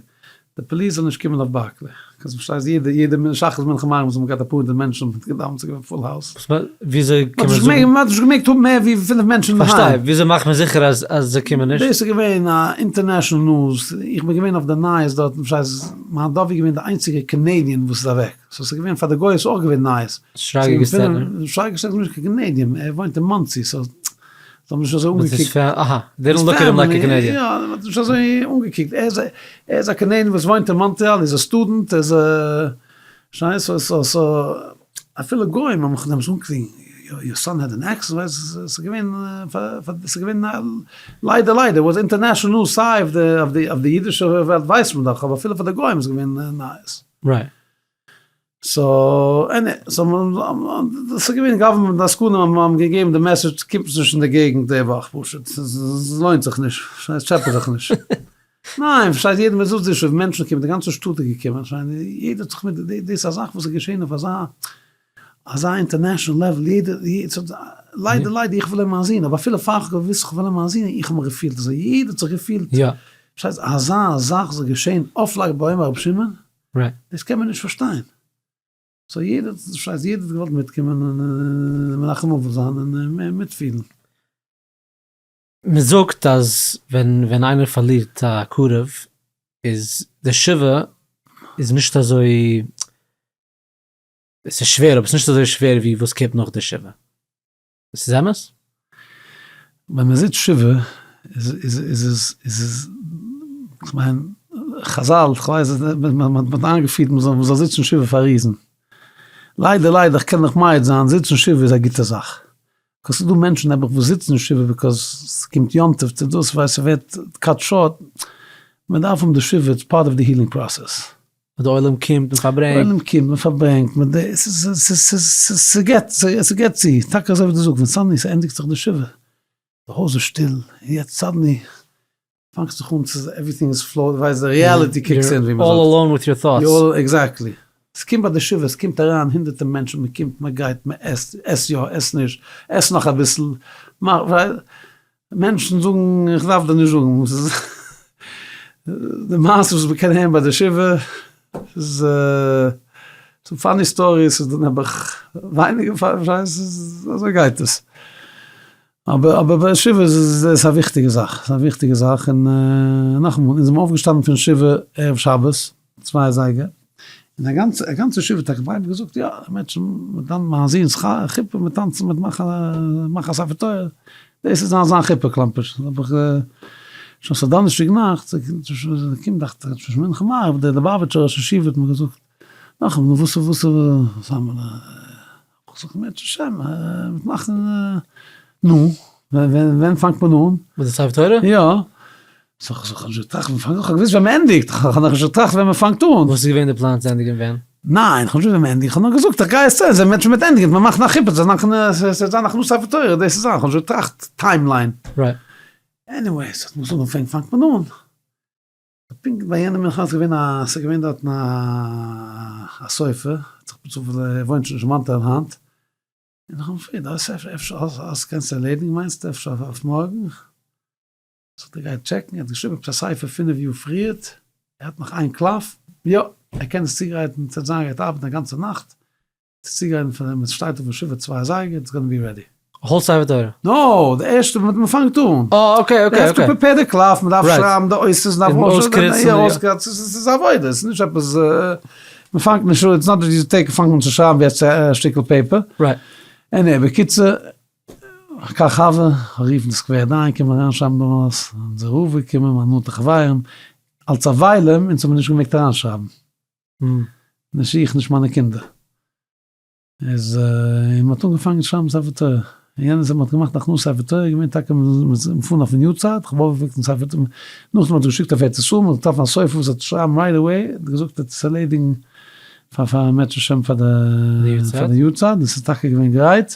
די פאליס זאל נישט קומען אויף בארקלעי, קענסט פארשטיין יעדע יעדע שחרית מנחה מעריב האט מען געהאט אפאר הונדערט מענטשן, מ'האט געדאווענט ס'איז געווען full house. וויאזוי קען מען זאגן? מ'האט נישט געמעגט האבן מער ווי פינף מענטשן אינדערהיים. פארשטיי, וויאזוי מאכט מען זיכער אז אז זיי קומען נישט? דאס איז געווען א international news, איך בין געווען אויף די נייעס דארטן, פארשטייסט, מיין דוד איז געווען די איינציגע Canadian וואס איז אוועק, so ס'איז געווען פאר די גוי'ס אויך געווען נייעס. שרגא געשטעטנער? שרגא געשטעטנער איז נישט קיין Canadian, ער וואוינט אין מאנסי, so זיי האבן נישט אזוי אנגעקוקט. אהא, they don't look at him like a Canadian. יא, מ'האט נישט אזוי אנגעקוקט, ער איז א Canadian וואס וואוינט אין מאנטריאל, ער איז א סטודענט, ער איז א. שוין so so so אפילו גוים האבן מיך דעמאלטס אנגעקלינגען, your son had an accident, ווייסט ס'איז געווען ס'איז געווען ליידער ליידער was international news סיי אויף די אויף די אויף די אידישע וועלט ווייסט מען דאך אבער אפילו פאר די גוים איז געווען נייעס. Right. So עני so דאס איז געווען government עסקנים האבן געגעבן די message קומטס נישט אין די געגנט די וואך פשוט ס'לוינט זיך נישט טשעפע זיך נישט. ניין, פארשטייט יעדער מען זאגט זיך שוין מענטשן קומען די גאנצע שטאט איז געקומען שוין יעדער האט זיך מיט דאס איז א זאך וואס איז געשען אויף אזא אזא international level יעדער ליידער ליידער איך וויל אים מיין זון אבער אפילו פאר איך האב געוואוסט איך וויל אים מיין זון איך האב מיך געפילט אזוי יעדער האט זיך געפילט פארשטייסט אזא זאך זאל געשען אויף לג בעומר רבי שמעון דאס קען מען נישט פארשטיין so יעדער פארשטייסט יעדער האט געוואלט מיטקומען און מנחם אבל זיין און מיטפילן. מען זאגט אז ווען ווען איינער פארלירט א קרוב איז די שבעה איז נישט אזוי, עס איז שווער אבער עס איז נישט אזוי שווער ווי וואס קומט נאך די שבעה. עס איז אמת? ווען מען זיצט שבעה איז איז איז עס איז עס כ'מיין חזל כ'ווייס מען האט איינגעפירט מען זאל זיצן שבעה פאר א reason. ליידער ליידער כ'קען נאך מעיד זיין זיצן שבעה איז א גוטע זאך. Because ס'איז דא מענטשן נעבעך וואס זיצן אין שבעה because ס'קומט יום טוב צו דאס ווייל ס'ווערט cut short, מ'דארף האבן די שבעה it's part of the healing process. די עולם קומט און פארברענגט. די עולם קומט מען פארברענגט מען די ס'געט ס'געט צו, טאקע אזוי ווי דו זאגסט ווען suddenly ס'ענדיגט זיך די שבעה, די הויז איז שטיל, און יעצט suddenly פאנגסט זיך אן צו everything is flow, ווייסט די reality kicks in ווי מ'זאגט. All alone with your thoughts. Exactly. ס'קומט ביי די שבעה, ס'קומט אריין הונדערטער מענטשן, מ'קומט, מ'גייט, מ'עסט, עס יא, עס נישט, עס נאך אביסל, מענטשן זאגן, איך דארף דיר נישט זאגן, ס'איז די מעשה וואס מ'קען הערן ביי די שבעה, ס'איז funny stories, ס'איז דא נעבעך ווייניגער funny, אזוי גייט עס. אבער אבער ביי שבעה איז עס א וויכטיגע זאך, ס'איז א וויכטיגע זאך, און נאכאמאל, אונז זעמיר אויפגעשטאנען פון שבעה ערב שבת, צוויי אזייגער, און א גאנצע א גאנצע שבעה טאג, ווייב געזאגט יא, מענטשן, מ'דאן מיין זון'ס חופה, מיר טאנצן, מיר מאכן מאכן א ספר תורה, דאס איז זיין זיין חופה קלאמפערשט, האב איך. שוין ס'איז דאנערשטאג נאכט, ס'קומט דאכט זיך שוין מנחה מעריב, דער ליובאוויטשער ראש ישיבה האט מיר געזאגט, נאכאמאל, נו וואס וואס וואס האבן מיר, האב איך געזאגט אם ירצה השם, מ'וועט מאכן, נו, ווען פאנגט מען אן? מיט די ספר תורה? יא. סאו איך האב נישט געטראכט ווען מ'פאנגט אן, כ'האב געוואוסט ווען מ'ענדיגט, כ'האב נאכנישט געטראכט ווען מ'פאנגט אן. וואס איז געווען די פלאן צו ענדיגן ווען? ניין, כ'האב נישט געוואוסט ווען מ'ענדיגט, כ'האב נאר געזאגט איך גיי עס צו, מענטשן וועט ענדיגן, מ'מאכט נאך חופה, ס'וועט זיין הכנסת ספר תורה, דאס איז אלעס, כ'האב נישט געטראכט timeline. Right. Anyway, סאו האט מען געזאגט ווען פאנגט מען אן? פונקט ביי יענע מנחה איז געווען א, ס'איז געווען דארטן א סופר, האט זיך בצופעל ער וואוינט שוין נישט אין מאנטרעאל היינט, און איך האב אים געפרעגט דאס אפשר אז קענסט ערלעדיגן מיינסטו אפשר אויף מארגן? זאגט ער גיי טשעקן, ער האט געשריבן עפעס א ספר פינף יאר פריערט, ער האט נאך איין קלף, יא ער קען עס צוגרייטן, ס'וועט זיין ער גייט ארבעטן א גאנצע נאכט, צו צוגרייטן פאר דעם, עס שטייט אויף שבעה צוויי אזייגער, it's gonna be ready. Whole ספר תורה? No, די ערשטע ווען מען פאנגט אן. אה okay okay okay. Prepare די קלף, מען דארף שרייבן די אותיות, מען דארף אויסקריצן, אויסקריצן, ס'איז עבודה, ס'איז נישט עפעס, מען פאנגט נישט אן, it's not you take פאנגט אן צו שרייבן ווי א שטיקל paper. Right. Anyway, בקיצור, כך הוה, רופן די סקווער דיין, קומען אריינשרייבן דא וואס, אונזער רב איז געקומען, מיינע נאנטע חברים, אלס אבלים, אונז האבן נישט געמעגט אריינשרייבן. נישט איך נישט מיינע קינדער. איז און מ'האט אנגעפאנגען שרייבן ספר תורה. און יענע זמן מ'האט געמאכט הכנסת ספר תורה איז געווען טאקע מ'איז געפארן אויפן יארצייט, כ'האב אויפגעפיקט דעם ספר תורה, נאכדעם האט ער געשיקט אויף ארץ ישראל, מ'האט געטראפן א סופר וואס וועט שרייבן right away, האט געזאגט ער וועט עס ערלעדיגן פאר פאר אם ירצה השם פאר די יארצייט, און ס'איז טאקע געווען גרייט,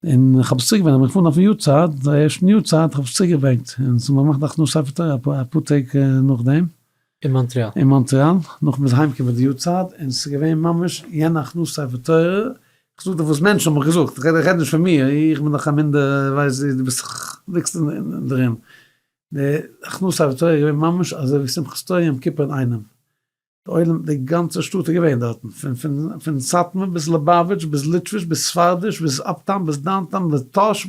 און כ'האב עס צוריק געברענגט, כ'בין געפארן אויפן יארצייט, די ערשטן יארצייט, כ'האב עס צוריק געברענגט, און ס'האט מען געמאכט הכנסת ספר תורה אפאר טעג נאכדעם. אין מאנטריאל. אין מאנטריאל, נאכן מ'איז אהיים געקומען די יארצייט, און ס'איז געווען ממש יענע הכנסת ספר תורה, כ'זאג דיך וואס מענטשן האבן מיך געזאגט, איך רעד נישט פון מיר, איך בין דאך א מינדער, ווייסט דו ביסט דאך ליגסט אין דערין, די הכנסת ספר תורה איז געווען ממש אזוי ווי שמחת תורה יום כיפור אינאיינעם, די עולם די גאנצע שטאט איז געווען דארטן, פון פון פון סאטמאר ביז ליבאוויטש ביז ליטוויש ביז ספרדיש ביז uptown ביז downtown ביז טאהש,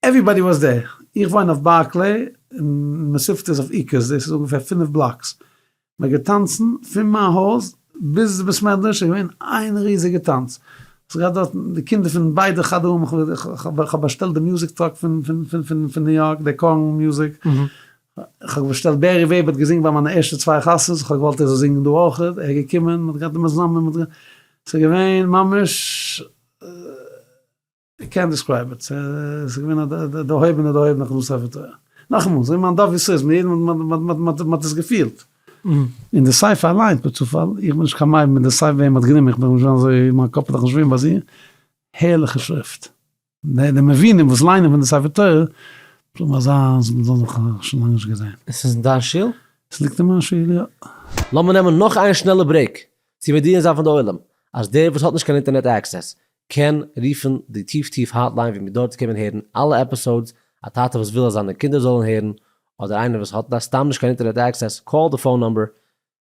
Everybody was there, איך וואוין אויף בארקלעי און מתיבתא איז אויף עיקערס, דאס איז אנגעפער פינף blocks, מען האט געטאנצן פון מיין הויז ביז די בית מדרש איז געווען איין ריזיגע טאנץ, ס'האט געהאט דארטן די קינדער פון ביידע חדרים, איך האב באשטעלט די music truck פון ניו יארק, די קארן music, איך האב באשטעלט בערי וועבער האט געזינגען ביי מיינע ערשטע צוויי חתונות, איך האב געוואלט ער זאל זינגען דא אויך, ער איז געקומען, מען האט געהאט די מזמרים, ס'איז געווען ממש. איי קענט דיסקרייב איט, ס'איז געווען א דערהויבענע דערהויבענע הכנסת ספר תורה. נאכאמאל, ס'איז געווען מיין דוב ישראל, מ'האט עס געפילט. און די ספר אליינס בצופאל, איך בין נישט קיין מבין מיט די ספר וועם מ'האט גענומען, איך בין נישט אזוי, מיין קאפ איז דאך נישט געווען ביי זיך, הערליכע שריפט. די מבינים וואס ליינען פון די ספר תורה, זאגן אזאנס וואס מ'האט נאך שוין לאנג נישט געזען. עס איז אין דיין שול? עס ליגט אין מיין שול, יא. לאמיר נעמען נאך איין שנעלע break צו מודיע זיין פאר די עולם אז דער וואס האט נישט קיין אינטערנעט access קען רופן די טיף טיף hotline ווי דארט קען מען הערן אלע episodes, א טאטע וואס וויל אז זיינע קינדער זאלן הערן, אדער איינער וואס האט סתם נישט קיין אינטערנעט access, call די phone number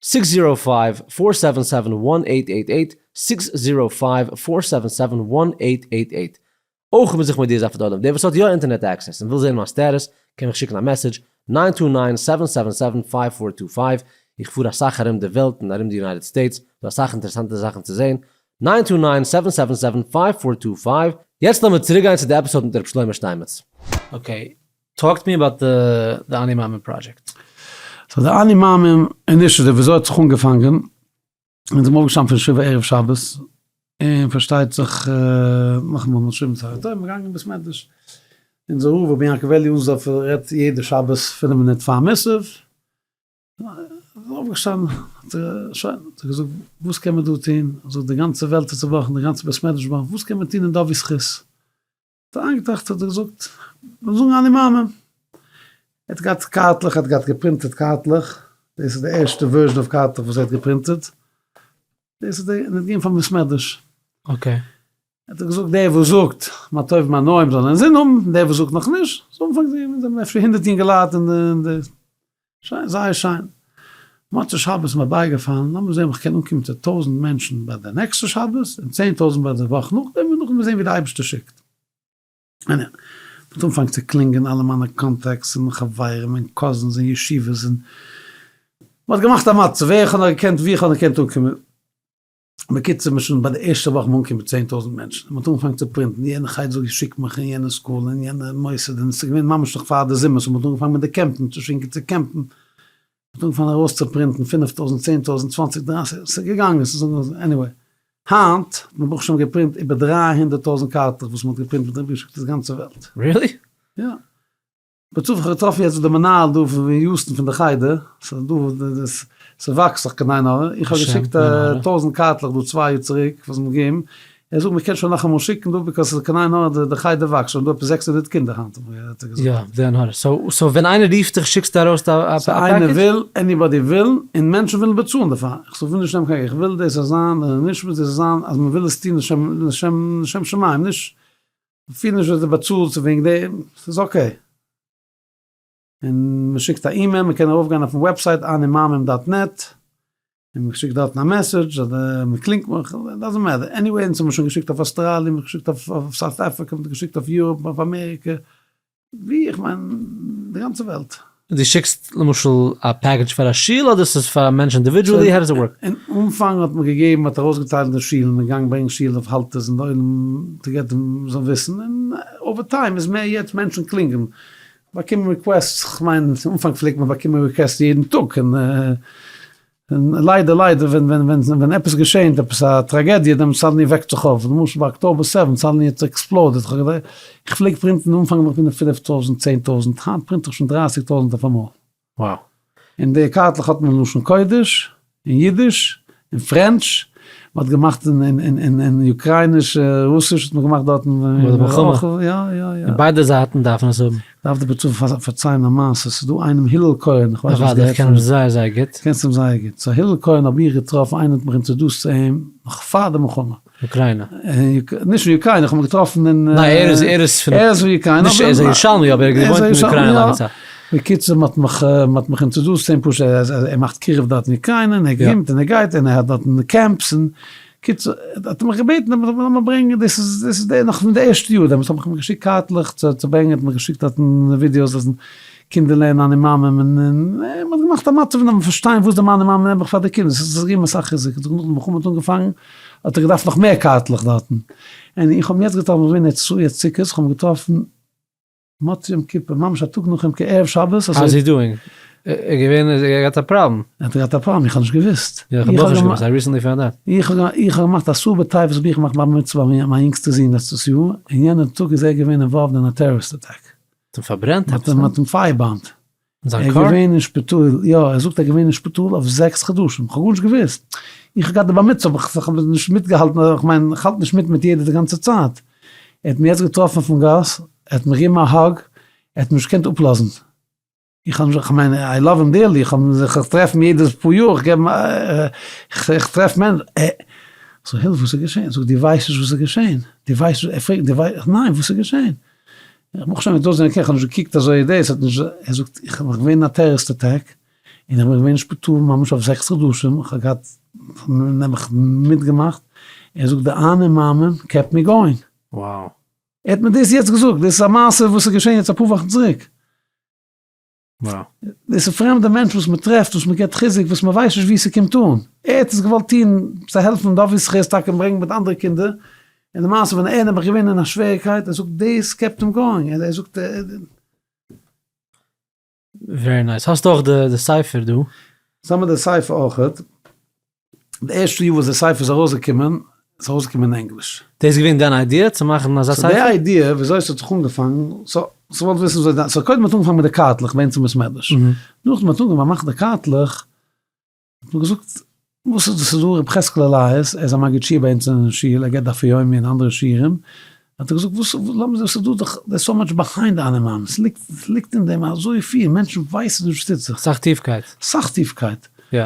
six zero five four seven seven one eight eight eight, six zero five four seven seven one eight eight eight. אויך מוז איך מודיע זיין פאר די עולם, דער וואס האט יא אינטערנעט access און וויל זען מיין status, קען מיך שיקן א message, nine two nine seven seven seven five four two five, איך פאר אסאך ארום די וועלט און ארום די יונייטעד סטעיטס, דא אסאך אינטערעסאנטע זאכן צו זען, nine two nine seven seven seven five four two five. יעצט לאמיר צוריק גיין צו די episode מיט ר' שלמה שטיינמעץ. Okay, talk to me about די אני מאמין פראדזשעקט. So די אני מאמין initiative וויאזוי האט זיך אנגעפאנגען, אונז זעמיר אויפגעשטאנען פון שבעה ערב שבת, און פארשטייט זיך נאכאמאל מ'האט געשריבן ספר תורה, מ'איז געגאנגען אין בית מדרש, אונזער רב רבי יעקב אלי' אונסדארפער רעדט יעדע שבת פינף מינוט פאר מוסף, איז אויפגעשטאנען, האט ער שוין, האט ער געזאגט, וואס קען מען דא טון, זאגט די גאנצע וועלט איז צובראכן, די גאנצע בית מדרש איז צובראכן, וואס קען מען טון אין דובי'ס זכות? האט ער איינגעטראכט האט ער געזאגט, מיר זאגן אני מאמין. ער האט געהאט קארטלעך, ער האט געהאט געפרינטעט קארטלעך, דאס איז די ערשטע version אויף קארטלעך וואס ער האט געפרינטעט, דאס איז די, און ער האט געגעבן פארן בית מדרש. Okay. האט ער געזאגט דער וואס זאגט מה טוב מה נעים זאל אינזין האבן, דער וואס זאגט נאכנישט זאל אנפאנגען זינגען, אונז זענען אפשר הונדערט יונגעלייט אין די, שיין, זייער שיין. מוצאי שבת איז מיר בייגעפאלן, לאמיר זען אויב איך קען אנקומען צו טויזנט מענטשן ביי די נעקסטע שבת, און 10,000 ביי די וואך נאכדעם, און נאכדעם זען ווי די אייבערשטער שיקט. און מ'האט אנגעפאנגען צו קלינגען אלע מיינע contacts און חברים און cousins און ישיבות, און מ'האט געמאכט א מצב ווער איך האב נאר געקענט, ווי איך האב נאר געקענט אנקומען. בקיצור מ'איז שוין ביי די ערשטע וואך אנגעקומען מיט 10,000 מענטשן, מ'האט אנגעפאנגען צו פרינטן, יענע חדר זאגט שיק מיך אין יענע school און יענע מוסד, און עס איז געווען ממש נאך פאר די זומער, so מ'האט אנגעפאנגען מיט די קעמפן, צו שיקן צו קעמפן, מ'האט אנגעפאנגען ארויסצופרינטן 5,000, 10,000, 20, 30, עס איז געגאנגען, עס איז anyway, היינט האט מען ברוך השם געפרינט איבער 300,000 קארטלעך וואס מ'האט געפרינט מ'האט אריבערגעשיקט די גאנצע וועלט. Really? יא. בצוף איך האב געטראפן יעצט די מנהל דא פון יוסטן פון די חדר, ס'איז דא ס'וואקסט זיך קיין עין הרע, איך האב געשיקט טויזענט קארטלעך דא צוויי יאר צוריק וואס מ'האט געגעבן, ער זאגט מ'קען שוין נאכאמאל שיקן דא because קיין עין הרע די חדר וואקסט שוין דא עפעס 600 קינדער היינט האט ער געזאגט. יא, די עין הרע, so ווען איינער רופט דיך שיקסטו ארויס א package? איינער וויל, anybody וויל, און מענטשן ווילן באצאלן דערפאר, איך זאג וויל נישט נעמען קיין געלט, איך וויל דאס זאל זיין נישט דאס זאל זיין אז מ'וויל עס טון לשם לשם שמים, נישט אפילו נישט ווען דו באצאלסט וועגן דעם, ס'איז okay. און מען שיקט א אימעיל, מען קען ארויפגיין אויפן website אני מאמין dot net, און מען שיקט דארטן א message, אדער מען קלינגט מיך, doesn't matter, anyway אונז האבן שוין געשיקט אויף אוסטראליע, מען האט געשיקט אויף South Africa, מען האט געשיקט אויף Europe, אויף אמעריקע, ווי איך מיין די גאנצע וועלט. דו שיקסט למשל א package פאר א שול אדער ס'איז פאר א מענטש individually? How does it work? אין אנפאנג האט מען געגעבן, מ'האט ארויסגעטיילט אין די שולן, מ'איז געגאנגען ברענגען שול אויף האלטערס און די עולם to get them זאל וויסן, און over time איז מער יעצט מענטשן קלינגען, באקומען requests, כ'מיין אנפאנג פלעגט מען באקומען requests יעדן טאג, און און ליידער ליידער ווען ווען ווען ווען עפעס געשענט עפעס א טראגעדיע דעמאלטס suddenly וועקט זיך אויף, למשל ביי October seven suddenly האט exploded, כ'האב געדענקט איך פלעג פרינטן אנפאנג האב איך געפרינט 5000 10,000 היינט פרינט איך שוין 30,000 אויף אמאל. Wow. און די קארטלעך האט מען לשון קודש, אין אידיש, אין French, מען האט געמאכט אין אין אין אוקרייניש, רוסיש האט מען געמאכט דארטן. ביי די מלחמה. יא יא יא. און ביידע זייטן דארפן עס האבן. דארף דיר בצו פארציילן א מעשה, ס'איז דא איינעם הילל כהן, איך ווייס נישט אוודאי, איך קען אים זייער זייער גוט. קענסט אים זייער גוט, so הילל כהן האב איך געטראפן, איינער האט מיך introduced צו אים, נאך פאר די מלחמה. אוקריינע. נישט אין אוקריינע, איך האב אים געטראפן אין. ניין, ער איז, ער איז פון. ער איז פון אוקריינע. נישט, ער איז א ירושלמי, אבער ער האט געוואוינט אין אוקריינע א לאנגע צייט. בקיצור, מ'האט מיך, מ'האט מיך introduced צו אים פשוט, ער מאכט קירוב דארט אין אוקריינע, און ער קומט און ער גייט, און ער האט דארטן camps, און קיצור, האט ער מיך געבעטן לאמיר ברענגען, דאס איז דאס איז די נאך פון די ערשטע יאר, דעמאלטס האב איך אים געשיקט קארטלעך צו צו ברענגען, האט מיר געשיקט דארטן ווידיאוס אז קינדער לערנען אני מאמין, און און מען האט געמאכט א מצב פון פארשטיין וואס די אני מאמין נעבעך פאר די קינדער, ס'איז געגעבן אסאך חיזוק, נאך די מלחמה האט אנגעפאנגען האט ער געדארפט נאך מער קארטלעך דארטן, און איך האב אים יעצט געטראפן, איך בין געווען יעצט סוכות, איך האב אים געטראפן. מוצאי יום כיפור, ממש א טאג נאך יום כיפור, ערב שבת, אזוי. How's he doing? ער איז געווען, ער האט געהאט א פראבלעם. ער האט געהאט א פראבלעם, איך האב נישט געוואוסט. יא, איך האב אויך נישט געוואוסט, I recently found out. איך האב איך האב געמאכט עשרה בטבת האב איך געמאכט בר מצוה ביי מיין יונגסטע זון לעצטעס יאר, און יענע טאג איז ער געווען involved אין א terrorist attack. האט אים פארברענט עפעס, ניין? מ'האט אים firebombed. אין זיין קאר? ער איז געווען אין שפיטאל, יא, ער זאגט ער איז געווען אין שפיטאל אויף זעקס חדשים, איך האב גארנישט געוואוסט. איך האב געהאט די בר מצוה, אבער איך האב נישט מיטגעהאלטן, איך מיין איך האלט נישט מיט מיט יעדער די גאנצע צייט. ער האט מיר יעצט געטראפן אויפן גאס, ער האט מיך געגעבן א hug, ער האט מיר נישט געקענט אפלאזן. איך האב נישט, איך מיין, I love him dearly, איך האב זיך, איך טרעף אים יעדעס פאר יאר, איך געב אים, איך טרעף מענטשן, איך זאג, הילף, וואס איז געשען? זאגט, דו ווייסט נישט וואס איז געשען? דו ווייסט נישט, ער פרעגט, דו ווייסט, ניין, וואס איז געשען? איך ברוך השם דאס זענען איך האב נישט געקוקט אזוי דאס האט נישט, ער זאגט, איך בין געווען אין א terrorist attack, און איך בין געווען אין שפיטאל ממש אויף זעקס חדשים, איך האב געהאט נעבעך מיטגעמאכט, ער זאגט די אני מאמין kept me going. Wow. ער האט מיר דאס יעצט געזאגט, דאס איז א מעשה וואס איז געשען יעצט אפאר וואכן צוריק. Wow. דאס איז פרעמדע מענטשן וואס מען טרעפט, וואס מען געבט חיזוק, וואס מען ווייסט נישט וואו ס'קומט אן. ער האט עס געוואלט טון צו העלפן דוד זכות טאקע און ברענגען מיט אנדערע קינדער, און למעשה ווען ער נעבעך געווען אין א שוועריקייט, ער זאגט דאס kept him going, ער זאגט. Very nice. האסט אויך די ספר דא? זיי האבן די ספר אויכעט. די ערשטע יאר וואס די ספר איז ארויסגעקומען, איז ארויסגעקומען אין ענגליש. דאס איז געווען דיין idea צו מאכן אזא ספר? So די idea וויאזוי עס האט זיך אנגעפאנגען, so כ'וואלט וויסן וויאזוי דיין, so קודם האט אנגעפאנגען מיט די קארטלעך ביי אונז אין בית מדרש. נאכדעם האט אנגעפאנגען מאכן די קארטלעך, האט מען געזאגט, וואס איז דאס, ס'איז דא ר' חזקאל עליאס, ער איז א מגיד שיעור ביי אונז אין שול, ער געבט דף יומי און אנדערע שיעורים, האט ער געזאגט, וואס, לאמיר זען, ס'איז דא דאך, there's so much behind די אני מאמין, ס'ליגט, ס'ליגט אין דעם אזויפיל, מענטשן ווייסן נישט וואס טוט זיך. סאך טיפקייט. סאך טיפקייט. יא.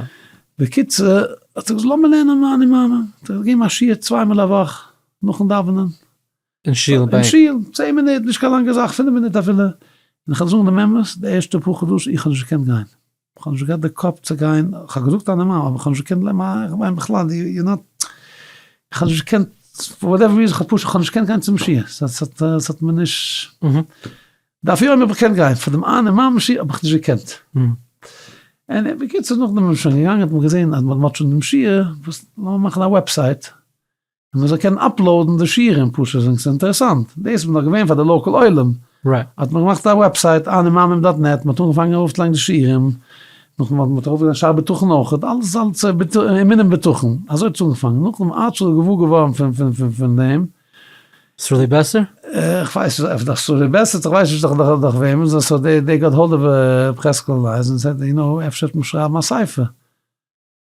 בקיצור, האט ער געזאגט, לאמיר לערנען אני מאמין, האט ער געגעבן א שיעור צוויי מאל א וואך, נאכן דאווענען. אין שול ביי. אין שול, צען מינוט, נישט קיין לאנגע זאך, פינף מינוט אפילו. און איך וועל זאגן דעם אמת, די ערשטע פאר חדשים, איך האב נישט געקענט גיין. איך האב נישט געהאט די קאפ צו גיין, איך האב געזאגט אני מאמין, אבער איך האב נישט געקענט לערנען, איך מיין בכלל, you know, איך האב נישט געקענט, for whatever reason, איך האב פשוט, איך האב נישט געקענט גיין צום שיעור, ס'האט מיר נישט, דף יומי האב איך געקענט גיין, פאר דעם אני מאמין שיעור האב איך נישט געקענט. און בקיצור נאכדעם איז מען שוין געגאנגען האט מען געזען אז מען האט שוין דעם שיעור, וואס לאמיר מאכן א website, און מען זאל קענען upload ן די שיעורים פשוט זאגן ס'איז אינטערעסאנט, דאס איז נאך געווען פאר די local עולם, האט מען געמאכט א website אני מאמין dot net, מען האט אנגעפאנגען ארויפצולייגן די שיעורים, נאכדעם האט מען ארויפגעלייגט שער בטחון אויכעט, אלעס אלס אמונה בטחון, אזוי האט עס אנגעפאנגען, נאכדעם ארטשל איז געוואר געווארן פון דעם. סרולי בעסער? איך ווייס נישט אויב דאך סרולי בעסער, איך ווייס נישט דאך דאך וועמען, so they got hold of ר' חזקאל ווייס און said you know אפשר וועט מען שרייבן א ספר.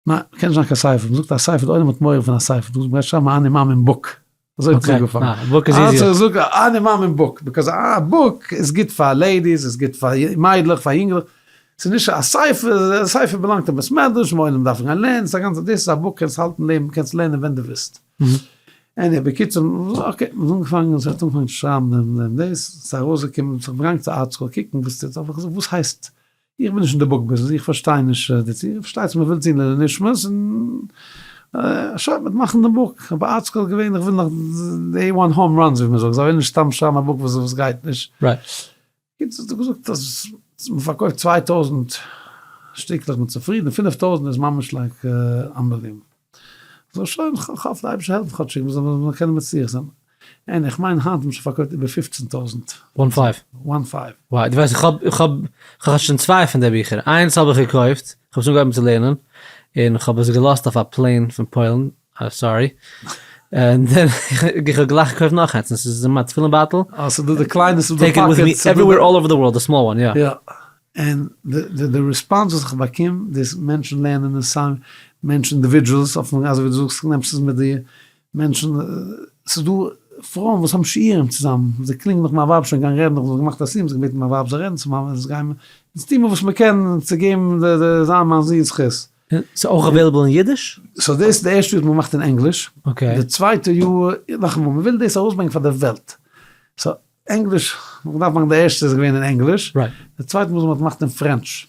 ניין, קען נישט זיין קיין ספר, מ'זאגט א ספר, די עולם האט מורא פון א ספר, דו גייסט שרייבן א אני מאמין book, אזוי האט עס אנגעפאנגען. א book איז easier. אלזא זאג א אני מאמין book, because א book איז גוט פאר ladies, איז גוט פאר מיידלעך, פאר יונגלעך, ס'איז נישט א ספר, א ספר באלאנגט אין בית מדרש, און עולם דארף גיין לערנען, ס'איז א גאנצע, דאס איז א book קענסט האלטן לעבן, קענסט לערנען ווען דו ווילסט. עניוועי, בקיצור, okay, מ'איז אנגעפאנגען, ס'האט אנגעפאנגען צו שרייבן דעם דאס, ס'איז ארויסגעקומען, ס'איז געגאנגען צו ארטסקרול קוקן וואס טוט זיך, האב איך געזאגט וואס הייסט איך בין נישט אין די book business, איך פארשטיי נישט דערצו, איך פארשטיי אז מ'וויל טון לעילוי נשמת און שוין, מ'וועט מאכן דעם book, אבער ארטסקרול איז געווען איך וויל נאך they want home runs ווי מ'זאגט, זיי ווילן נישט סתם שרייבן א book וואס גייט נישט. קיצור האט ער געזאגט אז מ'פארקויפט 2000 שטיקלעך מ'איז צופרידן, 5000 איז ממש like unbelievable. so שוין, כ'האף די אייבערשטער העלפט כאטשיג מ'זאל קענען מצליח זיין. און איך מיין היינט האט מען שוין פארקויפט איבער 15 טויזנט. one five. one five. וואו, דו ווייסט איך האב איך האב איך האב שוין צוויי פון די ביכער, איינס האב איך געקויפט, איך האב עס אנגעהויבן צו לערנען, און איך האב עס געלאזט אויף א plane פון פוילן, sorry, און then איך האב גלייך געקויפט נאך איינס, און ס'איז אין מיין תפילין בייטל. אה, ס'איז דא די קליינע, ס'איז דא די pocket. take it with me everywhere all over the world, די small one, יא. יא, און די response וואס איך באקום, דאס מענטשן לערנען עס, מענטשן individuals, אויפן אזוי ווי דו זאגסט נעמסט עס מיט דיר, מענטשן, ס'איז דא פרויען וואס האבן שיעורים צוזאמען, זיי קלינגען נאך מיין ווייב שוין גיין רעדן, נאך געמאכט א סיום, זיך געבעטן מיין ווייב זאל רעדן צו מיין, אונז גייען, אונז טוהן מיר וואס מען קען צו געבן די זיין מיין זון זכות. ס'איז אויך available אין אידיש? so דאס איז די ערשטע יאר האט מען געמאכט אין ענגליש, די צווייטע יאר, נאכאמאל, מען וויל דאס ארויסברענגען פאר די וועלט, so ענגליש, מען דארף מאכן די ערשטע איז געווען אין ענגליש, די צווייטע מאל האט מען געמאכט אין French.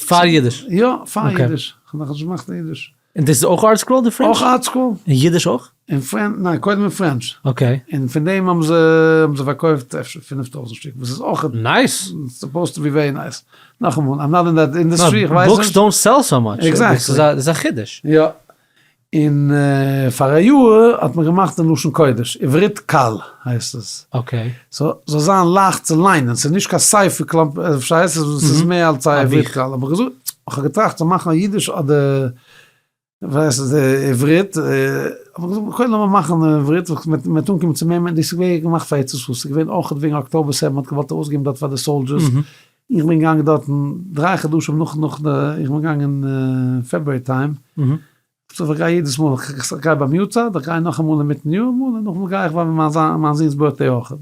פאר אידיש? יא, פאר אידיש. כ'האב נאכנישט געמאכט אין אידיש. און דאס איז אויך ארטסקרול די French? אויך ארטסקרול. אין אידיש אויך? אין French, ניין, קודם אין French. okay. און פון דעם האבן זיי האבן זיי פארקויפט אפשר 5000 שטיק, וואס איז אויך nice. supposed to be very nice. נאכאמאל, I'm not in that industry, איך ווייס נישט. books don't sell so much. exactly. דאס איז א חידוש. יא. און פאר א יאר האט מען געמאכט אין לשון קודש, עברית קל הייסט עס. okay. so זאל זיין לייכט צו ליינען, ס'איז נישט קיין ספר קלאמפ, פארשטייסט? ס'איז מער אלס א עברית קל. האב איך געזאגט, איך האב געטראכט צו מאכן א אידיש אדער ווייסט די עברית, האב איך געזאגט קודם לאמיר מאכן עברית, מ'וועט אנקומען צו מער מענטשן, דאס איז געווען געמאכט פאר ארץ ישראל, ס'איז געווען אויך וועגן October seven, מ'האט געוואלט ארויסגעבן דארט פאר די soldiers, איך בין געגאנגען דארטן דריי חדשים נאך נאך די, איך בין געגאנגען February time, so איך גיי יעדעס מאל, איך גיי ביים יארצייט, איך גיי נאכאמאל אינמיטן יאר אמאל, און נאכדעם גיי איך ביי מיין זון'ס birthday אויך.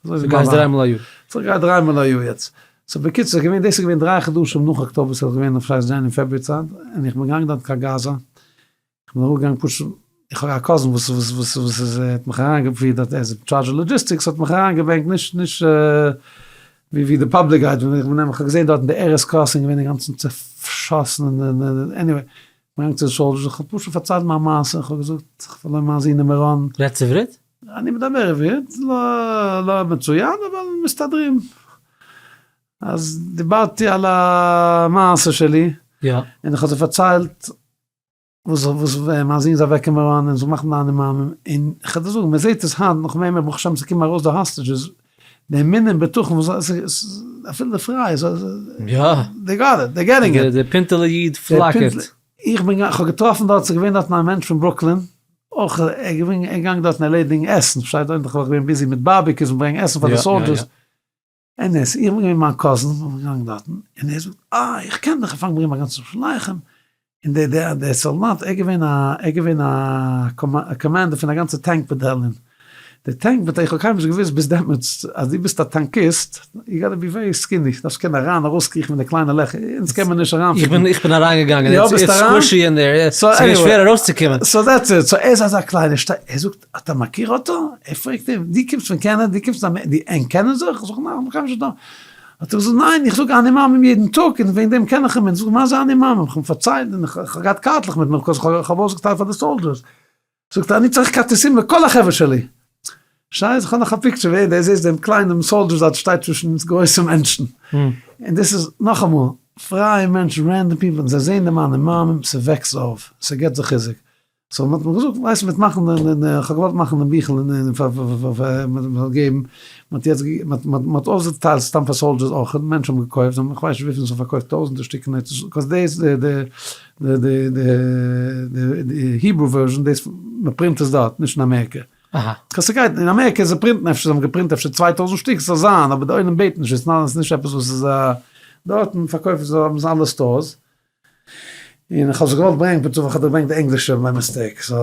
דו גייסט דריי מאל א יאר? so איך גיי דריי מאל א יאר יעצט. so בקיצור, געווען, דאס איז געווען דריי חדשים נאך October, ס'איז געווען אויף שייך January February צייט, און איך בין געגאנגען דארט קיין גאזא, איך בין אראפגעגאנגען פשוט, איך האב א cousin וואס וואס וואס וואס איז האט מיך אריינגעפירט דארט, ער איז אין charge of logistics, האט מיך אריינגעברענגט נישט נישט ווי ווי די public גייט, ווען איך בין נעבעך, איך האב געזען דארטן די ארז crossing געווען אינגאנצן צעשאסן און און anyway, איך בין געגאנגען צו די soldiers, איך האב פשוט פארציילט מיין מעשה, איך האב געזאגט איך פארלויר מיין זון אין מירון. רעדסט עברית? אני מדבר עברית, לא לא מצוין אבל מסתדרים. אז דיברתי על המעשה שלי, און איך האב זיי פארציילט וואס וואס מיין זון איז אוועק אין מירון און זיי מאכן אני מאמין, און איך וועל דיר זאגן מען זעט עס היינט נאך מער מער ברוך השם ס'קומען ארויס די hostages, די אמונה און בטחון וואס אפילו די פרייע they got it, they getting it. די פינטעלע איד פלאקערט. איך בין איך האב געטראפן דארט ס'איז געווען דארטן א מענטש פון ברוקלין, אויך ער איז געווען געגאנגען דארטן ערלעדיגן עסן, פארשטייט זיך איך בין געווען busy מיט barbecues און ברענגען עסן פאר די soldiers, און עס איך בין געווען מיין cousin איך בין געגאנגען דארטן און ער זאגט אה איך קען דיך איך פאנג ברענגען מיין גאנצע שלייכען און דער דער דער סאלדאט ער געווען א ער געווען א commander פון א גאנצע tank battalion די tank battalion איך האב קיינמאל נישט געוואוסט ביז דעמאלטס אז דו ביסט א טאנקיסט you gotta be very skinny דארפסט קענען אריין ארויס קריכן פון די קליינע לעכער אונז קען מען נישט אריין איך בין איך בין אריין געגאנגען it's squishy אין דער ס'איז שווער ארויסצוקומען so that's it so ער איז אזא קליינער שטיי ער זאגט אתה מכיר אותו? ער פרעגט אים, דו קומסט פון קענעדע, דו קומסט פון אמעריקע, די ענק קענען זיך? איך זאג, ניין, כ'קען נישט דא. האט ער געזאגט, ניין, איך זאג אני מאמין יעדן טאג, און וועגן דעם קען איך אים, און זאג, מה זה אני מאמין? איך האב אים פארציילט, און איך האב געהאט קארטלעך מיט מיר, because איך האב אויסגעטיילט פאר די soldiers. זאגט ער, אני צריך כרטיסים לכל החבר'ה שלי. שייך, איך האב נאך א picture ווי דו זעסט דעם קליינעם soldier דארט שטייט צווישן גרויסע מענטשן. און דאס איז, נאכאמאל. פרייע מענטשן, random people, און זיי זעען דעם אני מאמין, ס'וועקט זיי אויף, ס'געבט זיי חיזוק. so מ'האט מיר געזאגט, ווייסט מ'וועט מאכן די, איך האב געוואלט מאכן דעם ביכל און פאר מ'זאל געבן, מ'האט יעצט מ'האט אויסגעטיילט סתם פאר soldiers אויך, מענטשן האבן געקויפט, איך ווייס נישט וויפיל ס'האט פארקויפט טויזענטער שטיק אין ארץ ישראל, 'cause דאס די די די די Hebrew version דאס מ'פרינט עס דארט נישט אין אמעריקע, 'cause ס'גייט אין אמעריקע זיי פרינטן אפשר זיי האבן געפרינט אפשר 2000 שטיק ס'זאל זיין אבער די עולם בעט נישט עס איז נישט עפעס וואס איז א דארטן פארקויפן זיי האבן זיי אלע stores. און איך האב זיך געוואלט ברענגען פאר איך האב געברענגט די ענגלישע by mistake, so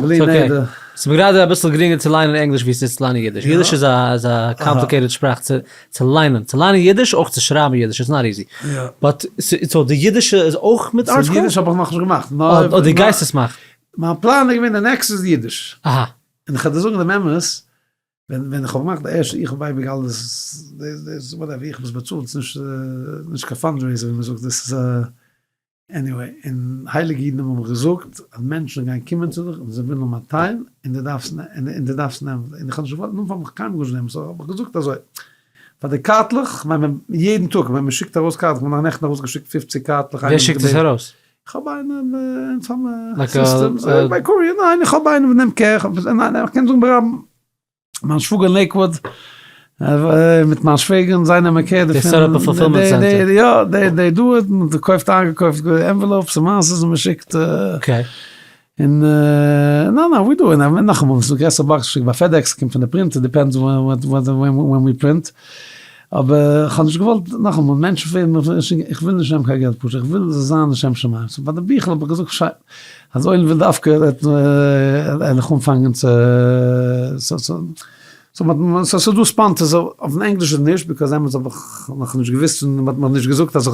בלי נדר. ס'איז מיר גראדע אביסל גרינגער צו ליינען ענגליש ווי ס'איז צו ליינען אידיש. אידיש איז א איז א complicated שפראך צו צו ליינען. צו ליינען אידיש, אויך צו שרייבן אידיש, it's not easy. But so די אידישע איז אויך מיט ArtScroll? אידיש האב איך נאכנישט געמאכט. אדער דו גייסט עס מאכן? מיין פלאן איז געווען די next איז אידיש. אהא. און איך וועל דיר זאגן דעם אמת, ווען ווען איך האב געמאכט די ערשטע איך האב אייביג אלעס דאס דאס whatever איך האב עס באצאלט ס'איז נישט נישט קיין fundraiser ווי מ'זאגט דאס איז א anyway און הייליגע אידן האבן מיך געזאגט אז מענטשן גייען קומען צו דיך און זיי ווילן האבן א טייל און דו דארפסט און דו דארפסט נעמען און איך האב נישט געוואלט אין אנפאנג האב איך קיינמאל גארנישט גענומען so האב איך געזאגט אזוי פאר די קארטלעך כ'מיין ווען יעדן טאג ווען מ'שיקט ארויס קארטלעך כ'בין נאך נעכטן ארויסגעשיקט 50 קארטלעך ווער שיקט עס ארויס? איך האב איינעם אונז האבן systems ביי courier ניין איך האב איינעם וואס נעמט קער ניין איך קען זאגן ברבים מיין שוואגער אין לעיקוואד מיט מיין שוועגערין זיי נעמען קער דערפון they set up a fulfillment center יא they they do it מען קויפט איינגעקויפט envelopes און מעשיות און מען שיקט okay און ניין ניין we do it נאכאמאל ס'איז דא גרעסערע boxes שיקט ביי FedEx קומט פון די printer depends ווען we print. אבער איך האב נישט געוואלט נאכאמאל מענטשן פרעגן מיך איך וויל נישט נעמען קיין געלט פשוט איך וויל עס זאל זיין לשם שמים, so ביי די ביכל האב איך געזאגט שיין אז אויב וויל דווקא וועל איך אנפאנגען צו so ס'איז דא sponsors אויפן ענגליש איז נישט because דעמאלטס האב איך נאכנישט געוויסט און מ'האט מיך נישט געזאגט אז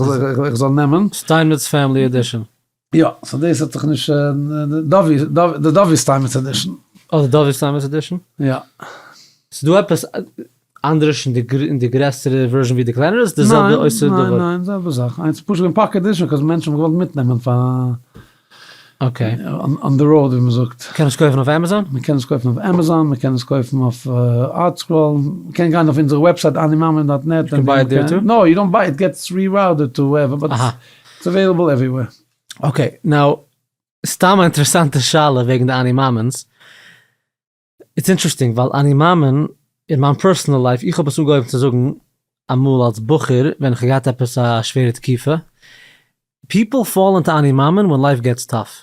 איך זאל נעמען. Steinmetz Family Edition. יא, so דאס האט זיך נישט, די דובי Steinmetz edition. אה, די דובי Steinmetz edition? יא. ס'איז דא עפעס אנדערש אין די גרעסערע version ווי די קלענערע? איז די זעלבע אותו דבר? ניין ניין, זעלבע זאך, איינס איז פשוט געווען pocket edition 'cause מענטשן האבן געוואלט מיטנעמען פאר okay. On the road ווי מ'זאגט. מ'קען עס קויפן אויף Amazon? מ'קען עס קויפן אויף Amazon, מ'קען עס קויפן אויף ArtScroll, מ'קען גיין אויף אונזערע website animamin dot net. You can buy it there too? No, you don't buy it, gets rerouted to wherever but it's available everywhere. Okay, now, סתם א אינטערעסאנטע שאלה וועגן די אני מאמין'ס. It's interesting ווייל אני מאמין אין מיין personal life, איך האב עס אנגעהויבן צו זאגן אמאל אלס בחור ווען איך האב געהאט עפעס א שווערע תקופה, people fall into אני מאמין when life gets tough.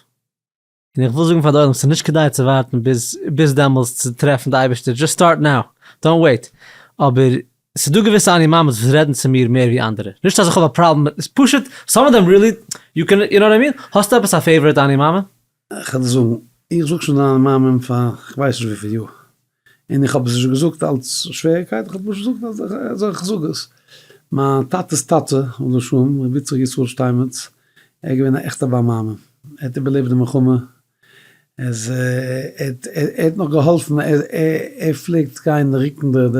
און איך וויל זאגן פאר די עולם ס'איז נישט כדאי צו ווארטן ביז ביז דעמאלס צו טרעפן די אייבערשטער, just start now, don't wait. אבער ס'איז דא געוויסע אני מאמין'ס וואס רעדן צו מיר מער ווי אנדערע, נישט אז איך האב א פראבלעם מיט, ס'איז פשוט some of them really, you can, you know what I mean? האסטו עפעס א favorite אני מאמין? איך וועל דיר זאגן, איך זאג שוין די אני מאמין פאר כ'ווייס נישט וויפיל יאר, און איך האב עס נישט געזאגט אלס שוועריקייט, איך האב פשוט געזאגט אזוי איך זאג עס. מיין טאטע'ס טאטע, עליו השלום, רבי יצחק ישראל שטיינמעץ, ער איז געווען א עכטער בעל מאמין, ער האט איבערלעבט די מלחמה, ער איז ער האט נאך געהאלפן, ער פלעגט גיין רוקן די די,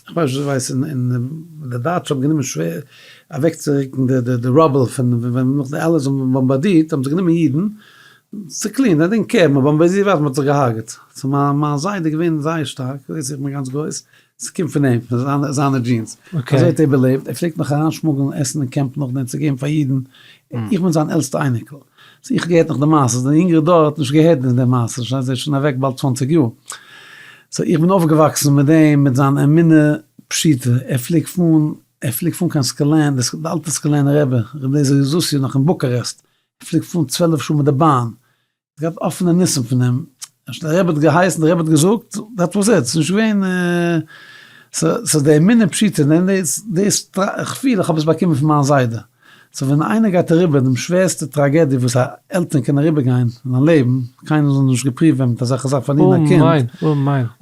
איך ווייס נישט צו דו ווייסט, אין די דייטשע האבן גענומען שווער אוועקצורוקן די די rubble פון ווען נאך די Allies האבן באמבארדירט האבן זיי גענומען אידן צו clean, זיי didn't care, מען באמבארדירט ווייל מען האט זיך געהארגעט, so מיין מיין זיידע איז געווען זייער שטארק, זעהסט איך בין גאנץ גרויס, ס'קומט פון אים, זיינע genes. אזוי האט ער איבערלעבט, ער פלעגט נאך אריינשמוגלן עסן אין קעמפ נאכדעם צו געבן פאר אידן, איך בין זיין עלטסטע אייניקל, so איך האב געהערט נאך די מעשה, די יונגערע דור האט נישט געהערט די מעשה, שוין ער איז שוין אוועק באלד צוואנציג יאר, so איך בין אויפגעוואקסן מיט דעם, מיט זיין אמונה פשוטה, ער פלעגט פארן, ער פלעגט פארן קיין סקולען, די אלטע סקולענער רבי, רבי אליעזר זוסיא נאך אין בוקארעסט, ער פלעגט פארן 12 שעה מיט די באן, געהאט אפענע ניסים פון אים, דער רבי האט געהייסן, דער רבי האט געזאגט, that was it, ס'איז נישט געווען, ס'איז די אמונה פשוטה, און דאס, דאס, איך פיל איך האב עס באקומען פון מיין זיידע, so ווען איינער גייט אריבער דעם שווערסטע טראגעדיע וואס א עלטערן קען אריבער גיין אין זיין לעבן, קיינער זאל נישט געפריווט ווערן מיט אזעלכע זאכן פארלירן א קינד,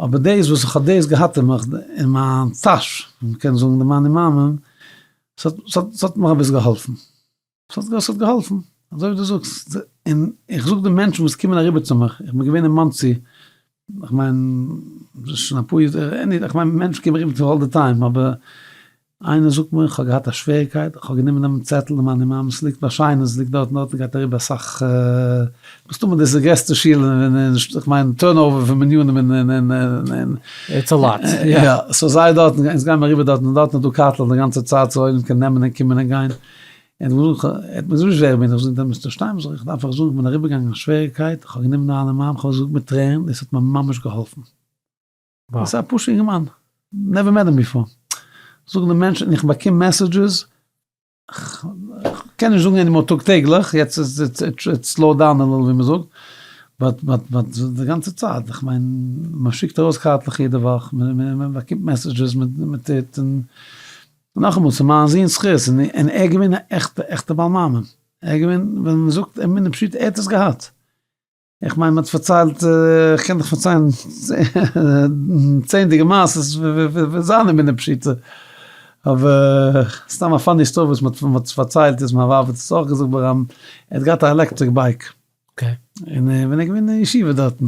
אבער דאס וואס איך האב דאס געהאט אין מיך, אין מיין טאש, מ'קען זאגן די אני מאמין, ס'האט מיך אביסל געהאלפן. ס'האט געהאלפן, אזוי ווי דו זאגסט, און איך זאג די מענטשן וואס קומען אריבער צו מיך, איך בין געווען אין מאנסי, איך מיין, שוין אפאר יאר, עני, איך מיין מענטשן קומען אריבער צו מיר all the time, אבער איינער זאגט מיר, איך האב געהאט א שוועריקייט, איך האב גענומען דעם צעטל, דעם אני מאמין, ס'ליגט ביי שיינע, ס'ליגט דארט און דארט, גייט אריבער אסאך, מסתמא דאס איז די גרעסטע שול אין, איך מיין turnover פון מנינים אין, אין, אין. It's a lot, יא. יא, so זיי דארטן, אונז גיימער אריבער דארטן און דארטן איז דא קארטלעך די גאנצע צייט, so עולם קען נעמען און קומען און גיין. ער האט מיר געזאגט נישט ווער איך בין, איך זאג דעם מיסטער שטיין, איך דארף אייך זאגן איך בין אריבערגעגאנגען א שוועריגקייט, איך האב גענומען די אני מאמין, איך האב עס געזאגט מיט טרערן, דאס האט מיר ממש געהאלפן. דאס איז א פשוט'ער אינגערמאן, never met him before. זאגן די מענטשן, און איך באקום messages, כ'קען נישט זאגן anymore טאג טעגליך, יעצט איז it slow down a little ווי מ'זאגט, but but but די גאנצע צייט, איך מיין מ'שיקט ארויס קארטלעך יעדע וואך, מ'באקומט messages, מ'טוט, און נאכאמאל ס'איז מיין זון'ס זכות, און ער איז געווען א עכטע עכטע בעל מאמין, ער איז געווען ווען מ'זאגט אמונה פשוטה ער האט עס געהאט. איך מיין מ'האט פארציילט, איך קען דיך פארציילן צענדליגע מעשות פון זיין אמונה פשוטה, אבער סתם א funny story וואס מ'האט פארציילט איז מיין ווייב האט עס אויך געזאגט ברבים, ער האט געהאט א electric bike, און ווען ער איז געווען אין ישיבה דארטן,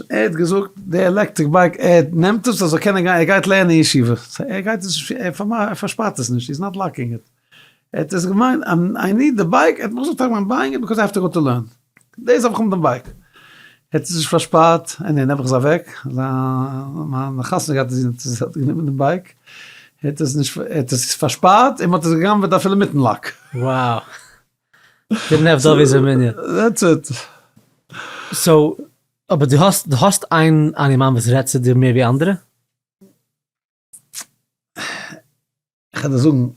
ער האט געזאגט די electric bike ער נעמט עס ער זאל קענען גיין, ער גייט לערנען אין ישיבה, ער גייט עס נישט, ער פארשפארט עס נישט, he's not locking it. ער האט עס געמיינט I need the bike, ער האט מיך געזאגט I'm buying it because I have to go to learn, דאס האב איך מיט דעם bike, ער האט עס נישט פארשפארט, און נעבעך איז אוועק, מיין חתונה געהאטע זון האט גענומען דעם bike, ער האט עס נישט, ער האט עס פארשפארט און מען האט עס גע'גנב'עט אפילו מיטן lock. Wow. Didn't have דובי'ס אמונה. That's it. So, אבער דו האסט, דו האסט איין אני מאמין וואס רעדט צו דיר מער ווי אנדערע? איך וועל דיר זאגן,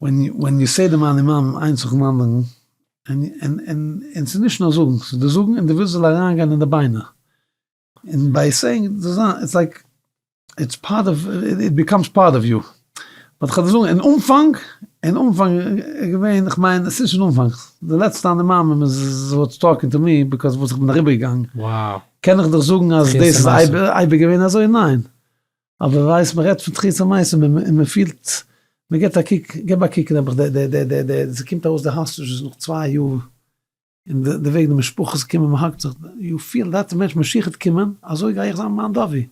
ווען you say דעם אני מאמין איינס נאכן אנדערן, און ס'איז נישט נאר זאגן, ס'איז די זאגן און די ווילסט זאל אריינגיין אין די ביינער, און by saying it's like it's part of, it becomes part of you. But כ'וועל דיר זאגן, אין אנפאנג, אין אנפאנג איז געווען, איך מיין, עס איז נישט אין אנפאנג, די לעצטע אני מאמין איז what's talking to me, because וואס איך בין אריבערגעגאנגען. קען איך דיך זאגן אז דאס איז אייביג געווען אזוי? ניין. אבער ווייסט מען רעדט פון תחיית המתים און מען פילט, מען געבט א קוק, געב א קוק נעבעך די די די די די ס'קומט ארויס די hostages נאך צוויי יאר, און די וועג די משפחות קומען מען האגט זיך, you feel that מענטש משיח וועט קומען, אזוי גיי איך זיין מיין דובי,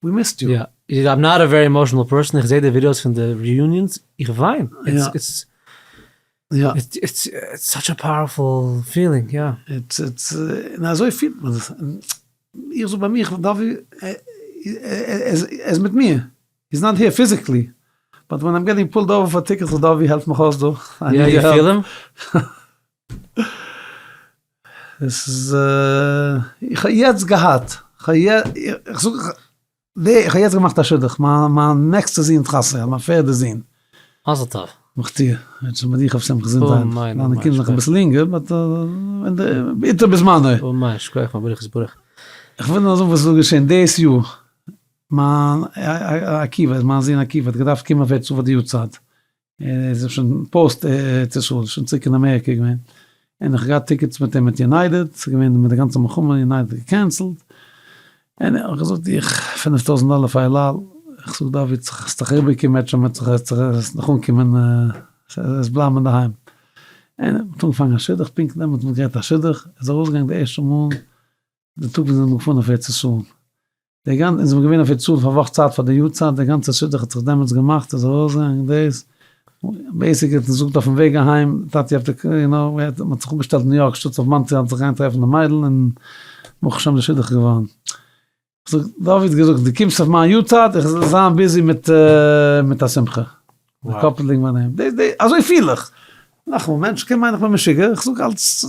we missed you. יא, I'm not a very emotional person, איך זעה די ווידיאוס פון די reunions, איך וויין, it's it's such a powerful feeling, יא. It's it's, און אזוי פילט מען זיך. איך זאג ביי מיך, דוד איז מיט מיר, he's not here physically, but when I'm getting pulled over for tickets, דוד העלף מיך אויס דא, יא you feel him? עס איז, איך האב יעצט געהאט, איך זאג איך האב יעצט געמאכט א שידוך, מיין נעקסטע זון האט חתונה געהאט, מיין פערדע זון. מזל טוב. מחטיא, יעצט שוין ביי דיך אויף שמחה געזונטהייט, מיינע קינדער נאך אביסל אינגער, but בעתו בזמנו. אמן, שכוח מיין ברוך יתברך. איך וויל נאר זאגן וואס איז דא געשען דאס יאר, מיין עקיבא, מיין זון עקיבא האט געדארפט קומען אויף ארץ ישראל פאר די יארצייט, ער איז שוין post ארץ ישראל, שוין צוריק אין אמעריקע געווען, און איך האב געהאט tickets מיט אים מיט United, ס'איז געווען מיט די גאנצע מלחמה United האט געקענסלט, און איך האב געזאגט איך פינף טויזנט דאלער פאר אל על, איך זאג דוד ס'איז דאך אריבערקומען עט שוין מ'עט נאך אנקומען עס בלייבן אינדערהיים, און מ'האט אנגעפאנגען א שידוך, פונקט דעמאלטס האט מען גערעדט א שידוך, ער איז ארויסגעגאנגען די ערשטע מאל די טאג ווען זיי זענען געפארן אויף ארץ ישראל, די גאנ אונז זענען געווען אויף ארץ ישראל פאר וואך צייט פאר די יארצייט, די גאנצע שידוך האט זיך דעמאלטס געמאכט, איז ארויסגעגאנגען דאס, basically האט געזאגט אויפן וועג אהיים, טאטי האט יו נאו, מען האט זיך אפגעשטעלט אין ניו יארק שטאט אויף מאנטריאל זיך גיין טרעפן די מיידל און ברוך השם די שידוך איז געווארן. זאגט דוד געזאגט דו קומסט אויף מיין יארצייט איך זאל זיין busy מיט מיט א שמחה. די קאפלינג ביי דעם, דאס דאס אזוי פיל איך. נאכאמאל מענטשן קענען מיינען איך בין משוגע, איך זאג אלץ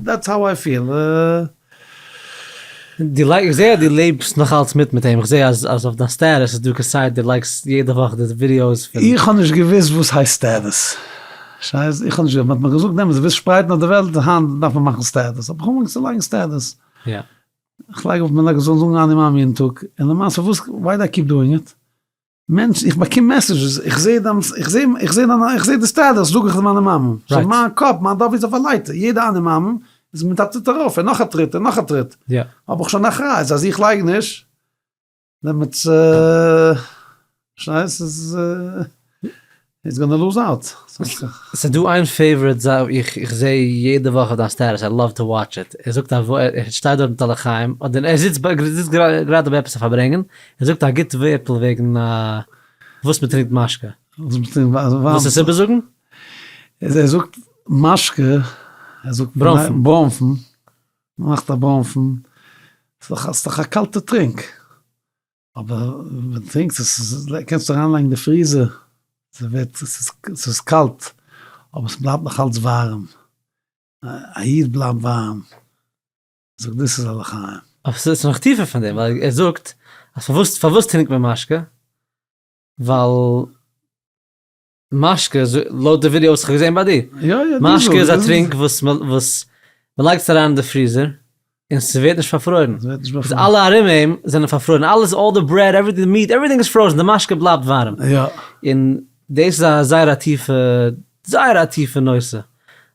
that's how I feel. דו לייק, איך זעה אז דו לעבסט נאך אלץ מיט מיט אים, איך זעה אז אז אויף דיין status איז דא כסדר דו לייקסט יעדע וואך די ווידיאוס פון. איך האב נישט געוואוסט וואס הייסט status, שייס איך האב נישט געוואוסט, מען האט מיר געזאגט דעמאלטס דו ווילסט שפרייטן אויף די וועלט היינט דארף מען מאכן status, האב איך אנגעפאנגען צו לייגן status. יא. איך לייג אויף מען לייגט זאל זאגן אני מאמין יעדן טאג, און למעשה וואס why do I keep doing it? מענטש איך באקום messages איך זעה דיין איך זעה איך זעה דיין איך זעה די status זאג איך דעם אני מאמין, so מיין קאפ מיין דוד איז אויף א לייטער יעדע אני מאמין איז מיט א טריט ארויף און נאך א טריט און נאך א טריט, האב איך שוין אחריות אז איך לייג נישט דעמאלטס שטייסט איז he's gonna lose out. ס'איז דא איין favorite זאך איך איך זעה יעדע וואך אויף דיין status I love to watch it, ער זאגט א ווארט ער שטייט דארט מיט א לחיים אדער ער זיצט זיצט גראדע ביי עפעס א פארברענגען ער זאגט א גוט ווערטל וועגן וואס מ'טרינקט משקה. וואס עס איבערזאגן? ער זאגט משקה, ער זאגט בראנפן. בראנפן, מ'מאכט א בראנפן, ס'איז דאך א קאלטע טרינק. אבער ווען טרינקסט עס קענסטו אריינלייגן די freezer. ס'ווערט, ס'איז קאלט, אבער ס'בלייבט נאך אלץ ווארעם, א איד בלייבט ווארעם, זאגט דאס איז א לחיים. אבער ס'איז נאך טיפער פון דעם, ווייל ער זאגט אז פארוואס פארוואס טרינקט מען משקה? ווייל משקה, לויט די ווידעא וואס איך האב געזען ביי דיר, משקה איז א טרינק וואס וואס מ'לייגט עס אריין אין די freezer און ס'ווערט נישט פארפרוירן, איז אלע ארום אים זענען פארפרוירן, אלעס all the bread everything די meat everything איז frozen, די משקה בלייבט ווארעם, און דאס איז א זייער א טיפע זייער א טיפע נושא,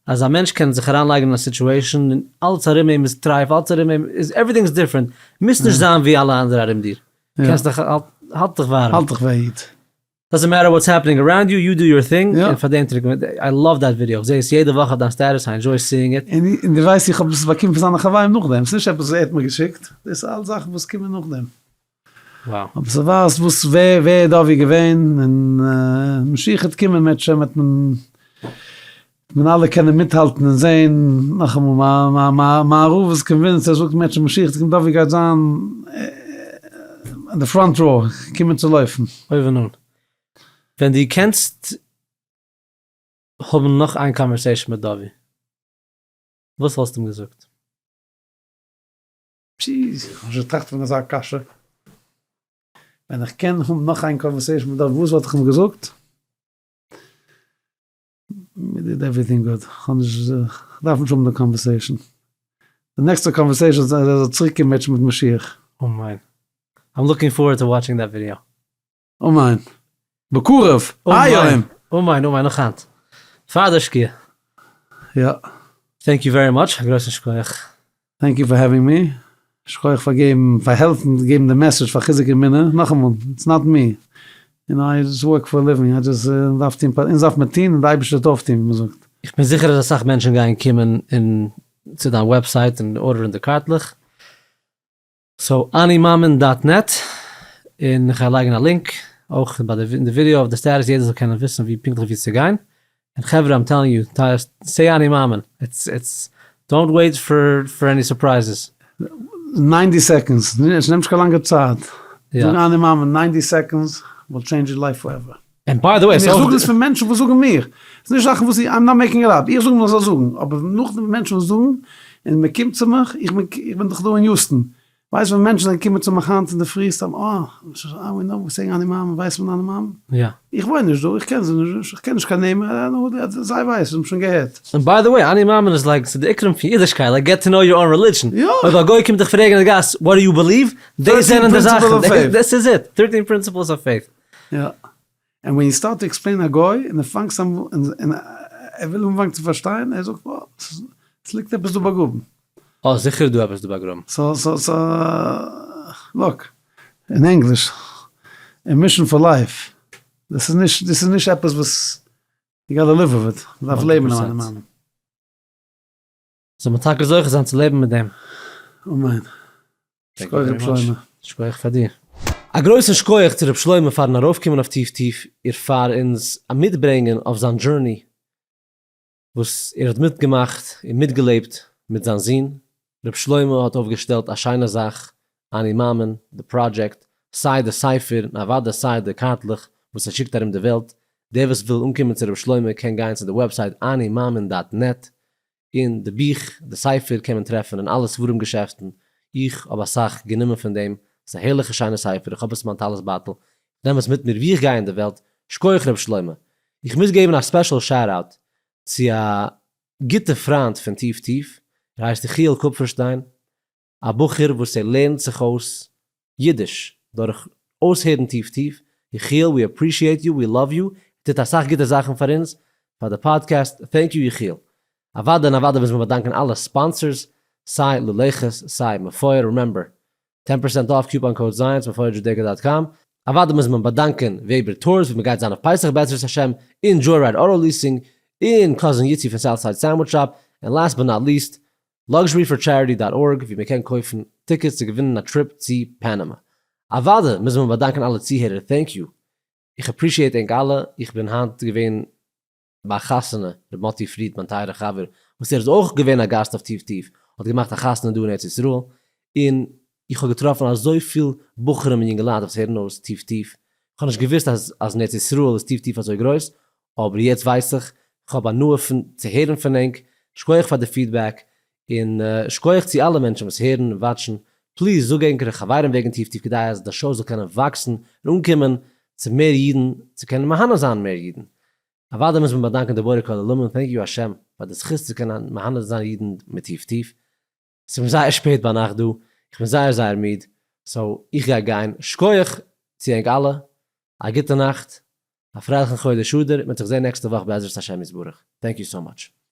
אז א מענטש קען זיך אריינלייגן אין א situation און אלעס ארום אים איז טרייף, אלעס ארום אים איז everything איז different, מוזט נישט זיין ווי אלע אנדערע ארום דיר, קענסט דיך האלט דיך ווארעם. האלט דיך ווי א איד. Doesn't matter what's happening around you, you do your thing, און פאר דעם טרינק מען, I love that video, איך זעה עס יעדע וואך אויף דיין status, I enjoy seeing it. און דו ווייסט איך האב עס באקומען פון זיינע חברים נאכדעם, ס'נישט עפעס וואס ער האט מיר געשיקט, דאס איז אלס זאכן וואס קומען נאכדעם. Wow. אבער ס'ווייזט וואס ווער ווער איז דוד געווען, און משיח וועט קומען אם ירצה השם וועט מען וועט מען אלע קענען מיטהאלטן און זעהן, נאכאמאל מיין רב איז convinced ער זאגט אם ירצה השם משיח וועט קומען דוד גייט זיין אין די front row קומען צו לויפן. אויבן אן. ווען דו קענסט האבן נאך איין conversation מיט דוד, וואס וואלסטו אים געזאגט? פשי, איך האב נישט געטראכט פון אזא קשיא. ווען איך קען האבן נאך איין conversation מיט דוד וואס וואלט איך אים געזאגט? We did everything good, כ'האב נישט, כ'דארף נישט האבן די conversation. די נעקסטע conversation איז אז ער זאל צוריק קומען מיט משיח. אמן. I'm looking forward to watching that video. אמן. בקרוב! היום! אמן אמן נאך היינט. פאר די שקיעה. יא. Thank you very much, א גרויסן שכוח. Thank you for having me, שכוח פאר געבן, פאר העלפן געבן די message פאר חיזוק אמונה, נאכאמאל, it's not me, you know I just work for living, I just דארף טון, אונז דארף מען טון און די אייבערשטער וועט אויפטון ווי מען זאגט. איך בין זיכער אז אסאך מענטשן גייען קומען אין צו דיין website און order ען די קארטלעך. So אני מאמין dot net, און איך גיי לייגן א link אויך ביי די אין די ווידעא אויף די status יעדער זאל קענען וויסן ווי פונקטליך ווי צו גיין, און חברה I'm telling you, say אני מאמין, it's it's don't wait for for any surprises. Ninety seconds, עס נעמט נישט קיין לאנגע צייט, זאג אני מאמין ninety seconds will change your life forever. און by the way, און איך זאג דאס פון מענטשן וואס זאגן מיר, ס'איז נישט זאכן וואס איך, I'm not making it up, איך זאג מען זאל זאגן, אבער נאכדעם מענטשן וואס זאגן, און מען קומט צו מיך, איך בין איך בין דאך דא אין יוסטן, ווייסט ווען מענטשן זענען געקומען צו מיך היינט אינדערפרי סתם אה, we know saying אני מאמין, ווייסט מען אני מאמין? יא. איך וואוין נישט דא, איך קען זיי נישט, איך קען נישט קיין נעמען, זיי ווייסן, זיי האבן שוין געהערט. און by the way, אני מאמין איז like, ס'איז די עיקרים פון אידישקייט, like get to know your own religion. יא. אויב א גוי קומט דיך פרעגן אין די גאס, what do you believe? דאס זענען די זאכן, this is it, thirteen principles of faith. יא, and when you start to explain א גוי און ער פאנגט אן און ער וויל אנפאנגען צו פארשטיין, ער זאגט וואו, ס'ליגט עפעס דא באגראבן. אה, זיכער איז דא עפעס דא באגראבן. סא סא סא look, אין ענגליש, a mission for life, דאס איז נישט, דאס איז נישט עפעס וואס you gotta live with it, מ'דארף לעבן אין מיין. זאל מען טאקע זוכה זיין צו לעבן מיט דעם. אמן. שכוח ר' שלמה. שכוח פאר דיר. א גרויסן שכוח צו ר' שלמה פארן ארויפקומען אויף טיף טיף איר פאר אונז מיטברענגען אויף זיין journey וואס ער האט מיטגעמאכט און מיטגעלעבט מיט זיין זון. ר' שלמה האט אויפגעשטעלט א שיינע זאך אני מאמין, די פראדזשעקט, סיי די ספר און אוודאי סיי די קארטלעך וואס ער שיקט ארום די וועלט, דער וואס וויל אנקומען צו ר' שלמה קען גיין צו די website אני מאמין dot net, און די בוך, די ספר קען מען טרעפן אין אלע ספרים געשעפטן, איך האב אסאך גענומען פון דעם, ס'איז א הערליכע שיינע ספר, איך האב עס אין מיין טלית בייטל, איך נעם עס מיט מיר ווי איך גיי אין די וועלט, שכוח ר' שלמה. איך מוז געבן א special shout out צו א גוטע פריינט פון טיף טיף, ער הייסט יחיאל קופפערשטיין, א בחור וואס ער לערנט זיך אויס אידיש דורך אויסהערן טיף טיף, יחיאל we appreciate you, we love you, ער טוט אסאך גוטע זאכן פאר אונז, פאר די podcast, thank you יחיאל. אוודאי און אוודאי מוז מען באדאנקען אלע sponsors, סיי ללכת, סיי מפואר, remember, ten percent off coupon code זייענס מפואר דזשודעיקא dot com, אוודאי מוז מען באדאנקען וועבער Tours ווי מען גייט זיין אויף פסח בעזרת השם, און Joyride Auto Leasing, און cousin יצי פון Southside Sandwich Shop, און last but not least, luxuryforcharity dot org ווי מען קען קויפן tickets צו געווינען א trip צו פאנאמא. אוואדע מוז מען באדאנקען אלע צוהערער thank you איך appreciate ענק אלע, איך בין היינט געווען ביי א חתונה, ר' מאטי פריד מיין טייערע חבר וואס ער איז אויך געווען א גאסט אויף טיף טיף האט געמאכט א חתונה דא אין ארץ ישראל און איך האב געטראפן אזויפיל בחורים און יונגעלייט וואס הערן אויס טיף טיף. כ'האב נישט געוואוסט אז אז אין ארץ ישראל איז טיף טיף אזוי גרויס, אבער יעצט ווייס איך, כ'האב הנאה פון צו הערן פון ענק, שכוח פאר די feedback, און שכוח צו אלע מענטשן וואס הערן און watch ן, please זאג ענקערע חברים וועגן טיף טיף כדי אז די show זאל קענען וואקסן און אנקומען צו מער אידן, צו קענען מהנה זיין מער אידן. אוודאי מוז מען באדאנקען די בורא כל עולמים, thank you השם פאר די זכות צו קענען מהנה זיין אידן מיט טיף טיף. ס'איז מיר זייער שפעט ביינאכט דא, איך בין זייער זייער מיד, so איך גיי גיין, שקויעך צו ענק אלע, א גוטע נאכט, א פרייליכן חודש אדר, מ'וועט זיך זען נעקסטע וואך בעזרת השם יתברך, thank you so much.